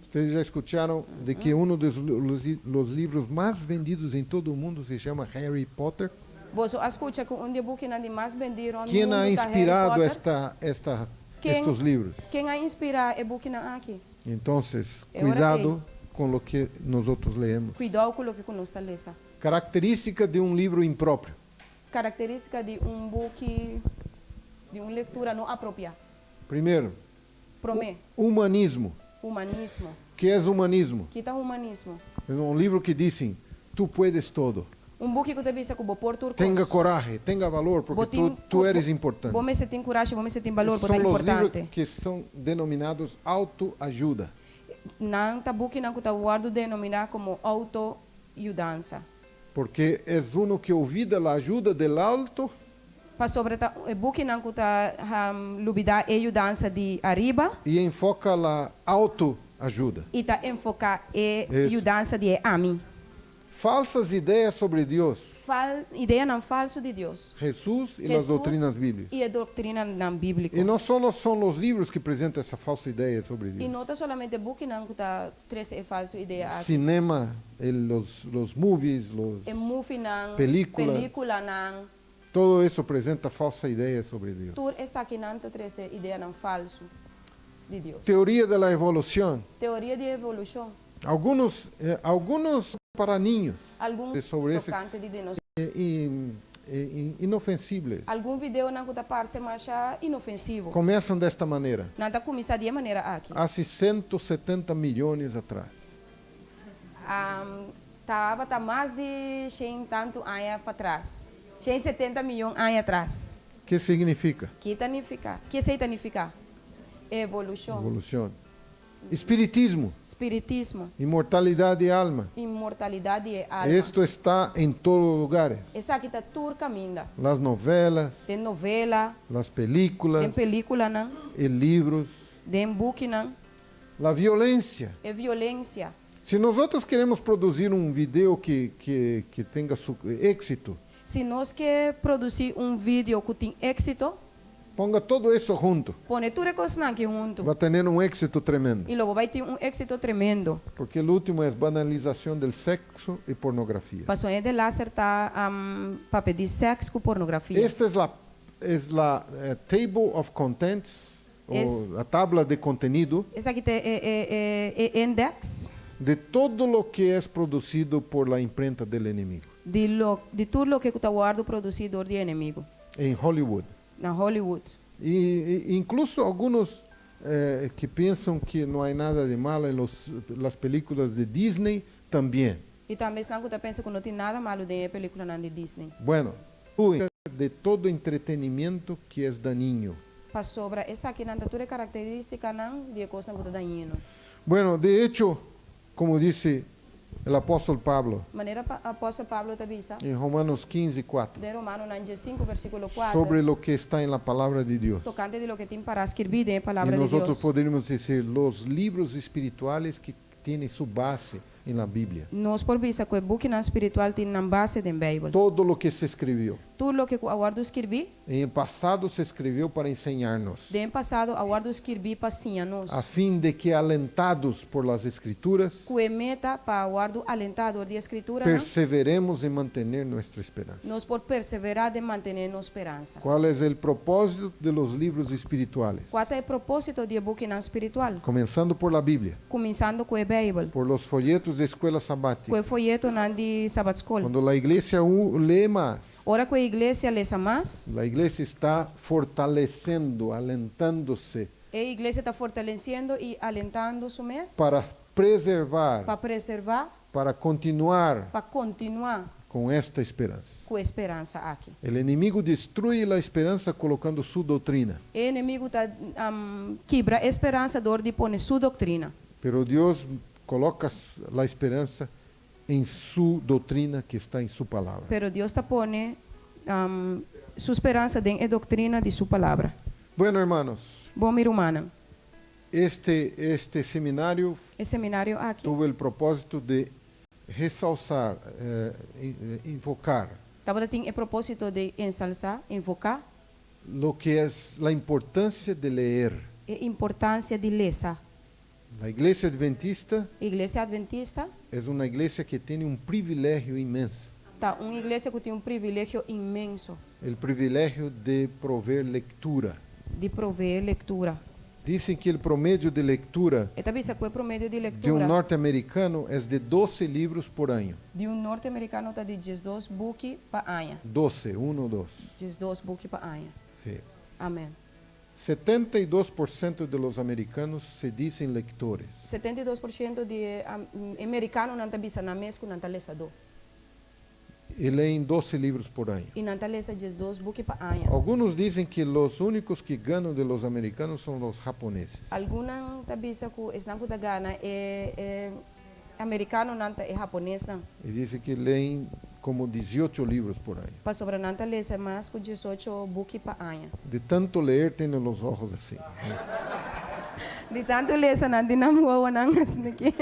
Ustedes ya escucharon de que uno de los, los libros más vendidos en todo el mundo se llama Harry Potter? Boso a skucha ku un di e bukinan di mas bendí rònt ¿Quién ha mundu ta Harry inspirado Potter? esta, esta, Ken, estos libros? ken a inspirá e bukinan aki? Entonces, E ora cuidado con lo que nosotros leemos. Kuidou ku loke ku nos ta lesa. Característica de un libro impropio. Karakterístika di un buki di un lektura no apropiá. Primero, Promé. humanismo. Humanismo. ¿Qué es humanismo? Ki ta humanismo? Es un libro que dicen, tú puedes todo. Un buki ku ta bisa ku bo por tur kos. Tenga coraje, tenga valor, porque Bo tin tú, tú eres importante. Bo mester tin kurashi, bo mester tin balor, bo ta Son los libros importante. que son denominados autoayuda. Nan ta bukinan ku ta wòrdu denominá komo outo-yudansa. Porque es uno que olvida la ayuda del alto Pasobra ta e bukinan ku ta lubidá e yudansa di ariba. y enfoca la autoayuda. I ta enfoká e Eso. yudansa di e ami. Falsas ideas sobre Dios. Fal, ideanan falsu di Dios. Jesús y las Hesus doctrinas bíblicas. i e doktrinanan bíbliko. Y no solo son los libros que presentan esa falsa idea sobre I Dios. no ta solamente bukinan ku ta trese e falsu idea aki. Cinema, el, los, los movies, los E movienan, películas. pelíkulanan. Todo eso presenta falsa idea sobre Dios. Tur esakinan ta trese ideanan falsu di Dios. Teoría de la evolución. Teoria di evolushon. Algunos, eh, algunos para niños. Algun Sobre ese, tokante di dinos. eh, in- eh, in- inofensibles. Algun videonan ku ta parse masha inofensivo. Comienzan de esta manera. Nan ta kuminsá di e manera aki. Hace 170 millones atrás. Um, tabata mas di shen tantu aña patras. 170 mion aña atras. ¿Qué significa? Ki ta nifiká? Ki esei ta nifiká? Evolushon. Evolución. Espiritismo. Spiritismo. Inmortalidad de alma. Inmortalidat di e alma. Esto está en todos lugares. Esaki ta tur kaminda. Las novelas, Den novela, las películas, den pelíkulanan, y libros. den bukinan. La violencia. E violensia. Si nosotros queremos producir un video que, que, que tenga su éxito, Si nos ke produsí un video ku tin éksito, ponga todo eso junto. pone tur e kosnan aki huntu. Va a tener un éxito tremendo. I lo bo bai tin un éksito tremendo. Porque el último es banalización del sexo y pornografía. Paso e delaster ta um, papia di sèks ku pornografia. Esta es la, es la eh, table of contents, o Es- la tabla de contenido Esaki ta e, e, e, e index de todo lo que es producido por la imprenta del enemigo di, lo, di tur loke ku ta wòrdu produsí dor di enemigu en Hollywood. na Hollywood. Y, y incluso algunos que piensan que no hay nada de malo en las películas de Disney también. I tambe esnan ku ta pensa ku no tin nada malu den e pelíkulanan di Disney. Bueno, de todo entretenimiento que es dañino. Pasobra esakinan ta tur e karakterístikanan di e kosnan ku ta dañino. Bueno, de hecho, como dice el apóstol Pablo Manera apòstel Pablo ta bisa en Romanos 15, 4, den Romanonan 15 versíkulo 4 sobre lo que está en la palabra de Dios. Tokante di loke tin pará skirbí den e Y Palabra di nosotros Dios. podríamos decir los libros espirituales que tienen su base en la Biblia. Nos por bisa ku e bukinan spiritual tin nan base den Beibel. Todo lo que se escribió. Tur loke ku a wòrdu skirbí. En el pasado se escribió para enseñarnos. Den pasado a wòrdu skirbí pa siña nos. A fin de que alentados por las escrituras, Ku e meta pa wòrdu alentá dor di e Skrituranan. Perseveremos en mantener nuestra esperanza. Nos por perseverá den mantené nos speransa. ¿Cuál es el propósito de los libros espirituales? Kua ta e propósito di e bukinan spiritual? Comenzando por la Biblia. Kuminsando ku e Beibel. Por los folletos de escuela Ku sabática. e foyetonan di Sabat Skol. Cuando la iglesia lee más, Ora ku e iglesia lesa mas. La iglesia está fortaleciendo, alentándose. E iglesia ta fortalesiendo i alentando su mes. Para preservar. Pa preservá. Para continuar. Pa kontinuá. Con esta esperanza. Ku e speransa aki. El enemigo destruye la esperanza colocando su doctrina. E enemigu ta kibra e speransa dor di pone su doktrina. Pero Dios coloca la esperanza en su doctrina que está en su palabra. Pero Dios ta pone su speransa den e doktrina di su palabra. Bueno, hermanos. Bon, mi rumannan. Este, este seminario E seminario aki. Tuvo el propósito de resalzar, eh, invocar. Tabatin e propósito di ensalsá, enfoká. Lo que es la importancia de leer. E importansia di lesa. La iglesia adventista Iglesia Adventista es una iglesia que tiene un privilegio inmenso. Ta un iglesia ku tin un privilegio inmenso. El privilegio de proveer lectura. Di proveé lektura. Dicen que el promedio de lectura E ta bisa ku e promedio di de un lektura norteamericano es de 12 libros por año. Di un norteamerikano ta di 12 buki pa aña. 12, 1, 2. 12 buki pa aña. Sí. Amèn. 72% de los americanos se dicen lectores. 72% di e merikanonan ta bisa nan mes ku nan ta lesadó. Y leen 12 libros por año. I nan ta lesa 12 buki pa aña. Algunos dicen que los únicos que ganan de los americanos son los japoneses. Algun ta bisa ku esnan ku ta gana e e amerikanonan ta e haponesnan. Y dicen que leen como 18 libros por año. Pasobra nan ta lesa mas ku 18 buki pa aña. De tanto leer tienen los ojos así. Di tantu lesa nan tin nan wowonan asina aki.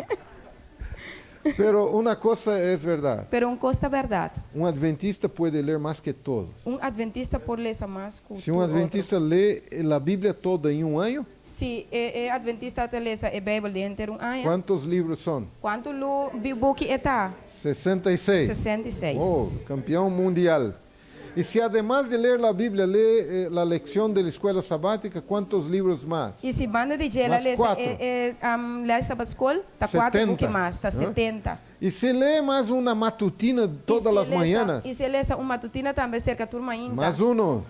Pero una cosa es verdad. Pero un kos ta bèrdat. Un adventista puede leer más que todos. Un adventista por lesa mas ku Si un tur otro. adventista lee la Biblia toda en un año, Si e e adventista ta lesa e Beibel den henter un aña. ¿cuántos libros son? Kuantu lu buki e ta? 66. 66. Oh, campeón mundial. Y si además de leer la Biblia lee eh, la lección de la escuela sabática, ¿cuántos libros más? I si banda di dje el a Mas lesa kuater. e e um, lès Sabat Skol, ta kuater 70. buki mas, ta ¿Eh? 70. Y si lee más una matutina todas las mañanas, I si e lesa un matutina tambe serka tur mainta. más uno,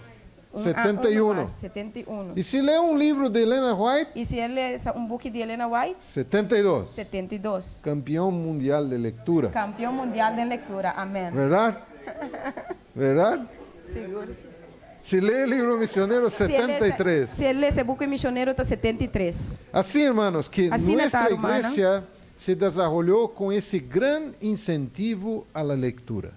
Un, ah, 71. uno mas, 71. Y si lee un libro de Elena White, I si e lesa un buki di Elena White, 72. 72. Campeón mundial de lectura. Kampeon mundial den lektura. Amèn. ¿Verdad? ¿Verdad? Sigur. Si lee el libro misionero, Si e lesa, 73. si e lesa e buki misionero ta 73. Así, hermanos, que Asina nuestra ta, rumannan. iglesia se desarrolló con ese gran incentivo a la lectura.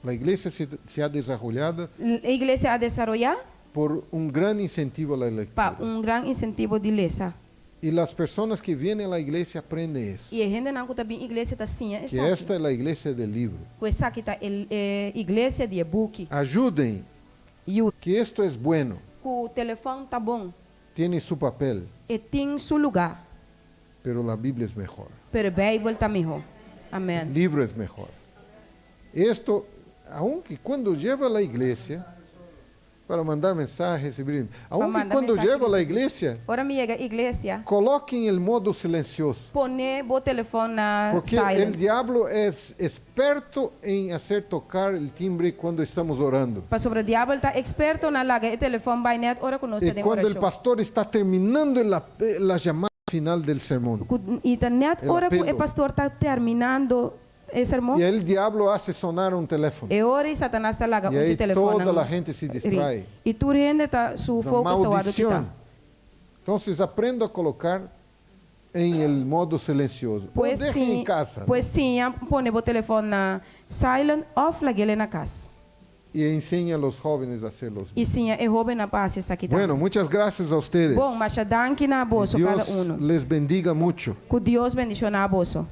La iglesia se, se ha desarrollado E iglesia a desaroyá por un gran incentivo a la pa lectura. un gran insentivo di lesa. Y las personas que vienen a la iglesia aprenden eso. I e hendenan ku ta bin iglesia ta siña Que esaki. esta es la iglesia del libro. Ku esaki ta e e iglesia di e buki. Ayuden, Yuda. que esto es bueno, Ku telefòn ta bon. tiene su papel, E tin su lugá. pero la Biblia es mejor. Pero Beibel ta mihó. Amèn. El libro es mejor. Esto, aunque cuando lleva a la iglesia, Para mandar mensajes, recibir. Aunque mandar cuando mensaje, llego a la recibir. iglesia, Ora mi yega iglesia, coloquen el modo silencioso. Pone bo telefòn na Porque el silent. diablo es experto en hacer tocar el timbre cuando estamos orando. Pasobra diabel ta eksperto na laga e telefòn bai nèt ora ku nos ta Y den cuando el orashon. pastor está terminando la llamada final del sermón. Ku, i ta nèt El ora ku e apelo. pastor ta terminando e sermon. Y el diablo hace sonar un teléfono. E ora ei Satanas ta laga Y un ahí telefòn. toda la gente se distrae. I tur hende ta su Una focus ta wòrdu kitá. maldición. Entonces aprenda a colocar en el modo silencioso. O Pues dejen si, en casa. ¿no? pues siña pone bo telefòn na silent òf lag'é na kas. Y enseña a los jóvenes a hacer los I siña e hóbennan pa hasi esaki tambe. Bueno, muchas gracias a ustedes. Bon, masha danki na boso kada Dios uno. les bendiga mucho. Ku Dios bendishoná boso.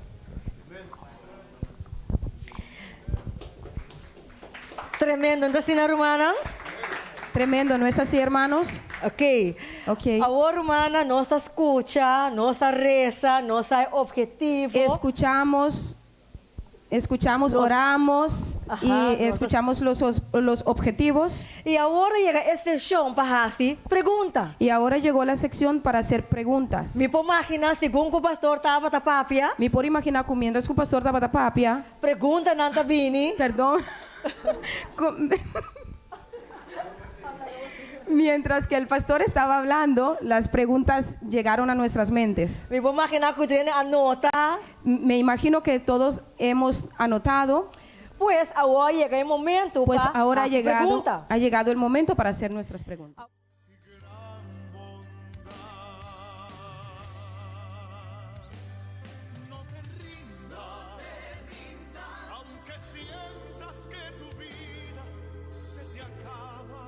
Tremendo, no ta asina, rumannan? Tremendo, no es así, hermanos? Ok. Ok. Awor, rumannan, nos a skucha, nos a resa, nos a ophetivo. Escuchamos, escuchamos, oramos Ajá, y escuchamos los objetivos. I awor a yega e sekshon pa hasi pregunta. Y ahora llegó la sección para hacer preguntas. Mi por imaginá segun ku pastor tabata papia. Mi por imaginá ku mientras ku pastor tabata papia. Preguntanan ta bini. Perdón. Mientras que el pastor estaba hablando, las preguntas llegaron a nuestras mentes. Mi por imaginá ku tur a nota. Me imagino que todos hemos anotado. Pues awor a yega e momento Pues pa ahora ha hasi llegado, pregunta. ha llegado el momento para hacer nuestras preguntas. Aunque sientas que tu vida se te acaba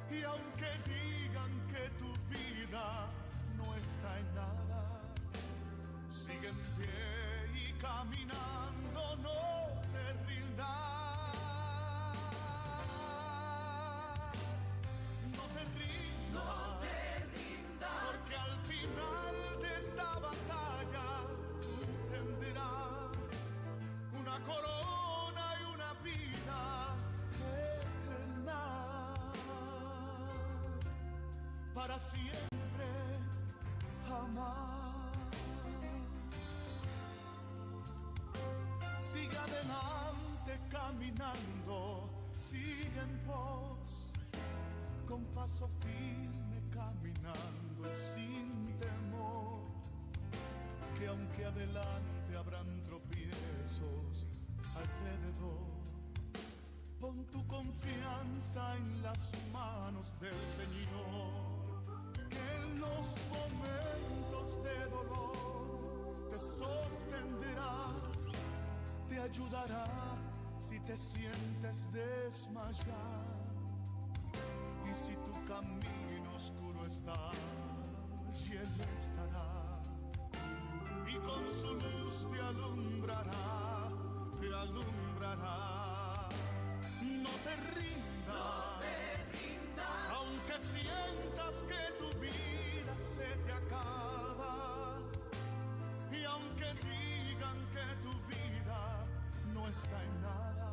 y aunque digan que tu vida no está en nada, sigue en pie y caminando no te rindas. No te rindas, no te rindas, porque al final de esta batalla tú tendrás una corona y una vida eterna para siempre jamás. Sigue adelante caminando, sigue en pos, con paso firme caminando y sin temor, que aunque adelante habrán tropiezos alrededor, pon tu confianza en las manos del Señor, que en los momentos de dolor te sostendrá, te ayudará si te sientes desmayar. Y si tu camino oscuro está, y él estará. Y con su luz te alumbrará, te alumbrará. No te rindas, no te rindas, aunque sientas que tu vida se te acaba. Y aunque digan que tu vida no está en nada,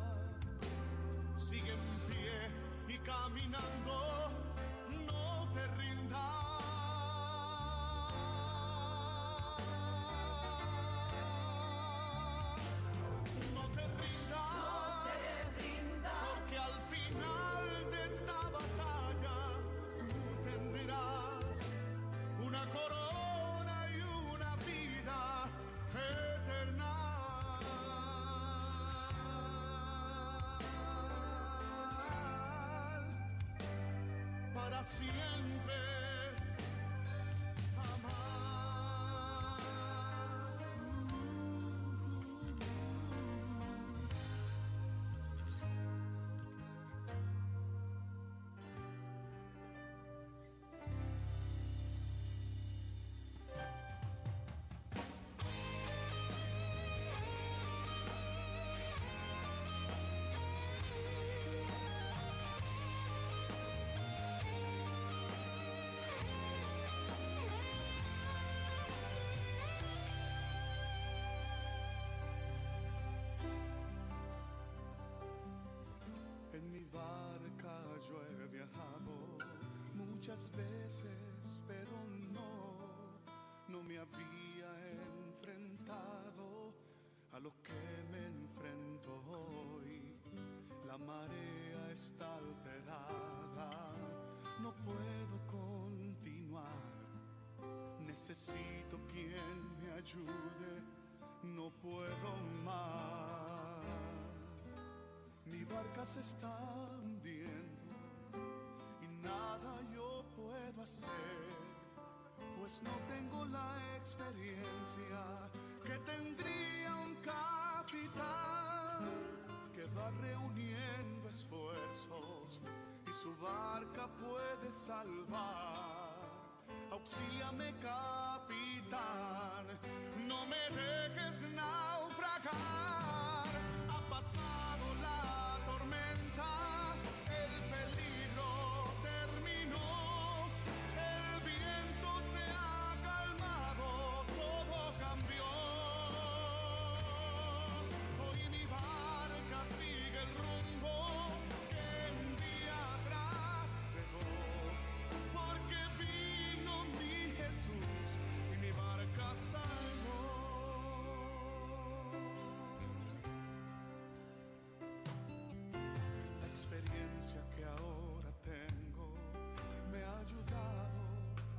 sigue en pie y caminando, no te rindas. No te rindas, no te rindas, porque al final de esta batalla tú tendrás una corona y una vida eterna. Para siempre jamás. Muchas veces, pero no, no me había enfrentado a lo que me enfrento hoy. La marea está alterada, no puedo continuar. Necesito quien me ayude, no puedo más. Mi barca se está hundiendo y nada yo puedo hacer, pues no tengo la experiencia que tendría un capitán que va reuniendo esfuerzos y su barca puede salvar. Auxíliame, capitán, no me dejes naufragar. Ha pasado la tormenta, el peligro terminó, el viento se ha calmado, todo cambió. Hoy mi barca sigue el rumbo que un día atrás dejó, porque vino mi Jesús y mi barca salvó. La experiencia que ahora tengo me ha ayudado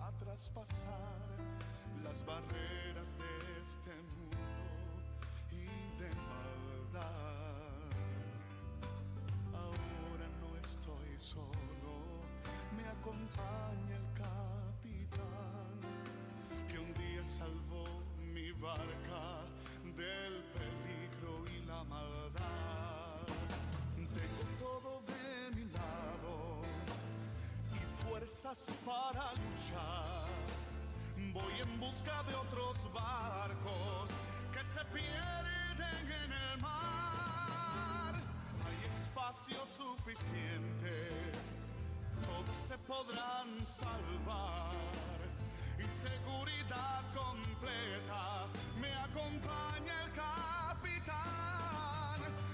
a traspasar las barreras de este mundo y de maldad. Ahora no estoy solo, me acompaña el capitán que un día salvó mi barca del peligro y la maldad. Tengo todo de mi lado y fuerzas para luchar. Voy en busca de otros barcos que se pierden en el mar. Hay espacio suficiente, todos se podrán salvar. Y seguridad completa me acompaña el capitán.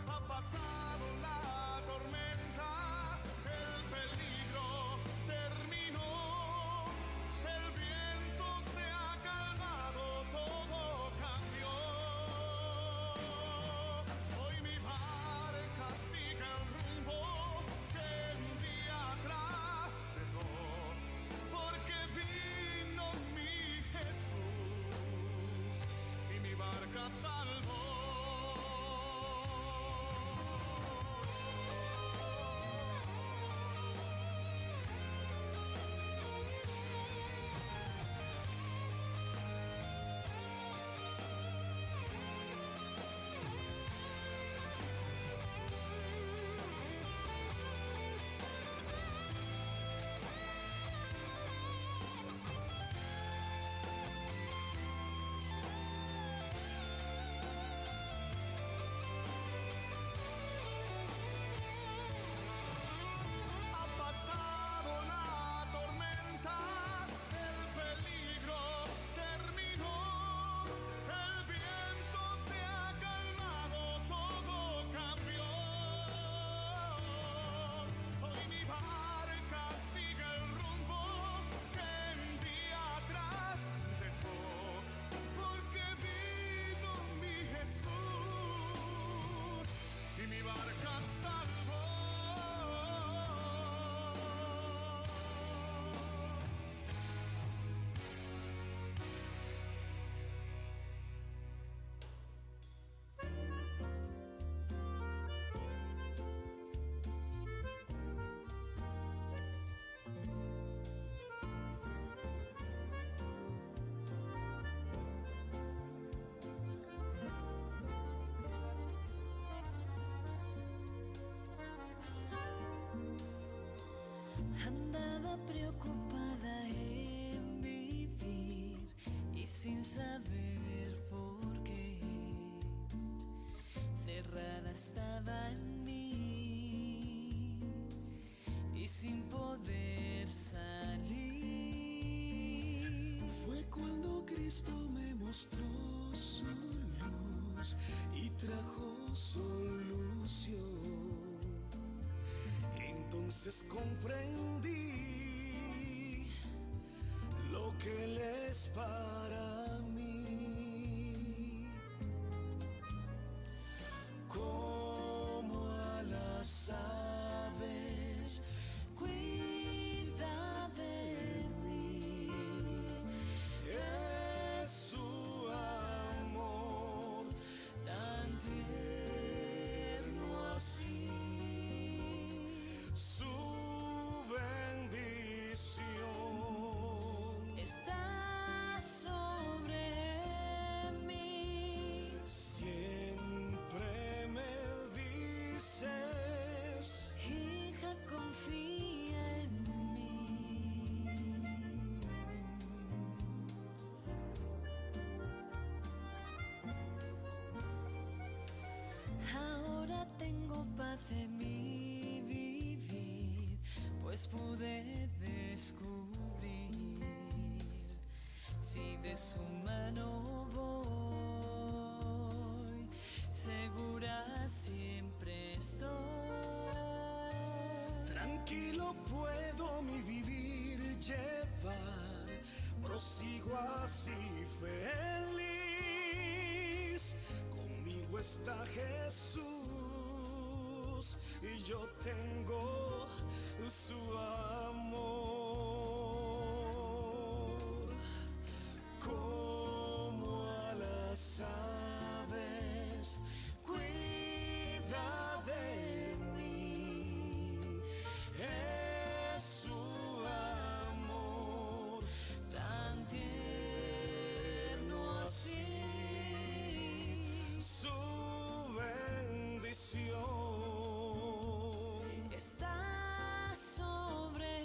Ha pasado la tormenta, el peligro terminó, el viento se ha calmado, todo cambió. Hoy mi barca sigue el rumbo que un día atrás dejó, porque vino mi Jesús y mi barca salvó. Ha pasado la tormenta, el peligro terminó, el viento se ha calmado, todo cambió. Hoy mi barca sigue el rumbo que un día atrás dejó, porque vino mi Jesús y mi barca salvó. Andaba preocupada en vivir y sin saber por qué. Cerrada estaba en mí y sin poder salir. Fue cuando Cristo me mostró su luz y trajo solución. Entonces comprendí. Lo que Él es para mí. Como a las aves, cuida de mí. Es su amor tan tierno así, su bendición está sobre mí. Siempre me dices, hija, confía en mí. Ahora tengo paz en mi vivir, pues pude descubrir si de su mano voy, segura siempre estoy. Tranquilo puedo mi vivir llevar, prosigo así feliz. Conmigo está Jesús y yo tengo su amor. Como a las aves, cuida de mí. Es su amor tan tierno así, su bendición está sobre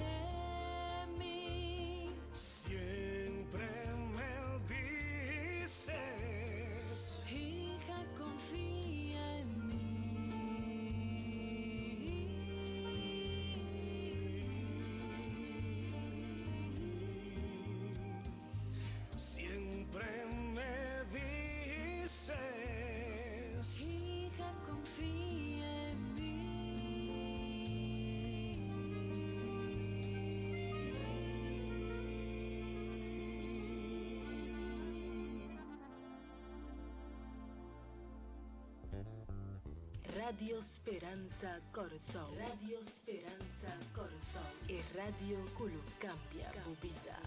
mí. Siempre me dices, hija, confía en mí. Siempre me dices, hija, confía en mí. Radio Speransa Kòrsou. Radio Speransa Kòrsou. E radio ku lo kambia bo bida.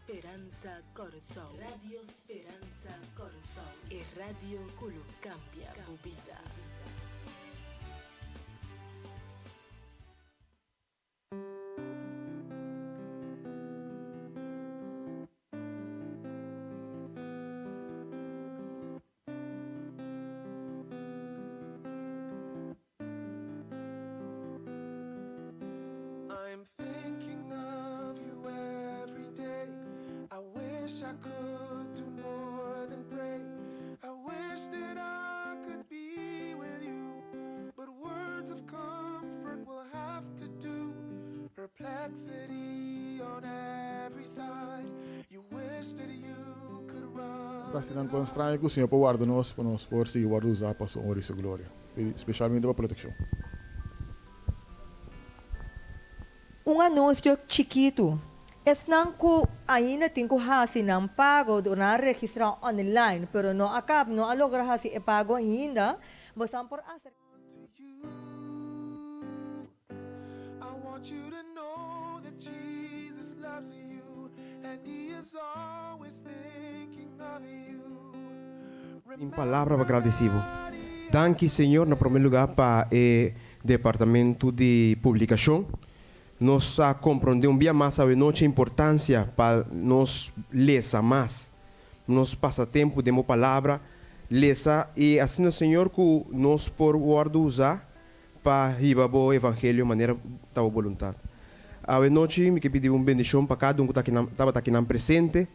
Speransa Kòrsou. Radio Speransa Kòrsou, e radio ku lo kambia bo bida. I'm thinking of you every day. I wish I could do more than pray. I wish that I could be with you. But words of comfort will have to do. Perplexity on every side. You wish that you could run. Ta asina kon straño ku Señor por warda nos pa nos por sigui wòrdu usá pa Su honra i Su gloria, spesialmente pa protekshon. Un anunsio chikitu. Esnan ku ainda tin ku hasi nan pago dor nan a registrá online pero no a kab no a logra hasi e pago ainda, bosan por aserká. Tin palabra pa gradisí bo. Danki Señor na promé lugá pa e departamento di publikashon. Nos a komprondé un bia mas awenochi e importansia pa nos lesa mas, nos pasa tempu den bo palabra, lesa i asina Señor ku nos por wòrdu usá pa hiba bo evangelio manera ta bo boluntat. Awenochi mi ke pidi un bendishon pa kada un ku ta akinan tabata akinan presente.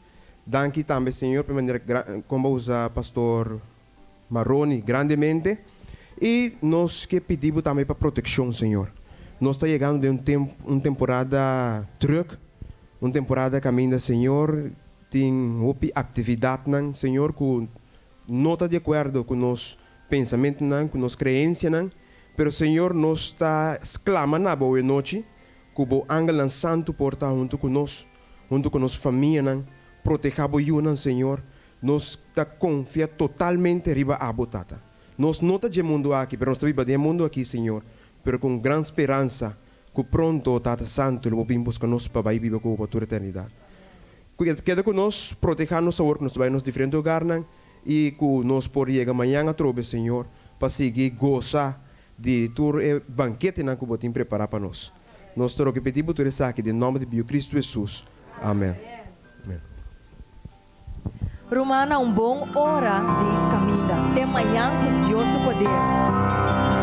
Danki tambe Señor pa e manera kon bo a usa Pastor Maroni grandemente. I nos ke pidi bo tambe pa protekshon Señor. Nos ta yegando den un tempu un temporada druk, un temporada kaminda Señor tin hopi aktividatnan Señor ku no ta di akuerdo ku nos pensamentunan, ku nos kreensianan, pero Señor nos ta sklama na bo awenochi ku bo angelnan santu por ta huntu ku nos, huntu ku nos famianan, proteha bo yunan Señor, Nos ta konfia totalmente riba Abo, Tata. Nos no ta dje mundu aki, pero nos ta biba den e mundu aki, Señor, pero ku un gran speransa ku pronto, Tata Santu, lo bo bin buska nos pa bai biba ku Bo pa tur eternidat. Keda ku nos, protehá nos awor ku nos ta bai nos diferente hogarnan i ku nos por yega mañan atrobe, Señor, pa sigui gosa di tur e banketenan ku Bo tin prepará pa nos. Nos ta roga i pidi Bo tur esaki den nòmber di Biu Kristu Hesus. Amen. Amen. Rumannan un bon ora di caminda. Te mañan cu Dios su poder.